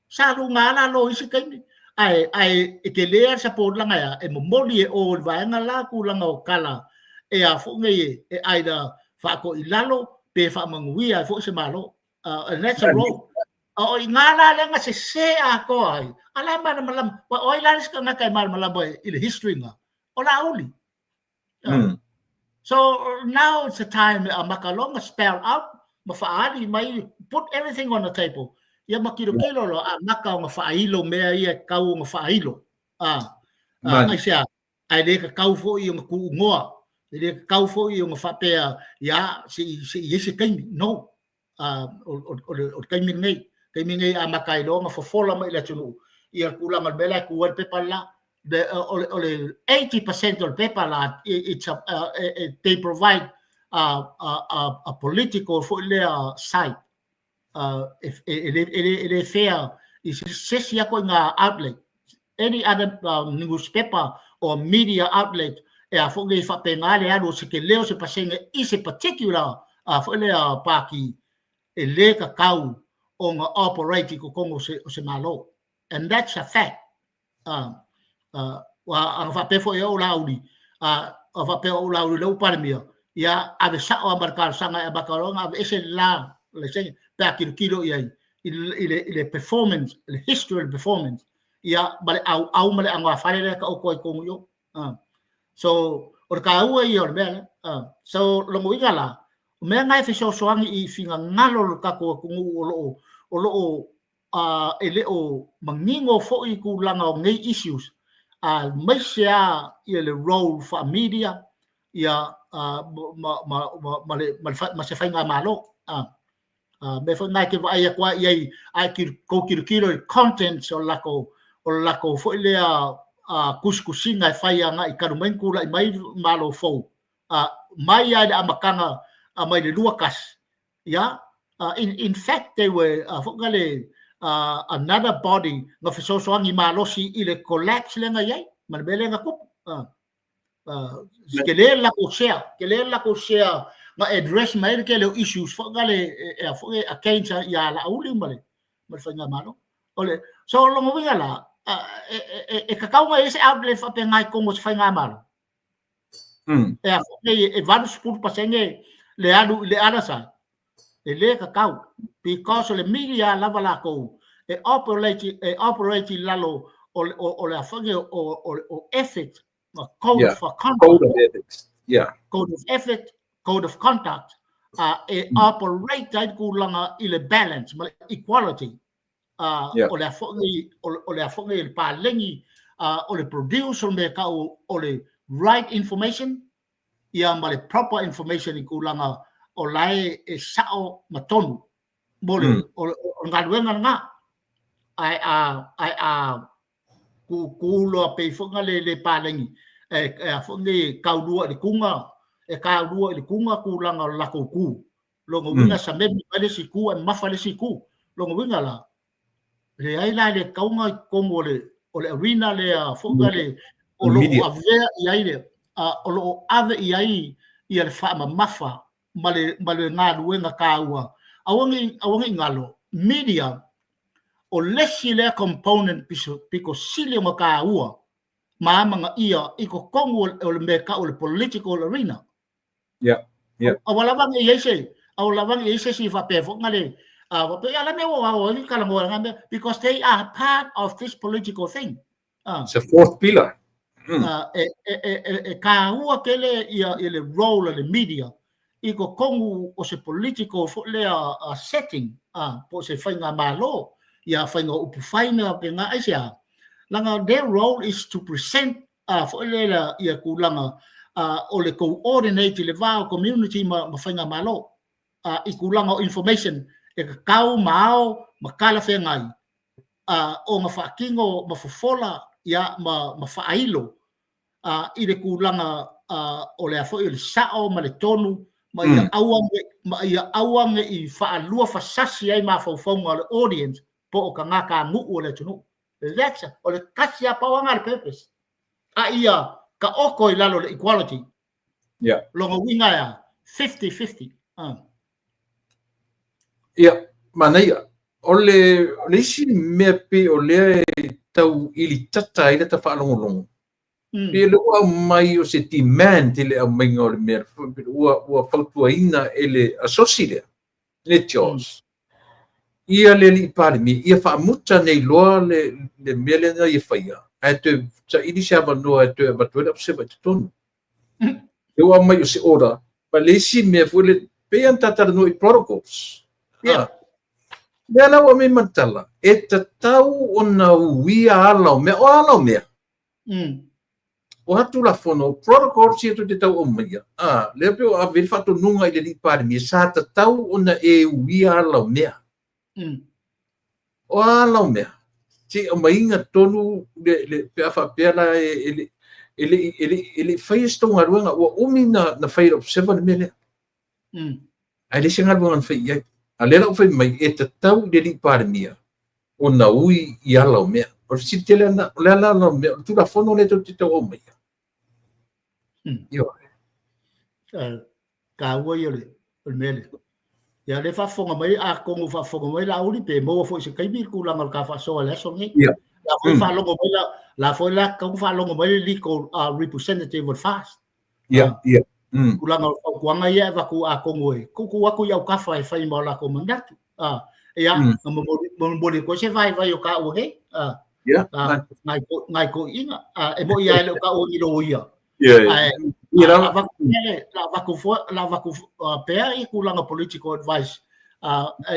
Sa luga la lo isi taimi, ae e tele le support langa ea e momoli e o i le vaega la tulaga o tala e a foi nei e either faatoʻi lalo pe faamanuia ai foi se Malo. And that's a role. O i ngā la lea na sese atoa ai, a la e malamalama. O ai la le isi tagata e malamalama i le history na? O Laauli. So now it's the time e amata loa na spell out ma faaali mai, put everything on the table. Ia ma kilokilo loa amata ona faailo mea ia e tatau ona faailo. Aisea, ae le tatau foi ona tuugoa, e le tatau foi ona faapea, ia, se i ai se taimi. No. O le taimi lenei, taimi lenei amata ai loa ona fofola mai i le atunuu ia le tulaga o le mea la e tu ai le pepa le la. O le 80% o le pepa la, they provide a political foi lea side. E le fair i se isi atu i ngā outlet, any other newspaper or media outlet. e a foi nei faapena le alu o se tele o se pasene i se particular a foi lea pati e lē tatau ona operate i totonu o se Malo, and that's a fact. Ua ana faapea foi e ou Laauli, a faapea ou Laauli lea ua Palemia, ia ave sao lava ma le talosaga e amata loa ona aveese le la laisene pe a tilotilo i ai i le performance, le history o le performance, ia ma le auau ma le anoafale lea e taoto ai totonu i o. So o le taua ia o le mea lea. So lona uiga la, o mea na e fesoasoani i finagalo o le tatou atunuu o lo o e le o manino foi tulaga o nei issues, aemaise lava ia le role faa-media ia ma se faigamalo. Mea foi na e te vaai atu ai i ai, a e tou tilotilo i contents o le latou foi lea tusitusiga e fai agai talu mai ona tulai mai Malo fou, mai lava i le amataga mai le 21. Ia, in fact they were foi le another body na fesoasoani malosi i le collapse lea na i ai ma le mea lea na tupu. Tele le latou share, tele le latou share na address mai le tele o issues foi na le e foi against ia Laauli ma le faigamalo. O le so lona uiga la, e tatau ona i ai se outlet faapena i totonu o se faigamalo. E a foi e 80% le alu i le other side, e lē tatau, because o le media lava latou e operate i lalo o le afoga o ethics, code of conduct. Code of ethics. Yeah. Code of ethics, code of conduct, e operate ai le tulaga i le balance ma le equality o le afoga o le afoga le palegi o le produce o le mea tau o le right information ia ma le proper information i tulaga o lae e sao ma tonu mo le o le galuega lena. Ae a kūkū loa pei foi le le palegi e a foi nei kaulua i le kuga, e kaulua i le kuga tulaga o le latou ku lona uiga samemi mai le isi ku ae mamafa le isi ku. Lona uiga la, leai la le tauga i totonu o le arena lea foi le o lo o avea i ai le o lo o ave i ai ia le faamamafa ma le galuega taua. Aua nei, aua nei galo media o lesi lea component pito sili ona taua ma amagaia i totonu o le mea tau o le political arena. Aua lava nei ai se aua lava nei ai se isi faapea foi na le faapea ia la mea ua ao ai talanoa nga mea, because they are part of this political thing. It's a fourth pillar. E taua tele ia le role o le media i totonu o se political foi lea setting, po o se faigamalo ia faiga o upu fai mea faapena. Aisea? Leaga their role is to present foi lea ia tulaga o le coordinate i le va o community ma faigamalo i tulaga o information e tatau ma ao ma talafeagai ona faatino ma fofola ia ma faailo i le tulaga o le a foi o le sao ma le tonu ma ia aua ma ia aua nei faalua fasasi ai mafaufauga o le audience po o tagata nuu o le atunuu. That's o le tasi a pau anga le purpose a ia taoto i lalo le equality. Lona uiga ia 50-50. Ia, manaia. O le isi mea pei o lea e tau ili tata ai le ta faalogologo. Pe le ua aumai o se demand i le aumaiga o le mea ua fautuaina e le asosi lea, le JOS. Ia le alii Palemia, ia faamuta nei loa le mea lea na ia faia, ae toe saili se avanoa e toe avatu ai le observer i totonu. E ua aumai o se order, ma le isi mea foi le, pei ona tatalanoa i protocols. Lea la ua mei matala, e tatau ona uia ala o mea, o ala o mea. O atu la fono, protocols ia tu te tau o maia. Lea pe o ave le faatonuga i le alii Palemia, sa tatau ona e uia ala o mea. O ala o mea. Se o mainga tonu le pe a faapea la e le faia se tou galuega ua umi na fai e observer le mea lea. Ae le se galuega na fai i ai. A lea la ua fai mai, e tatau i le alii Palemia ona ui i ala o mea. O le fesili tele ana, o le ala o mea, o le tulafono lea tou te tau aumaia. Ioe. Taua ia o le mea lea. Ia lea faafofoga mai, atonu faafofoga mai Laauli pe maua foi i se taimi le tulaga o le ta faasoa i le aso lenei. La foi faalogo mai la, la foi la tatau ona faalogo mai le legal representative o le FAST. Ia, ia. Tulaga o fautuaga ia e avatu atonu e tuutuu atu i autafa e fai ma o latou manatu. Ia, na momoli atu ai se vaivai o taua nei. Ia. Nai toeaiina. E moni lava e le o taua ni loia. Ia. Ae la avatu pea i tulaga political advice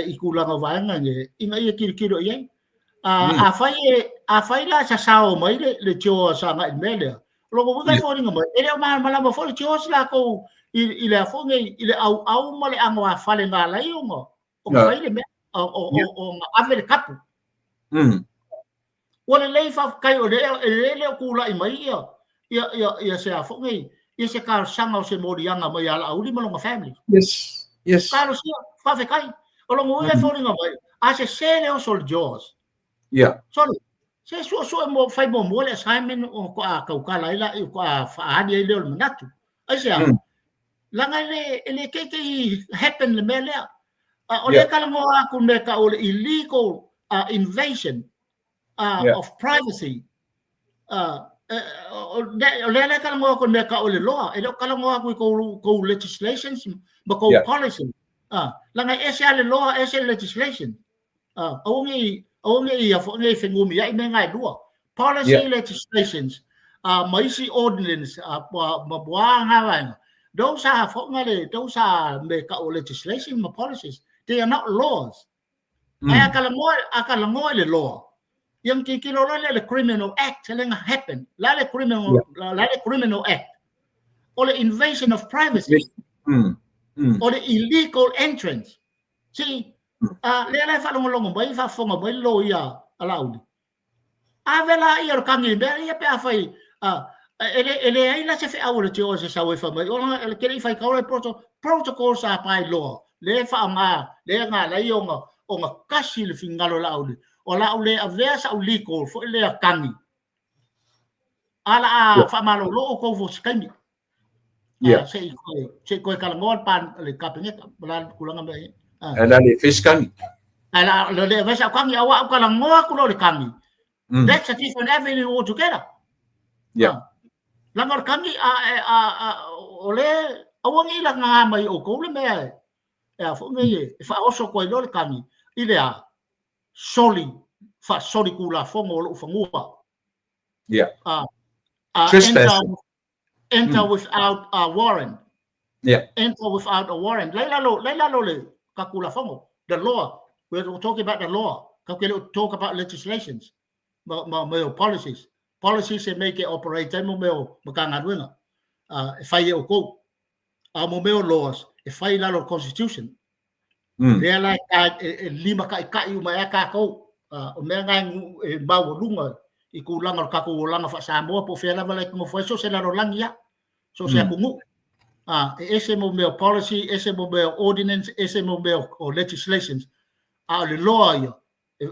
i tulaga o vaega nei ina ia tilotilo i ai. Afai la sasao mai le CHOGM agai i le mea lea, o lona uiga e foliga mai, e le o malamalama foi le CHOGM latou i le a foi nei, i le auau ma le anoāfale na ala ai ona fai le mea, ona ave le tapu. Ua lelei faafetai o lea e le o tulai mai ia se a foi nei, ia se talosaga o se moliaga mai ia Laauli ma lona family. Yes. Yes. Talosia, faafetai. O lona uiga e foliga mai, a sese le oso o le CHOGM. Sorry. Se suesue mo fai muamua le assignment o faatoa tautala ai la, faatoa faaali ai lea o le manatu. Aisea? Leaga e le te i te i happen le mea lea. O lea e talanoa atu mea tau o le illegal invasion of privacy. O lea la e talanoa atu i mea tau o le law, e le o talanoa atu i tou legislations ma tou policy. Leaga e ese lava le law, ese le legislation. Aua ne i ia foi ne i fenumiai mea na e lua. Policy legislations ma isi ordinance ma a na vaega, those are foi na le, those are mea tau o legislation ma policies. They are not laws. Ae a talanoa i le law, ia ona tilotilo loa lea i le Criminal Act lea na happen. O le a le criminal, o le a le Criminal Act? O le invasion of privacy. O le illegal entrance. See, lea la e faalogologo mai, faafofoga mai le loia a Laauli. Ave la ia o le kagi i mea ia pe afai e leai la se feau a le CHOGM e sau ai fai mai, ona e te le i faitau le protocol sa by law, lea e faaaoga, lea na ala ai ona kasi le finagalo o Laauli, o le a ou le avea sau legal foi lea kagi, a o le a faamalolo outou mo se taimi. Se i toe talanoa le Kapeneta, o le a le tulaga mea ia. Ae o le a le faia se kagi. Ae o le a le faia sau kagi, aua a ou talanoa atu loa i le kagi, that's a different avenue altogether. Leaga o le kagi, o lea, aua ne i lagaga mai e outou le mea e a foi nei e faaoso atu ai loa le kagi i le a soli, faasoli tulafono o lou fanua. Trespass. Enter without a warrant. Enter without a warrant. Lai lalo, lai lalo le ka tulafono. The law. We are talking about the law. Ka ke le talk about legislations. Ma ma mea o policies. Policies e make it operate ai mo mea o Matagaluega. E fai e outou. A mo mea o laws e fai i lalo o le constitution. Lea la e limataita'i uma ai a tatou. O mea na e maualuga i tulaga o le tatou olaga faa-Samoa po o fea lava la e te nofo ai, so o se lalolagi lava, so o se atunuu. E ese mo mea o policy, ese mo mea o ordinance, ese mo mea o legislations, a o le law ia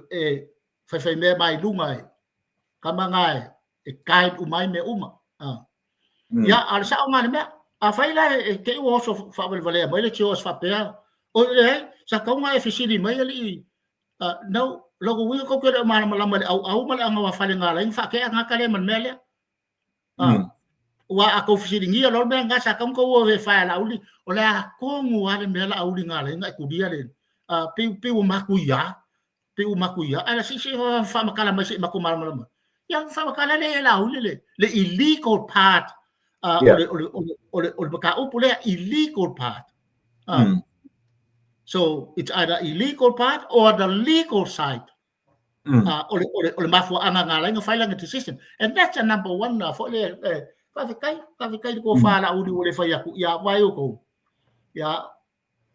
e faifaimea mai luga e tama na e guide uma ai mea uma. Ia, a o le sao lena o le mea. Afai la e te i ua oso faavalevalea mai le CHOGM faapea, oi leai, sa tatau ona e fesili mai alii, no, lona uiga tou te le o malamalama i le auau ma le agavafale na ala ai ona faatea tagata lea ma le mea lea. Aua a tou fesiligia loa le mea lena, sa tatau ona tou o e fai a Laauli, o le a tonu lava le mea Laauli na ala ai ona e tulia le, pei ua matuia, pei ua matuia. Ae se i faamatala mai se i matou malamalama. Ia faamatala lea e Laauli le illegal part o le mataupu lea, illegal part. So it's either illegal part or the legal side. O le mafuaaga na ala ai ona fai lana decision. And that's the number one foi lea, faafetai, faafetai i le tofa a Laauli ua le fai atu, ia vaai outou. Ia,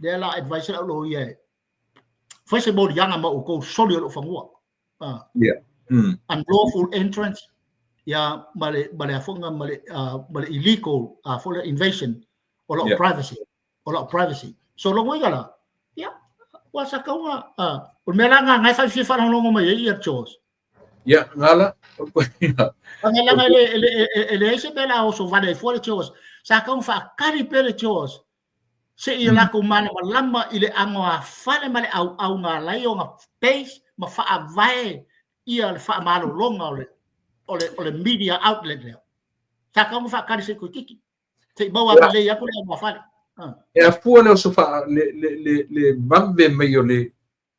lea la advice lau loia e fai se moliaga ma outou soli o lou fanua. Unlawful entrance, ia, ma le afoga ma le illegal foi le invasion o lau privacy, o lau privacy. So lona uiga la, ia, ua sa tau ona, o le mea la lena e fai fia faalogologo mai ai ia George. Ia, ngala. Langa e leai se mea la oso vale ai fua le CHOGM. Sa tatau ona faatali pea le CHOGS seia latou malamalama i le anoafale ma le auau na ala ai ona base ma faavae ia le faamalologa o le o le media outlet lea. Sa tatau ona faatali se i toeitiiti se i maua lelei atu le anoafale. E afua le oso faa le le le le vave mai o le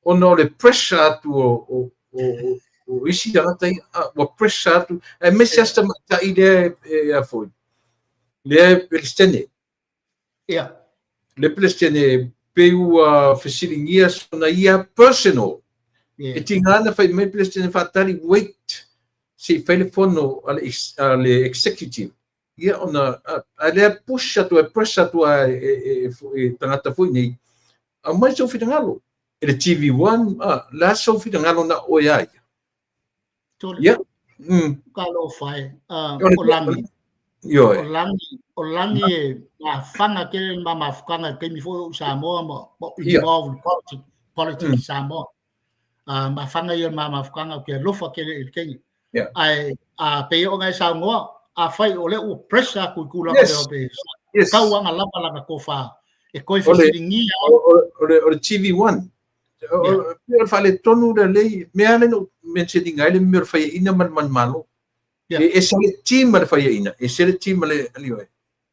ona o le pressure atu o isi tagata ia, ua pressure atu, aemaise lava si tamaitai lea e a foi, lea e Peresetene. Le Peresetene pei ua fesiligia sona ia personal. E tiga ona fai mai le Peresetene faatali, wait, se i fai le fono a le executive. Ia ona, a lea push atu e pressure atu a e tagata foi nei, aumai sou finagalo. E le TV1, le a sou finagalo na oe a ia. Ia. Talofa e. O Lagi. Ioe. O Lagi, o Lagi e mafaga tele le ma mafutaga i le taimi foi o ou i Samoa ma involved in politics, politics i Samoa. Mafaga ia le ma mafutaga ou te alofa tele i le teine. Ae a pei ona e saunoa, afai o lea ua pressure atu i tulaga lea pe tau aga lava lana tofa e toe fesiligia. O le TV1, o le faaletonu lelei, mea lea na ou mention ina ai le mea o le faiaina ma le manumalo. E ese le team a le faiaina, ese le team a le alioe.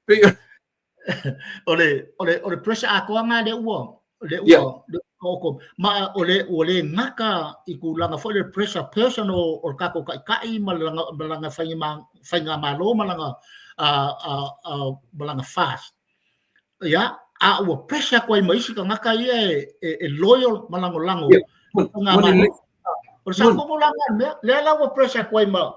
Pei o le pressure atoa nga lea ua lea ua oko ma o le ua le gata i tulaga foi le pressure personal o le tatou taitai ma lana faigamalo ma lana ma lana fast. Ia, a ua pressure atu ai ma isi tagata ia e loyal ma lagolago faigamalo. O le sao tonu la lena mea, lea la ua pressure atu ai ma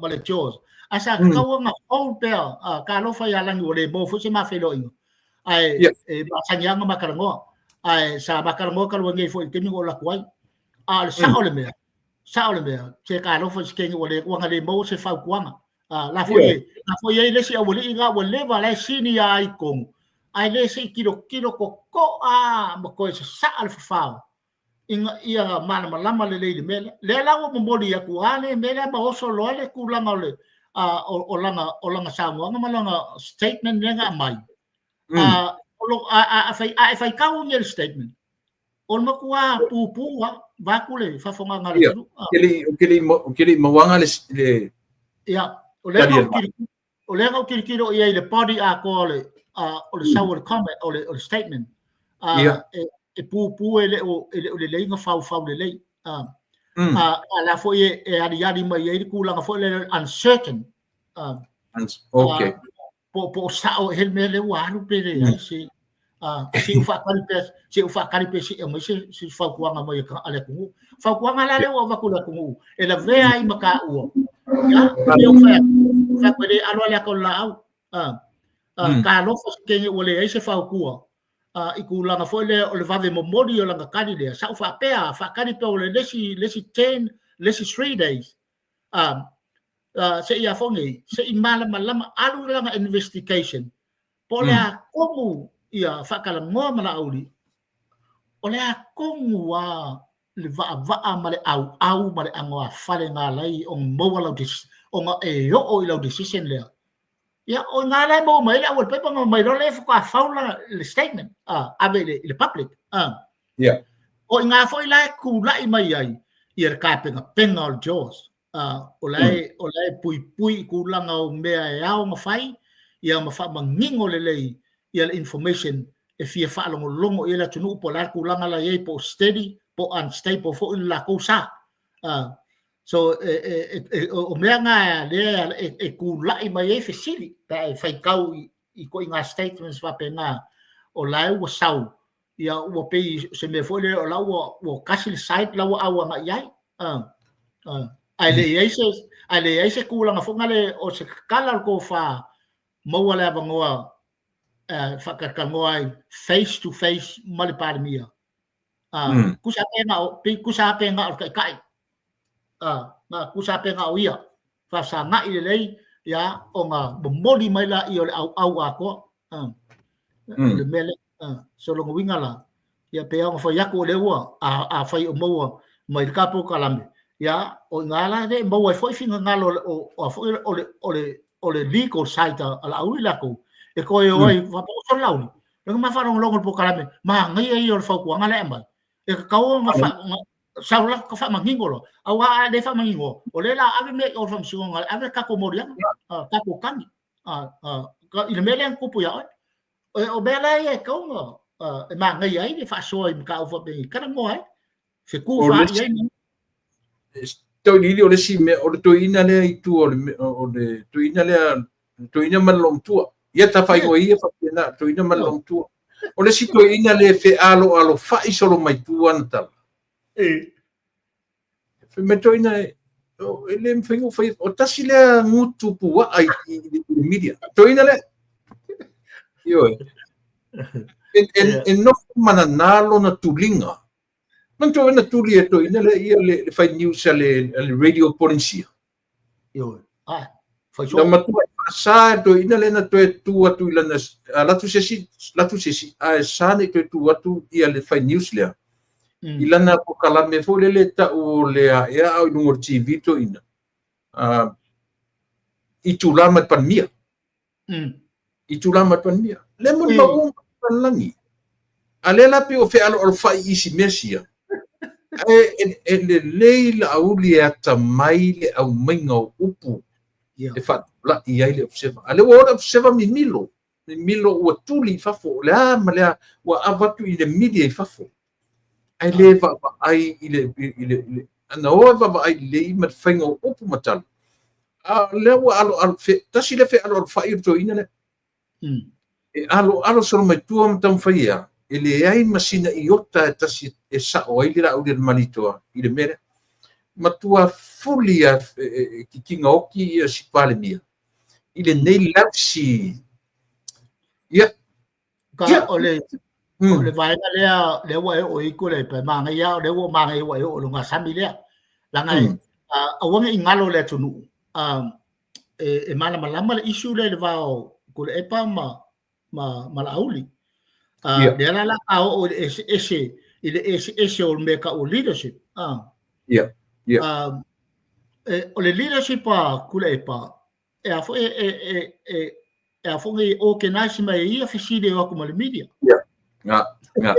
le CHOGS. Ae sa tatau ona hold pea, talofa ia Lagi ua le maua foi se ma feiloaiga. Ae e masani lava ona ma talanoa. Ae sa ma talanoa talu ai nei foi i le taimi na ou alu atu ai. A o le sao o le mea, sao le mea, se talofa i se teine ua le, ua na le maua se fautuaga. La foi e, la foi e i ai le isi aualii na ua leva la e sini lava i totonu, ae le se i tilotilo totoa ma toe sasaa le fafao ina ia malamalama lelei i le mea lea. Lea la ua momoli atu lava le mea lea ma oso loa le tulaga o le o lana saunoaga ma lana statement lea na aumai. A e faitau i le statement, o le matua pupū lava, vaeatu le faafofogaaga a le atunuu. Ou te le i mauaga le Ia, o lea na ou tilotilo, o lea na ou tilotilo i ai i le body atoa o le sau o le comment, o le statement. E pupū e le o lelei ona faufau lelei. A la foi e aliali mai ai le tulaga foi lea uncertain. Okay. Po o sao ea le mea lea ua alu pe leai se se i faatali pea, se i faatali pea se i aumai se fautuaga mai a le atunuu. Fautuaga la lea ua avatu i le atunuu e lavea ai ma taua. Ia, lea ua fai atu, fai atu e le alo lava le ata o le laau. Talofa se teine ua leai se fautua i tulaga foi lea o le vave momoli o lana tali lea. Sa ou faapea, faatali pea o le isi 10, le isi 3 days. Se i a foi nei, se i malamalama, alu lana investigation, po o le a tonu ia faatalanoa ma Laauli, o le a tonu lava le vaavaa ma le auau ma le anoafale na ala ai ona maua lau decision, ona e oo i lau decision lea. Ia, o i ina la e maua mai ai le aualepepa ona mai loa lea faatoa fau le statement, ave i le public. O i ina foi la e tulai mai ai ia le tapenapena o le CHOGS. O la e, o la e puipui i tulaga o mea e ao ona fai, ia ma faamanino lelei ia le information e fia faalogologo i ai le atunuu po o le a le tulaga la e i ai, po o steady, po o unstable foi le latou sa. So, o mea na lea e tulai mai ai fesili pe a e faitau i ituaiga statements faapena, o la e ua sau, ia ua pei se mea foi lea o la ua tasi le side la ua au agai i ai. Ae leai se, ae leai se tulaga foi lea o se tatala o le tofa maua le avanoa faatalatalanoa ai face to face ma le Palemia. Tusa pe na o, tusa pe na o le taitai. Na tusa pe na o ia. Faafesagai lelei, ia, ona momoli mai lea o le auau atoa. O le mea lea. So lona uiga la, ia pei ona fai atu o lea ua, afai o maua mai le ta polokalame, ia, o i ina la e maua ai foi finagalo o le legal side a Laauli latou, E toe o ai faapea o sole Laauli. Lea na ma faalogologo i le polokalame, manaia ia o le fautuaga lea e aumai. E tatau ona sau la ka faamanino loa. Aua a le faamanino, o lea la ave mea i o i le faamasinoga, ave le tatou moliaga, tatou tagi i le mea lea na tupu ia oe. O mea la ia e tatau ona e manaia ai le faasoa i mataupu faapenei, talanoa ai, fetufaai ai. Tauiliili o le isi mea, o le toeaina lea i tua o le toeaina lea, le toeaina ma le loomatua. Ia ta faaigoa ia faapena, toeaina ma le loomatua. O le isi toeaina lea e fealoalofa'i solo mai tua ana tala. Fai mai toeaina e le mafai ona ou faia. O tasi lea gutu puaa i le media. Toeaina lea. Ioe. E nofo manana lona tuliga. Manatua na tuli e toeaina lea ia le fai news a le Radio Polynesia. Ioe. Ah, fai so. Na matua sa e toeaina lea na toe tu atu i lana alu atu se isi, alu atu se isi, ae sa ne i toe tu atu ia le fai news lea. I lana polokalame foi lele tau o le aea au i luga o le TV toeaina. I tula ma le Palemia. I tula ma le Palemia. Le molimau uma lalolagi. A lea la pei o fealoalofa'i i isi mea sia. Ae e lelei Laauli e atamai le aumaiga o upu e faatupula'i ai le observer. A lea ua o le observer mimilo, mimilo ua tuli i fafo, o le a ma le a, ua avatu i le media i fafo. Ae le vaavaai i le, i le, i le ana o e vaavaai lelei ma le faiga o upu ma tala. A lea ua aloalo, tasi lea fealoalofa'i o le toeaina lea. E aloalo solo mai tua ma taumafai ea, e leai ma sina iota e tasi e sa'o ai le Laauli a le Malietoa i le mea lea. Matua fuli a e kikiga oki ia si Palemia i lenei lausi. Ia. Ka o le o le vaega lea lea ua e oo i ko le pe manaia o lea ua manaia ua e oo i luga sami lea. Leaga aua ne i galo le atunuu. E malamalama le issue lea i le va o Tuilaepa ma Laauli. Lea la la a oo i le eseese i le eseese o le mea tau o leadership. O le leadership a Tuilaepa e a foi e a foi e organize mai e ia fesili e o atu ma le media. Yeah. Nga, nga.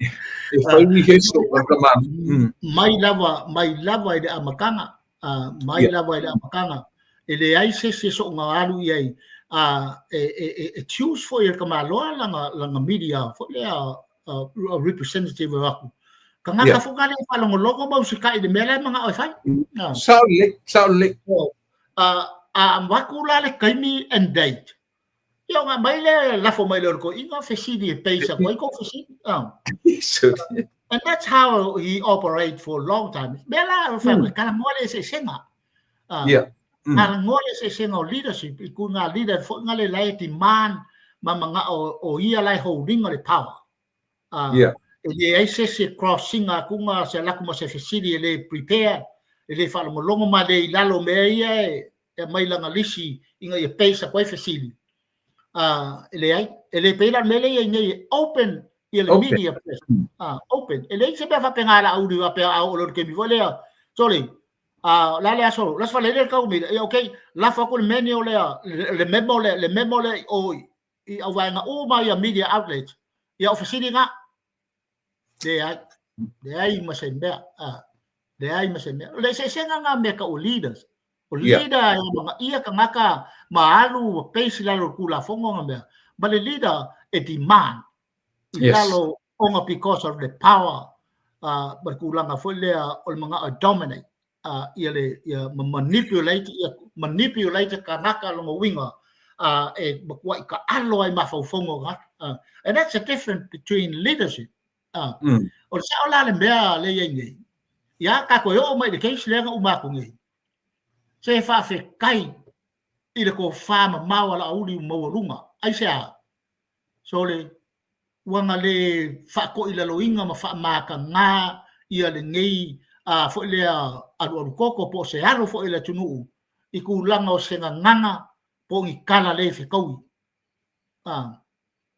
E fai rehearsal o ka manu. Mai lava, mai lava i le amataga, mai lava i le amataga, e leai se isi e soona alu i ai, e choose foi e le tamaloa lana media foi lea representative o atu. Tagata foi lea e faalogologo ma usitai i le mea la e manao e fai. Sao lelei, sao lelei. A avatu la le taimi and date, Ia ona aumai lea, lafo mai lea o le toeaina fesili e base atu ai kou fesili. And that's how he operate for a long time. Mea la, talanoa le eseesega. Talanoa le eseesega o leadership, i ku ngā leader foi ngā le lae demand ma manga'o o ia lae holding o le power. E leai se isi e cross-ina atu se alu atu ma se fesili e le prepare, e le faalogologo ma le i lalo o mea ia e aumai lana lisi ina ia base atu ai fesili. E leai, e le pei la o le mea lea e i ai nei e open ia le media press. Open. E leai se mea faapena Laauli faapea a oo loa i le taimi foi lea, sorry, o le a le aso, le aso Faraile le tau media, ia okay, lafo atu le manual lea, le memo lea, le memo lea i o i auvaega uma ia media outlets, ia o fesili na. Leai, leai ma se mea, leai ma se mea. O le eseesega na mea tau o leaders. O leader e amanaia tagata ma alu ua base i lalo o le Tulafono na mea, ma le leader e demand i lalo ona because of the power ma le tulaga foi lea o le manao e dominate ia le ia ma manipulate ia manipulate tagata lona uiga e matuai taalo ai mafaufauga o tagata. And that's the difference between leadership. O le sao la le mea lea i ai nei, ia tatou e oo mai i le case lea na uma atu nei, se faafetai i le tofa mamao a Laauli maualuga. Aisea? Sole, ua na le faatoilaloina ma faamataga ia lenei foi lea alualu toto po o se alo foi o le atunuu i tulaga o se gagana po o ni tala le fetaui.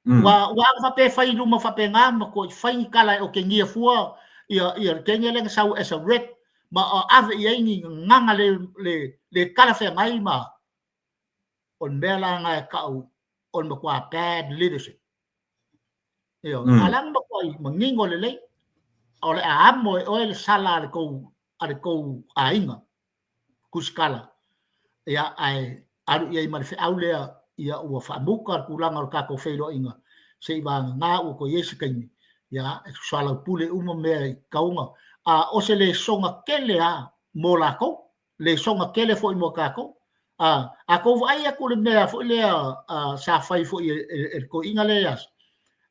Ua aga faapea e fai i luma faapena ma toe fai ni tala e otegia fua ia le kenge lea na sau as a rep ma ave i ai ni gagana le talafeagai ma. O le mea la lena e ta'u o le matuā bad leadership. Ioe, a o le a na matuai manino lelei, o le a amo e oe le sala a le tou a le tou aiga tusitala, ia ae alu i ai ma le feau lea, ia ua faamuta le tulaga o le tatou feiloaiga se i vagana ua toe i ai se taimi, ia e soalaupule uma mea i tauga. A o se lesona tele lava mo latou, lesona tele foi mo tatou. A a tou vaai atu i le mea foi lea sa fai foi e le toeaina lea ia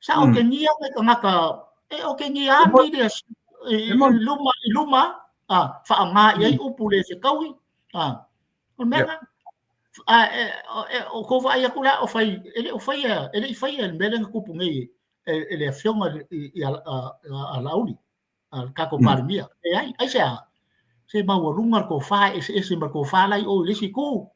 sa otegia nai tagata e otegia lava media i luma i luma a faaaoga i ai upu le fetaui a o le mea lena. A o tou vaai atu la o fai e le o faia e le i faia le mea lea na tupu nei e le afioga ia Laauli a le tatou Palemia. Leai, aisea? Se maualuga le tofa e eseese ma le tofa la i o i le isi itu.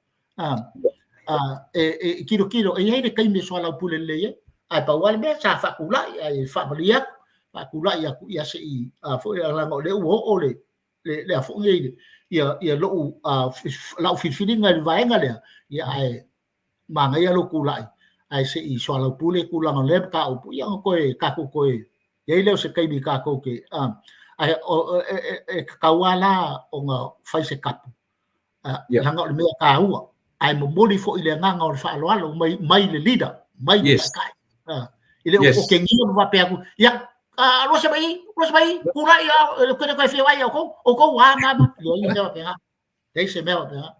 E tilotilo, e i ai le taimi e soalaupule lelei ai, ae pau lava le mea sa faatulai ae faamalie atu, faatulai atu ia se i foi leaga o lea ua oo le le a foi nei ia ia lou lau filifiliga i le vaega lea, ia ae manaia lou tulai ae se i soalaupule tulaga o lea mataupu, ia ona toe tatou toe i ai lea o se taimi tatou te ae e tatau lava la ona fai se tapu, leaga o le mea taua, ae momoli foi le agaga o le faaaloalo mai mai le leader, mai le taitai. E le o otegia ma faapea atu, ia, alu ese mai, alu ese mai, tulai, ou te le toe fia vaai ia outou, outou a ma ma, leai se mea faapena. Leai se mea faapena.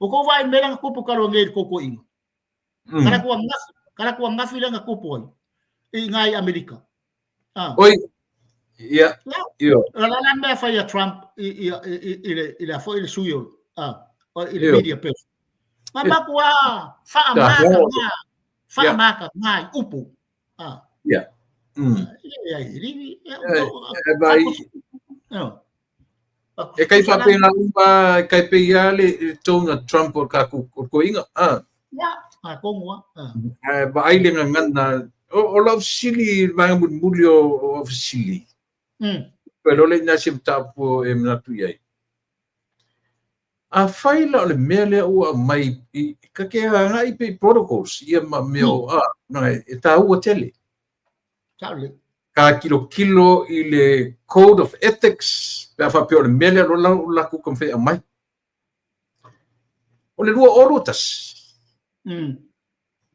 Ua tou vaai i le mea lea na tupu talu ai nei i le tou toeaina. Kala tua gafi, kala tua gafi lea na tupu ai i ina i Amerika. Oi, ia, io. O le a mea fai a Trump i, i, i, i, le, i le foi le sui o, i le media person. Ma matua whaamaka ngā, whaamaka ngā i upu. Ia. Ia, ia, ia, ia, E kai whapena uma, e kai pe ia le tone a Trump o ka ku o koinga. Ah. Ya, a kongo ah. Eh ba ai le ngana o lau sili vanga mulimuli o sili. Pe lo le na se mtapu e manatu i ai. A fai la o le mea lea ua aumai i ka ke agai pe protocols ia ma mea o a na e tāua tele. Ka kilokilo i le code of ethics pe a faapea o le mea lea loa o latou taumafai e aumai. O le 2021,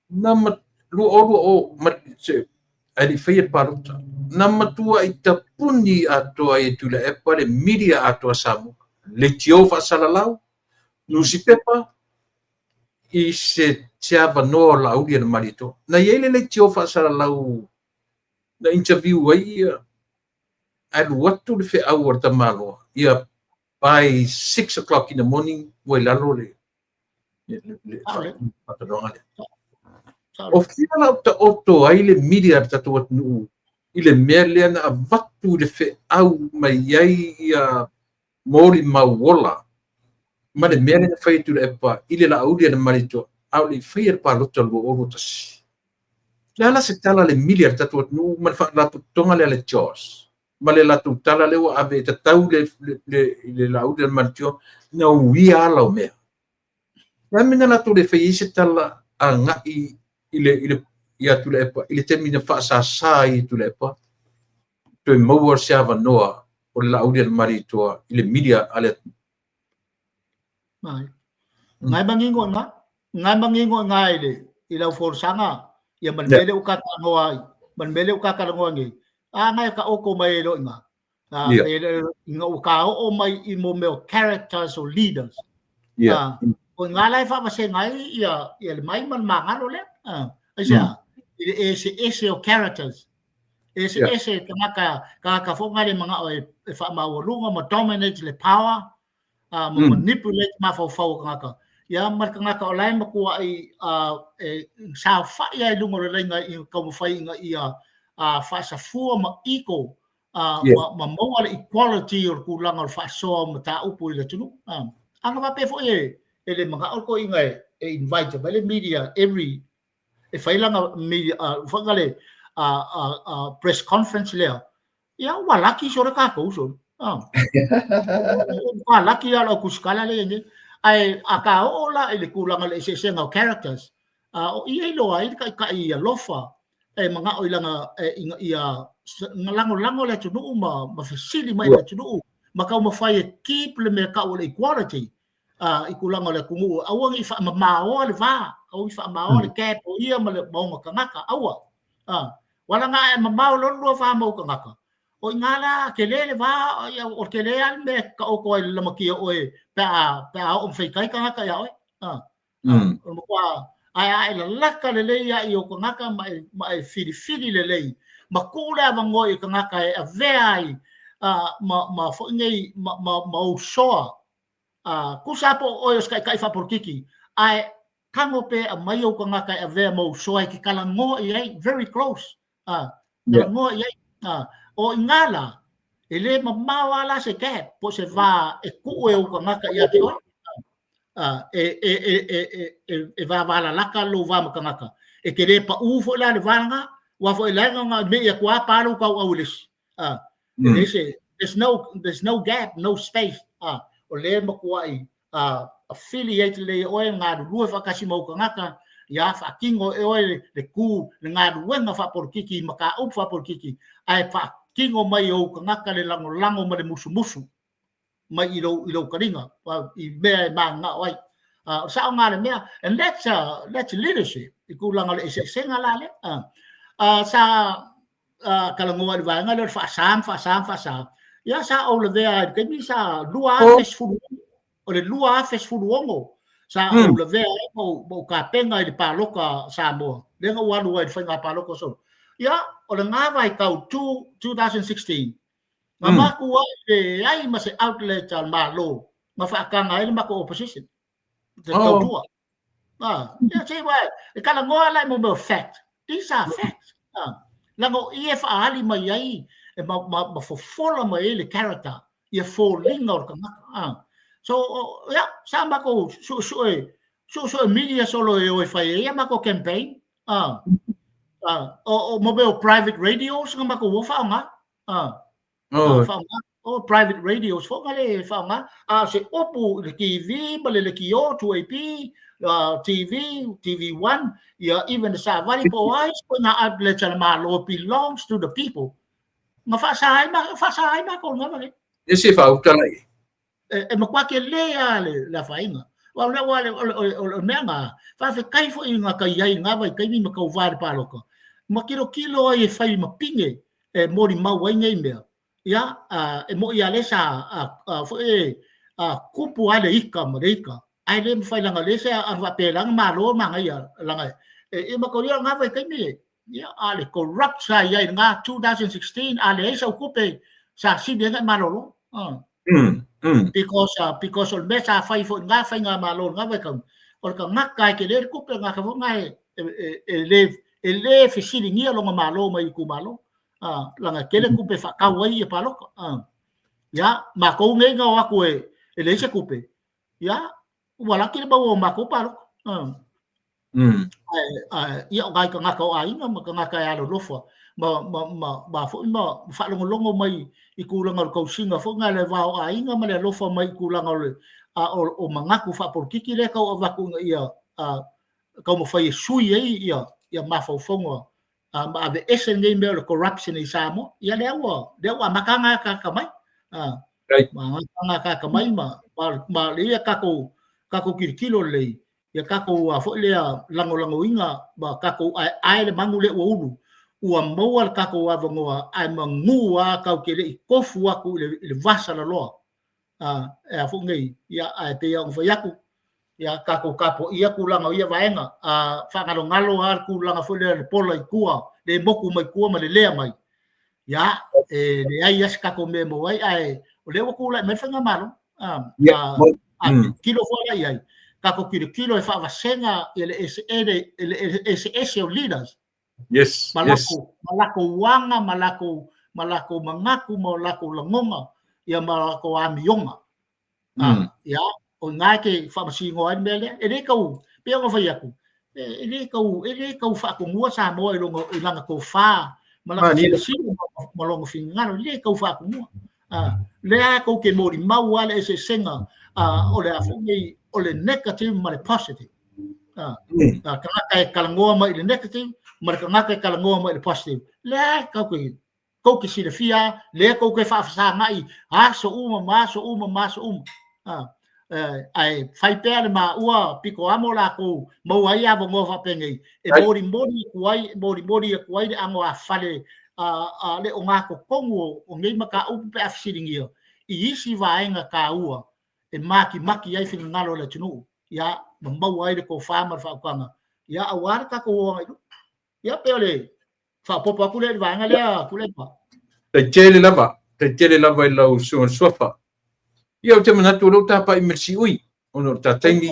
na ma, 2020, ma, se, ae le i faia le palota, na matuai tapuni atoa ai e Tuilaepa le media atoa a Samoa, leitio faasalalau, nusipepa, i se se avanoa o Laauli e le Malietoa. Na i ai le leitio faasalalau na interview ai ia, alu atu le feau a le tamaloa, ia by 6 o'clock in the morning ua i lalo le le faatalanoaga lea. O fea la o taoto ai le media a le tatou atunuu i le mea lea na avatu le feau mai ai ia molimau ola ma le mea lea na fai e Tuilaepa i le Laauli a le Malietoa, a o le i faia le palota 2021. O le a la se tala a le mili a le tatou atunuu ma le faalapotopotoga lea a le JOS ma le latou tala lea ua ave e tatau le, le, le, le Laauli a le Malietoa na uia ala o mea. O le a le mea na latou le fai ai se tala agai i le, i le, ia Tuilaepa i le taimi na faasasa ai e Tuilaepa toe maua se avanoa o le Laauli a le Malietoa i le media a le atunuu. Mai. Ngai mangingo nga, ngai mangingo nga i le i lau folasaga ia ma le mea lea ua katalanoa ai, ma le mea lea ua katalanoa nei. A ngai ka oko mai e lo inga. A e le inga ua ka oo mai i mo mea o characters o leaders. Yeah. O ngā lai whaavasenga ai ia, ia le mai ma le mangalo lea. Ai se a, i le ese ese o characters. Ese ese tagata, tagata foi ngā le mangao e, e whaamaualuga ma dominate le power, ma manipulate mafaufau o tagata. Ia ma le tagata o la e matuai e saofai lava i luga o le laina i taumafai ina ia faasafua ma equal ma maua le equality o le tulaga o le faasoa o mataupu i le atunuu. A na faapea foi e le manao le toeaina e invite mai le media every e fai lana media foi na le press conference lea, ia ua laki sole tatou sole. Ua laki lava lau tusitala lea i nei. Ae a ka oo la i le tulaga o le eseesega o characters, o i e iloa ai le taitai alofa e manao i lana ina ia lagolago le atunuu ma fesili mai le atunuu ma taumafai e keep le mea tau o le equality i tulaga o le atunuu. Aua ne i faamamaoa le va, aua ne i faamamaoa le gap o ia ma ona tagata, aua. Ua laga e mamao loa le lua va ma ou tagata, o i ina la tele le va, o le tele lava le mea e taoto ai i le lamatia o oe pe a oo ma feitai tagata ia oe. O le matua ae a e lalata lelei lava i ou tagata ma e filifili lelei ma tuu le avanoa i tagata e avea ai ma foi nei ma ou soa, tusa lava po o oe o se taitai faapolokiki, ae tago pea e aumai ou tagata e avea ma ou soa e te talanoa i ai, very close, talanoa i ai. O i ina la, e le mamao lava la se gap po o se va e tuu e ou tagata ia te oe. E vavalalata lou va ma tagata. E te le pau foi la le va lena, aua foi e leai na mei atu lava pa lou tauau i le isi. E leai se, there's no gap, no space. O lea e matuai affiliate lelei e oe, galulue faatasi ma ou tagata, ia faatino e oe le tu, le galuega faapolokiki, mataupu faapolokiki, ae faatino mai e ou tagata le lagolago ma le musumusu mai i lou taliga i mea e mananao ai. O le sao lena o le mea, and that's leadership i tulaga o le eseesega la lea. Sa talanoa i le vaega lea o le faasa ma faasa ma faasa. Ia sa ou lavea i le taimi sa 2016, o le 2016 sa ou lavea ai ma ou tapena i le palota a Samoa, lea na ou alu ai i le faiga palota o solo. Ia, o lena vaitau 2016, na matuai leai ma se outlet a le Malo na faataga ai le matou opposition. Te tautua. Ia, se uae, e talanoa la i mo mea o fact. These are facts. Leaga o i e faaali mai ai e ma fofola mai ai le character, ia foliga o le tagata. So, ia, sa matou suesue, suesue media solo e o e fai ai a matou campaign. O mo mea o private radios na matou o faaaoga. Faaaoga o private radios foi na le faaaoga, a o se upu i le TV ma le lekiō 2AP, TV, TV1, ia even le savali po o a isi ituaiga outlets a le Malo belongs to the people. Na faasa ai ma faasa ai matou i lena vaega. E se faauta la i. E matua tele lava le afaina. Aua o le o le mea na, faafetai foi i gata i ai i na vaitaimi ma tauva i le palota, ma tilotilo ai e fai ma pine e molimau ai nei mea. Ia, e moni lava lea sa foi e tupu lava le ita ma le ita, ae le mafai leaga o lea sa faapea leaga malo manaia leaga e mataulia o lena vaitaimi ia a le corrupt sa i ai i lena 2016, a leai sau tupe sa sili ai ona e malolo. Because o le mea sa fai foi i lena faigamalo i lena vaitaimi, o le tagata e tele le tupe, o le tagata foi lena e le fesiligia lona malo mai itumalo, leaga e tele tupe e faatau ai ia palota. Ia, matou nei na o atu e leai se tupe, ia, ua laki le maua o matou palota. Ia, o nai tagata o aiga ma tagata e alolofa ma foi ma faalogologo mai i tulaga o le tausiga foi na le va o aiga ma le alofa mai i tulaga o le o manatu faapolokiki lea tau avatu ina ia taumafai e sui ai ia mafaufauga ma aveese lenei mea o le corruption i Samoa. Ia lea ua amata ona akaka mai. Ma amata ona akaka mai ma lea tatou tilotilo lelei ia tatou foi lea lagolagoina ma tatou aeae le manu lea ua ulu, ua maua le tatou avanoa ae manu lava tatou te le i tofu atu i le vasalaloa. E a foi nei, ia, ae pei ona fai atu, ia tatou tapuaia tulaga o ia vaega, faagalogalo lava le tulaga foi lea le pola i tua, le motu mai tua ma le lea mai. Ia, e leai lava se tatou mea e maua ai, ae o lea ua tulai mai le faigamalo. A tilotilo foi la i ai, tatou tilotilo e faavasega le eseese o leaders. Yes, ma yes. Ma latou aga, ma latou manatu, ma latou lagona, ia ma latou amioga. Ia, o ina e te faamasinoa ai le mea lea. E le tau, pei ona fai atu, e le tau faatonua Samoa i lana tofa ma lana silasila ma lona finagalo, e le tau faatonua. Lea tou te molimau lava le eseesega o le a foi nei, o le negative ma le positive. Tagata e talanoa mai i le negative ma le tagata e talanoa mai i le positive. Lea kau ke tou te silafia lea tou te faafesagai aso uma ma aso uma ma aso uma. Ae fai pea le maua pito amo latou maua ai avanoa faapenei e molimoli atu ai, molimoli atu ai le anoāfale le ogatotonu o nei mataupu pe a fesiligia i isi vaega taua e matimati ai finagalo o le atunuu, ia, ma maua ai le tofa ma le faautaga, ia, aua le tatou o agai i luma. Ia, pei o le faaopoopo atu lea i le vaega lea, Tuilaepa. Tai tele lava, tai tele lava i lau Susuga Suafa. Ia, ou te manatu o lea ua tapai ma le siui, ona o le ta taimi,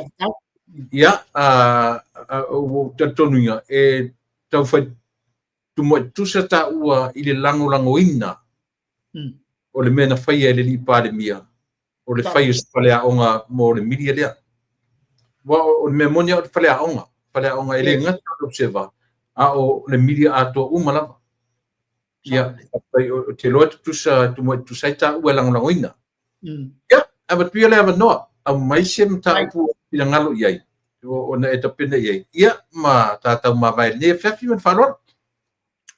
ia, ua ou talitonuina e taufai tumuai tutusa taua i le lagolagoina o le mea na faia e le alii Palemia, o le fai o se faleaoga mo le media lea. Aua o le mea moni lava o le faleaoga, faleaoga e le gata o le Observer, a o le media atoa uma lava. Ia, ou te iloa e tutusa, e tumuai tutusa ai taua e lagolagoina. Ia, avatu ia le avanoa, aumai se mataupu e finagalo i ai, ona e tapena i ai, ia, ma tatou mavae i lenei afiafi ma le faaaloalo.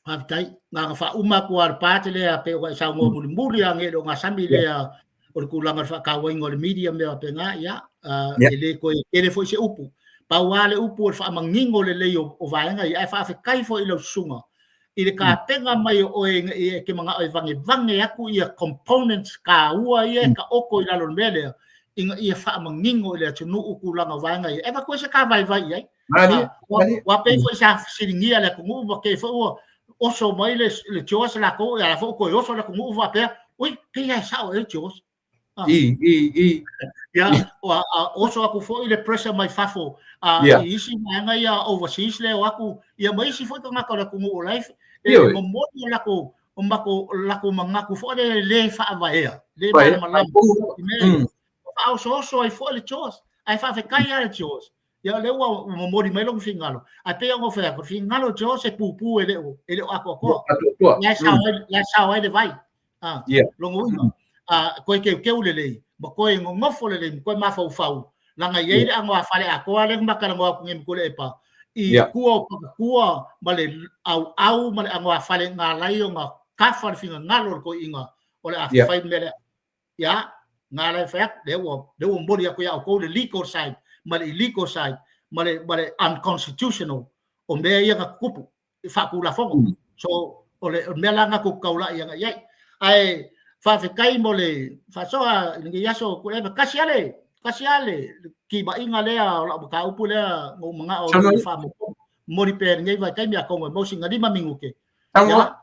Faafetai. Na ona faauma atu lava o le part lea pei ona e saunoa mulimuli lava nei i le ogasami lea o le tulaga o le faatauaina o le media ma mea faapena, ia, e le toe tele foi se upu. Pau lava le upu o le faamanino lelei o vaega ia, ae faafetai foi i lau susuga i le tapena mai o oe ina ia e te manao e vagevage atu ia components taua ia e taoto i lalo o le mea lea, ina ia faamanino i le atunuu tulaga o vaega ia, e avatu ai se ta vaivai i ai. Ua pei foi sa fesiligia le atunuu ma pei foi ua oso mai le George latou, ia foi toe oso le atunuu faapea, ui, pei lava e sao ea le George. I, i, i. Ia, ua oso atu foi le pressure mai fafo i isi vaega ia overseas lea o atu, ia ma isi foi tagata o le atunuu o la e momoli o latou o mako latou manatu foi lea le faavaea, le malamalama i mea ia. Faaosooso ai foi le George, ae faafetai lava le George. Ia lea ua momoli mai lou finagalo, ae pei ona ou fai atu, o le finagalo o George e pupu e le o atoatoa. La e sao ai, la e sao ai le vai. Lona uiga, toe teuteu lelei, ma toe nonofo lelei, ma toe mafaufau, leaga e i ai le aano a fale atoa lea na ma talanoa atu nei ma Tuilaepa, i tua o patatua ma le auau ma le aano a fale na ala ai ona kafa le finagalo o le toeaina o le a fai le mea lea. Ia, na ala e fai atu, lea ua, lea ua momoli atu ia outou le legal side ma le illegal side ma le, ma le unconstitutional o mea ia na tutupu i faatulafono. So, o le mea la na tou taulai agai i ai. Ae faafetai mo le faasoa i lenei aso, Tuilaepa. Tasi lava le, tasi lava le timaiga lea o lau mataupu lea na ou manao e faamomoli pea i lenei vaitaimi atonu e maua sina 5 minute. Ia,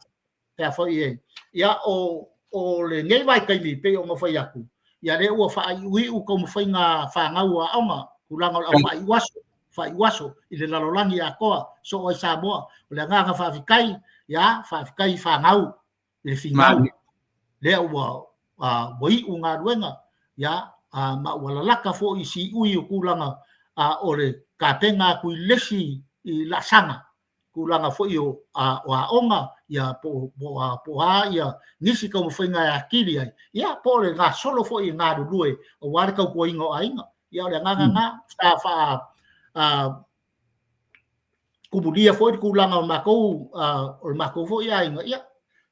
Pea foi e. Ia, o, o lenei vaitaimi, pei ona fai atu, ia lea ua faaiuiu taumafaiga fanau o aoga, tulaga o le au faaiu aso, faaiu aso i le lalolagi atoa, soo ai Samoa. O le agaga faafetai, ia, faafetai i fanau, i le finau, lea ua, ua iu galuega, ia, ma ua lalata foi i siui o tulaga o le tapena atu i le isi i laasaga tulaga foi o aoga, ia po o a ia nisi taumafaiga e atili ai, ia po o le gasolo foi e galulue aua le tautuaina o aiga. Ia o le agaga lena, sa faa kumulia foi le tulaga o matou o le matou foi aiga, ia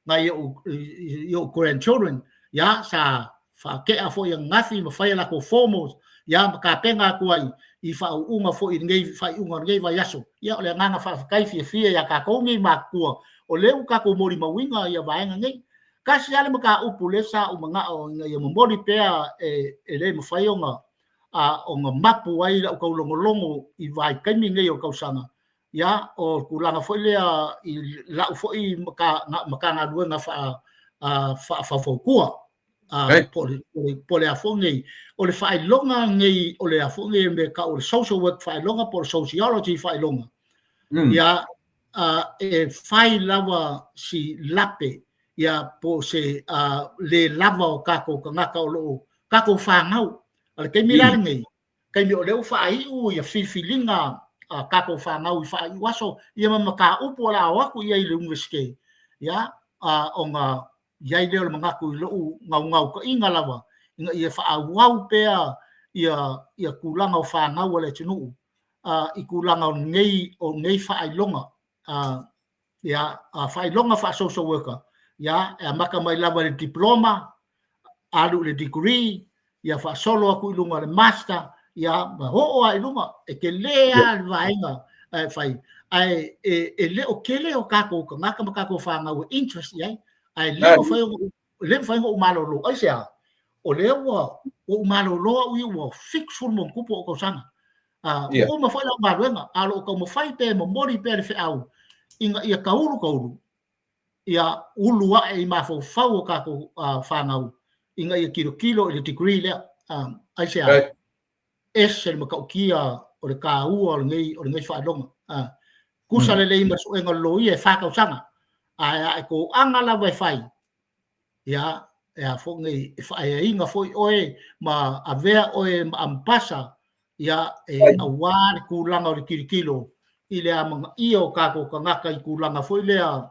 nai o'u grandchildren, ia sa faatea foi ananafi ma fai a latou formals, ia ma tapena atu ai i faauuga foi i lenei faaiuga o lenei vaiaso. Ia o le agaga faafetai fiafia ia tatou nei matutua, o lea ua tatou molimauina ia vaega nei. Tasi lava le mataupu lea sa ou manao ina ia momoli pea e le mafai ona ona mapu ai lau taulogologo i vaitaimi nei o le tausaga, ia o le tulaga foi lea i lau foi Matagaluega faafaufautua po o le a foi nei, o le faailoga nei, o le a foi nei mea e tau o le social work faailoga po o le sociology faailoga. Ia, e fai lava si lape, ia po o se le lava o tatou tagata o lo o tatou fanau. A o le taimi la lenei, taimi o lea ua faaiu ia filifiliga a tatou fanau i faaiu aso ia ma mataupu o le a o atu i ai i le Iunivesite, ia, ona i ai lea o le manatu i lou naunautaiga lava ina ia faaauau pea ia tulaga o fanau a le atunuu i tulaga o lenei faailoga, ia, faailoga faa-social worker, ia, e amata mai lava i le diploma, alu i le degree, ia faasolo atu i luga o le master, ia, ma oo lava i luga. E tele lava le vaega e fai, ae e le o tele o tatou tagata ma tatou fanau e interest i ai, ae le mafai ona ou malolo. Aisea? O lea ua ou malolo au ia ua 70+ ou tausaga. Ua uma foi lau galuega, a o lo o taumafai pea e momoli pea le feau ina ia taulu taulu, ia ulu ae i mafaufau o tatou fanau ina ia tilotilo i le degree lea. Aisea? Ese le matautia o le taua o lenei faailoga. Tusa lelei ma suega o le loia e 4 tausaga, ae a e toaga lava e fai, ia, e a foi nei, e faaeaina foi oe ma avea oe ma ambassador, ia, e aua le tulaga o le tilotilo i le amanaia o tatou tagata i tulaga foi lea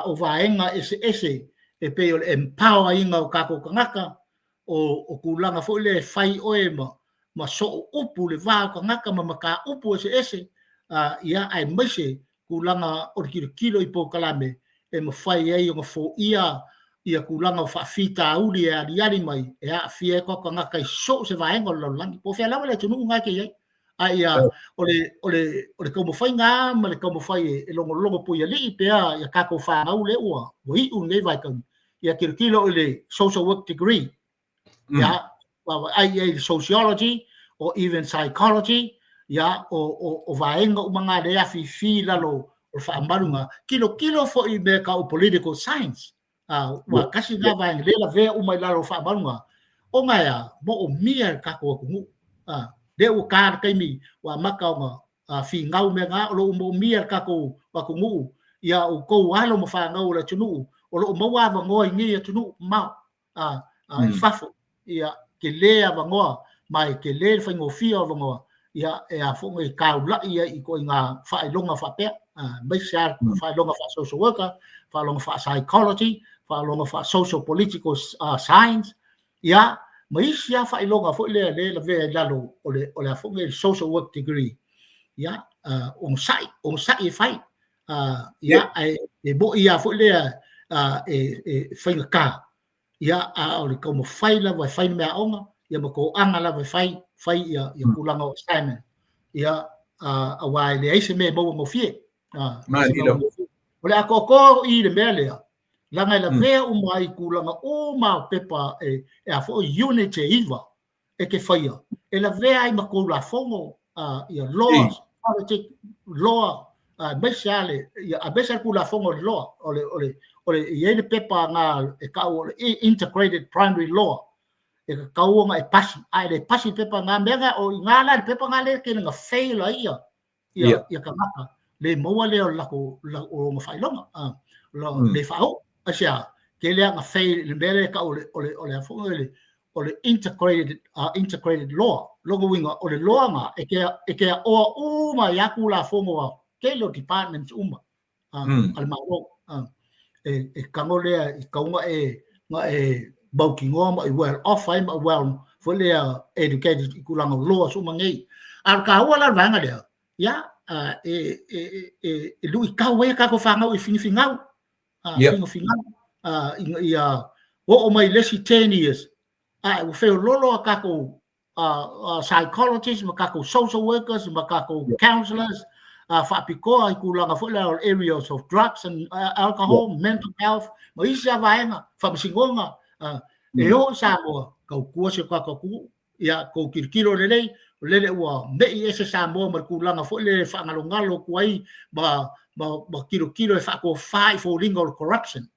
o vaega eseese e pei o le empower ina o tatou tagata, o tulaga foi lea e fai oe ma soo upu le va o tagata ma mataupu eseese, ia, aemaise tulaga o le tilotilo i polokalame e mafai ai ona foia ia tulaga o faafitauli e aliali mai e aafia ai tatou tagata i so o se vaega o le lalolagi, po o fea lava le atunuu na e te i ai. A ia, o le taumafaiga lava ma le taumafai e logologo puialii pea ia tatou fanau lea ua iu lenei vaitaimi, ia tilotilo i le social work degree, ia, vaavaai i ai i le sociology or even psychology, ia, o vaega uma na lea e afifi i lalo o le faamaluga. Tilotilo foi i mea tau political science, ua tasi na vaega lea lavea uma i lalo o faamaluga, ona e a, moomia e le tatou atunuu. Lea ua ta le taimi ua amata ona finau mea na, o lo o moomia e le tatou atunuu, ia outou alo ma fanau o le atunuu, o lo o maua avanoa i nei atunuu mamao i fafo, ia, tele avanoa, ma e tele le faigofie o avanoa, ia, e a foi e taulai ai i ituaiga faailoga faapea, aemaise lava faailoga faa-social worker, faailoga faa-psychology, faailoga faa-social political science, ia, ma isi lava faailoga foi lea lea e lavea i lalo o le a foi nei social work degree, ia, onosai, onosai e fai, ia, ae e moni lava foi lea e faigata, ia, a o le taumafai lava e fai le meaaoga, ia ma toaga lava e fai ia tulaga o assignment, ia, aua e leai se mea e maua gofie. O le atoatoa i le mea lea, leaga e lavea uma ai tulaga uma o pepa e a foi unit e 9 e te faia, e lavea ai ma Tulafono, ia laws, politic law, aemaise lava le, ia, aemaise le Tulafono o le law, o le, e i ai le pepa na e tau o le Integrated Primary Law, e tatau ona e pasi, a e le pasi le pepa na, mea na, o i ina la le pepa na lea e tele na fail ai ia tagata, le maua lea o le latou, o lona faailoga, le faaoo. Aisea? Tele lava na fail i le mea lea e tau o le a foi o le integrated law. Lona uiga, o le law na e te aoa uma ai lava Tulafono a tele o departments uma a le Malo. E tago lea i tau na e mautinoa ma e well off ai ma well foi lea educated i tulaga o laws uma nei. A o le taua la o le vaega lea, ia, e luitau ai a tatou fanau i finafingau, finafingau, ina ia oo mai le isi 10 years, a ua feololo a tatou psychologists ma tatou social workers ma tatou counselors faapitoa i tulaga foi lea o areas of drugs and alcohol, mental health ma isi lava vaega, faamasinoga, e oo i Samoa, tautua si o tatou atunuu, ia tou tilotilo lelei, o lele ua mei ese Samoa ma le tulaga foi lele e faagalogalo atu ai ma tilotilo e faatofa i foliga o le corruption.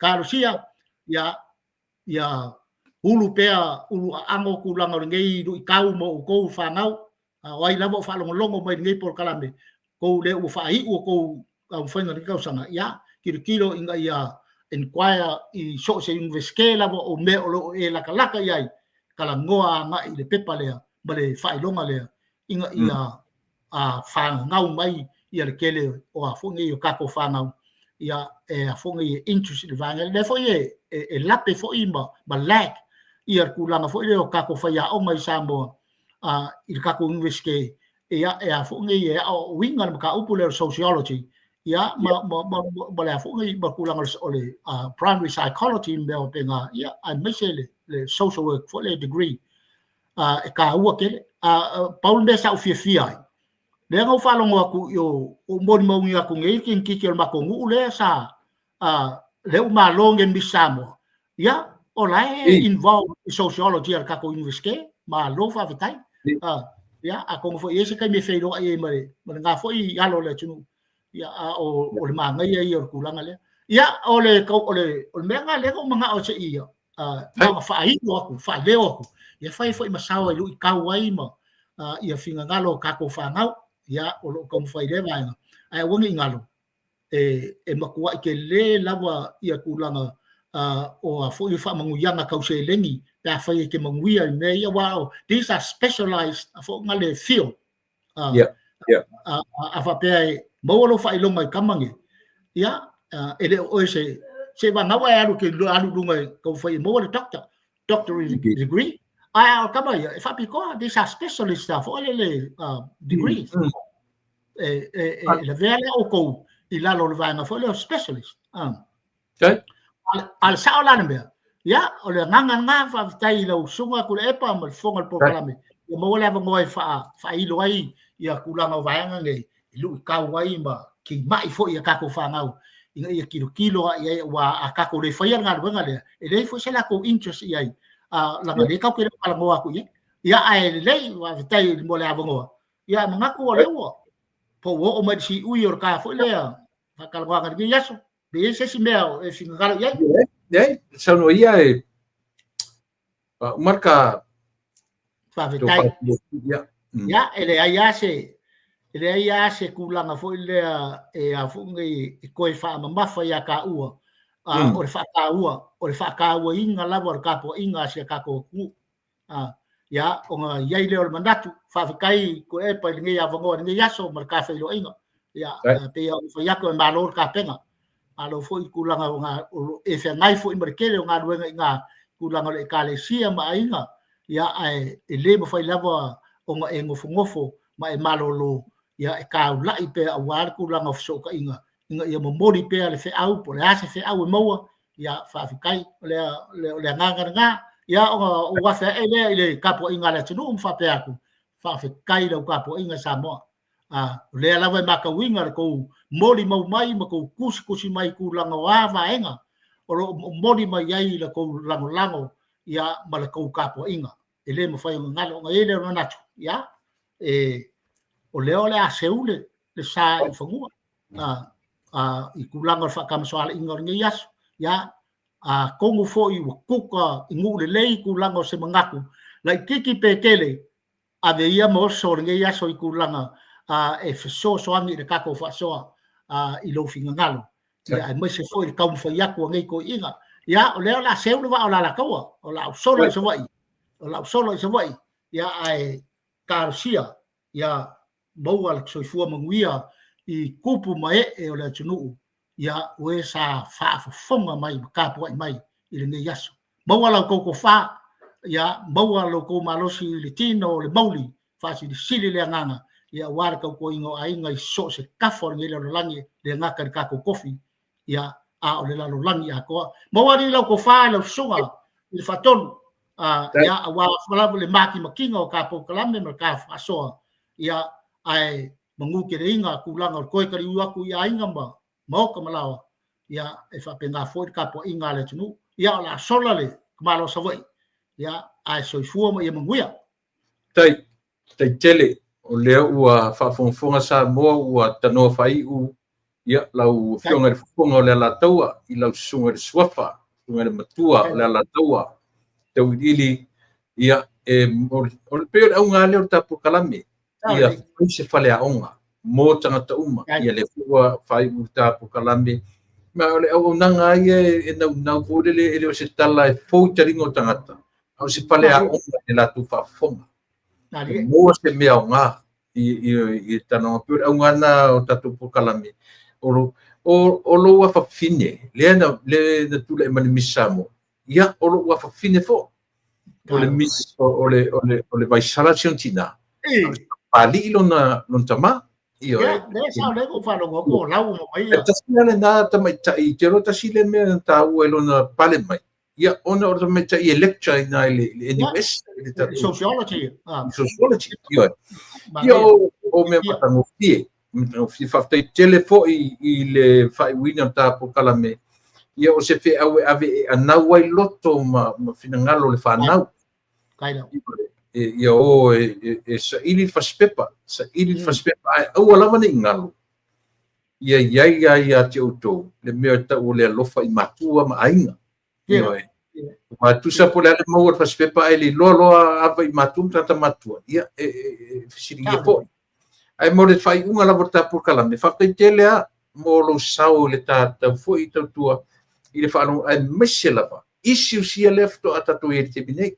Talosia, ia ulu pea, ulu aano tulaga o lenei luitau ma outou fanau, o ai lava o faalogologo mai lenei polokalame, tou lea ua faaiu o tou taumafaiga i lenei tausaga, ia tilotilo ina ia inquire i so o se Universite lava o mea o lo o e latalata i ai, talanoa agai i le pepa lea ma le faailoga lea, ina ia fagagau mai ia le tele o a foi nei o tatou fanau, ia e a foi nei e interest i le vaega lea foi e lape foi ma lag. Ia le tulaga foi lea o tatou faiaoga i Samoa i le tatou Iunivesite, ia e a foi nei e aoaoina le mataupu lea o le sociology, ia ma le a foi nei ma tulaga o le primary psychology ma mea faapena, ia aemaise le social work foi lea degree, e taua tele. Pau le mea sa ou fiafia ai, lea na ou faalogo atu i o, ou molimauina atu nei le teineitiiti o le matou nuu lea sa lea ua malo nei i le Miss Samoa, ia o la e involve i sociology a le tatou Iunivesite, malo faafetai. Ia atonu foi e i ai se taimi e feiloai ai ma lena foi alo o le atunuu, ia a o le manaia ia o le tulaga lea. Ia o le mea lena lea na ou manao se i na faailo atu, faaleo atu, ia fai foi ma sao e luitau ai ma ia finagalo o tatou fanau, ia o lo o taumafai i lea vaega, ae aua ne i galo, e matuai tele lava ia tulaga o a foi faamanuiaga tau seleni pe afai e te manuia i mea ia, aua these are specialized foi na le field. A faapea e maua lou faailoga i tama nei, ia e le o oe se vanau ae alu ke alu lunga e taumafai e maua le doctorate degree, ae o tama ia e faapitoa, these are specialist foi le degrees. E lavea lea outou i lalo o le vaega foi lea o specialist. A le sao la le mea, ia, o le agaga lena, faafetai i lau susuga Tuilaepa ma le fofoga o le polokalame, ia maua le avanoa e faailo ai ia tulaga o vaega nei, e luitau ai ma timai foi i a tatou fanau, ina ia tilotilo lava i ai, aua a tatou le faia le galuega lea, e leai foi se latou interest i ai, leaga o lea tatou te le o talanoa atu i ai. Ia, ae lelei, faafetai mo le avanoa. Ia, manatu o lea ua po ua oo mai i le siui o le ta foi lea faatalanoaga i lenei aso. Pe i ai se isi mea e finagalo i ai? Leai, saunoa ia e uma le ta Faafetai. Ia, e leai lava se e leai lava se tulaga foi lea e a foi nei e toe faamamafa ia taua, o le faataua, o le faatauaina lava o le tapuaiga a si a tatou atunuu. Ia, ona i ai lea o le manatu, faafetai Tuilaepa i lenei avanoa i lenei aso ma le ta feiloaiga. Ia, pei ona fai atu e malo le tapena. Malo foi i tulaga o lo o e feagai foi ma le tele o galuega i ngā tulaga o le Ekalesia ma aiga, ia, ae e le mafai lava ona e nofonofo ma e malolo, ia, e taulai pea aua le tulaga o fesootaiga ina ia momoli pea le feau, po o le a se feau e maua, ia, faafetai. O le agaga lena. Ia, ona ou afe ae lea i le tapuaiga a le atunuu ma faapea atu, faafetai i lau tapuaiga Samoa. O lea lava e matauina le tou molimau mai ma tou tusitusi mai i tulaga o a vaega o lo o momoli mai ai la tou lagolago, ia, ma le tou tapuaiga. E le mafai ona galo. Ona i ai lea o le manatu, ia, o lea o le a seu le sa i fanua i tulaga o le faatamasoaliiga o lenei aso. Ia, atonu foi ua tuka i nuu lelei tulaga o se manatu, laitiiti pe tele, ave ia ma oso lenei aso i tulaga e fesoasoani i le tatou faasoa i lou finagalo. Ia, aemaise foi le taumafai atu a nei toeaiina. Ia, o lea o le a seu le vaa o le Alataua, o le a ou sola i Savaii, o le a ou sola i Savaii, ia, ae talosia, ia maua le soifua manuia i tupu ma ee o le atunuu, ia, o e sa faafofoga mai ma tapuai mai i lenei aso. Maua la outou tofa, ia, maua lo outou malosi i le tino o le mauli, faasilisili le agaga, ia, aua le tautuaina o aiga i so o se tafa o lenei lalolagi, le gata i le tatou tofi, ia, a o le lalolagi atoa. Maua alii lau tofa i lau susuga i le Faatonu, ia, aua lava le matimatiga o ta polokalame ma le ta faasoa, ia, ae manuteleina tulaga o le toe taliu atu i aiga ma maota ma laoa, ia, e faapena foi le tapuaiga a le atunuu. Ia, o le a sola le tamaloa Savaii, ia, ae soifua ma ia manuia. Tai, tai tele, o lea ua faafogafoga Samoa ua tanoa faaiu, ia, lau afioga i le Fofoga o le Alataua, i lau susuga i le Suafa, susuga i le Matua o le Alataua, Tauiliili, ia, e, o le pei o le auga lea o le tatou polokalame, ia fai se faleaoga mo tagata uma, ia lea foi ua faaiu le ta polokalame, ma o le auaunaga ia e naunau foi lele, e le o se tala e fou i taliga o tagata, a o se faleaoga i le latou faafofoga. E maua se mea aoga i talanoa. Pei o le auga lena o tatou polokalame. O lou afafine, lea na tulai mai le Miss Samoa, ia, o lou afafine foi. O le mis o le o le o le vaisala si ona tina. Palii lona lona tama. Ioe. Ia, lea sa lea ko faalogo ko lau mo mai. E tasi la lena tamaitai, te iloa tasi lea mea na taua i lona pale mai. Ia, ona o le tamaitai e lecture i ina i le NUS. I le tatou Sociology. Sociology, ioe. Ia, o mea matagofie. Matagofie. Faafetai tele foi i le faaiuina o le ta polokalame. Ia, o se feau e ave e anau ai loto ma finagalo o le fanau. Ia o e saili le fasipepa, saili le fasipepa, ae aua lava ne i galo. Ia i ai lava ia te outou le mea e tau o le alofa i matua ma aiga. Ioe. Aua e tusa po o le a le maua o le fasipepa ae le iloa loa ava i matua ma tagata matutua, ia e fesiligia foi. Ae mo le faaiuga lava o le ta polokalame, faafetai tele lava mo lou sao i le ta tau foi tautua i le faalogo, aemaise lava issues ia lea faatoa tatou i ai i le taimi nei.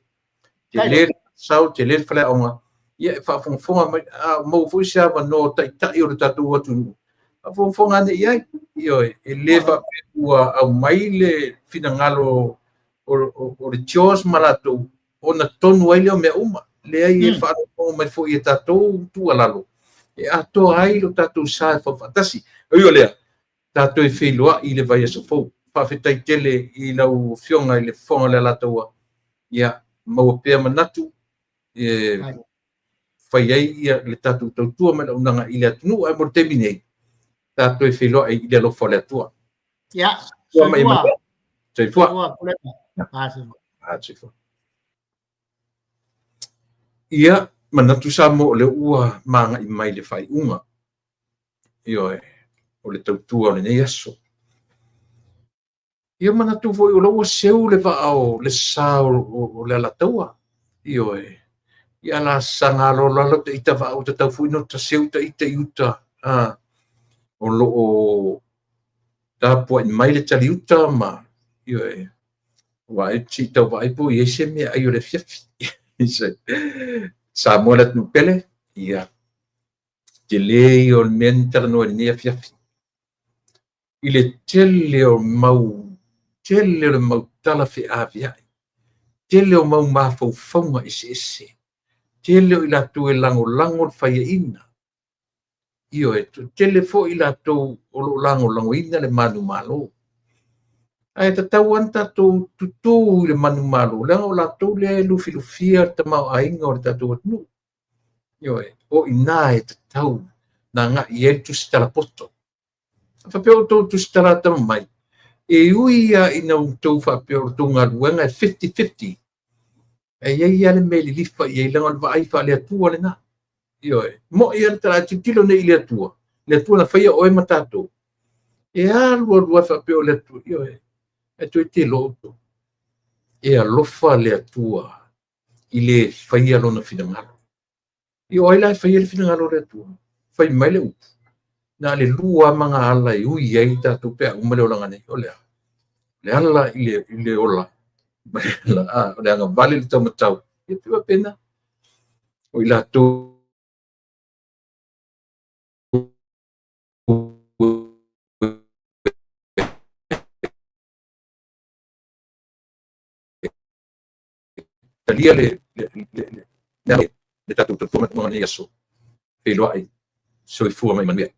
Tele le sao, tele le faleaoga, ia e faafogafoga mai, a maua foi se avanoa o taitai o le tatou atunuu, faafogafoga ane i ai. Ioe, e le faapea ua aumai le finagalo o le CHOGM ma latou ona tonu ai lea o mea uma. Leai, e faafogafoga mai foi i a tatou tuualalo e atoa ai lo tatou sa e faufaatasi. E ui o lea, tatou e feiloai i le vaiaso fou. Faafetai tele i lau Afioga i le Fofoga o le Alataua. Ia, maua pea manatu e fai ai ia le tatou tautua ma le auaunaga i le atunuu. Ae mo le taimi nei, tatou e feiloai i le alofa o le Atua. Ia, soifua. Soifua. Soifua. Ia, manatu Samoa o lea ua magai mai le faaiuga. Ioe, o le tautua o lenei aso. Ia manatu foi o lea ua seu le vaa o le sa o le Alataua. Ioe, ia la saga aloalo ta ita vaa ua tatau foi ona ta seu ta ita i uta o lo o tapuai mai le taliuta ma, ioe, vaai, se i tau vaai po o i ai se meaai o le afiafi. Samoa le atunuu pele, ia, tele ia o le mea na talanoa i lenei afiafi. I le tele o mau, tele o le mau tala feaveai, tele o mau mafaufauga eseese, tele o i latou e lagolago le faiaina, ioe, tele foi i latou o lo o lagolagoina le manumalo. Ae tatau lava ona tatou tutū i le manumalo, leaga o latou lea e lufilufia le tamaoaiga o le tatou atunuu. Ioe, o i ina e tatau ona agai i ai le tusitala poto. A faapea o outou tusitala atamamai, e ui lava ina outou faapea o le tou galuega e 50-50, ae i ai lava le mea e lilifa i ai, leaga o le vaai faale-Atua lena. Ioe, mo'i lava le tala, a tilotilo nei i le Atua, le Atua na faia oe ma tatou, e alu alu lava faapea o le Atua, ioe, ae toe te iloa outou. E alofa le Atua i le faia lona finagalo. Ia o ai la e faia le finagalo o le Atua? Fai mai le upu, na o le lua lava magaala e ui ai tatou pe a uma le olaga nei. O le a? Le ala i le ola, ma le ala, o le agavale i le taumatau. Ia pei faapena. O i latou talia le le le tatou tautua ma lenei aso. Feiloai, soifua ma ia manuia.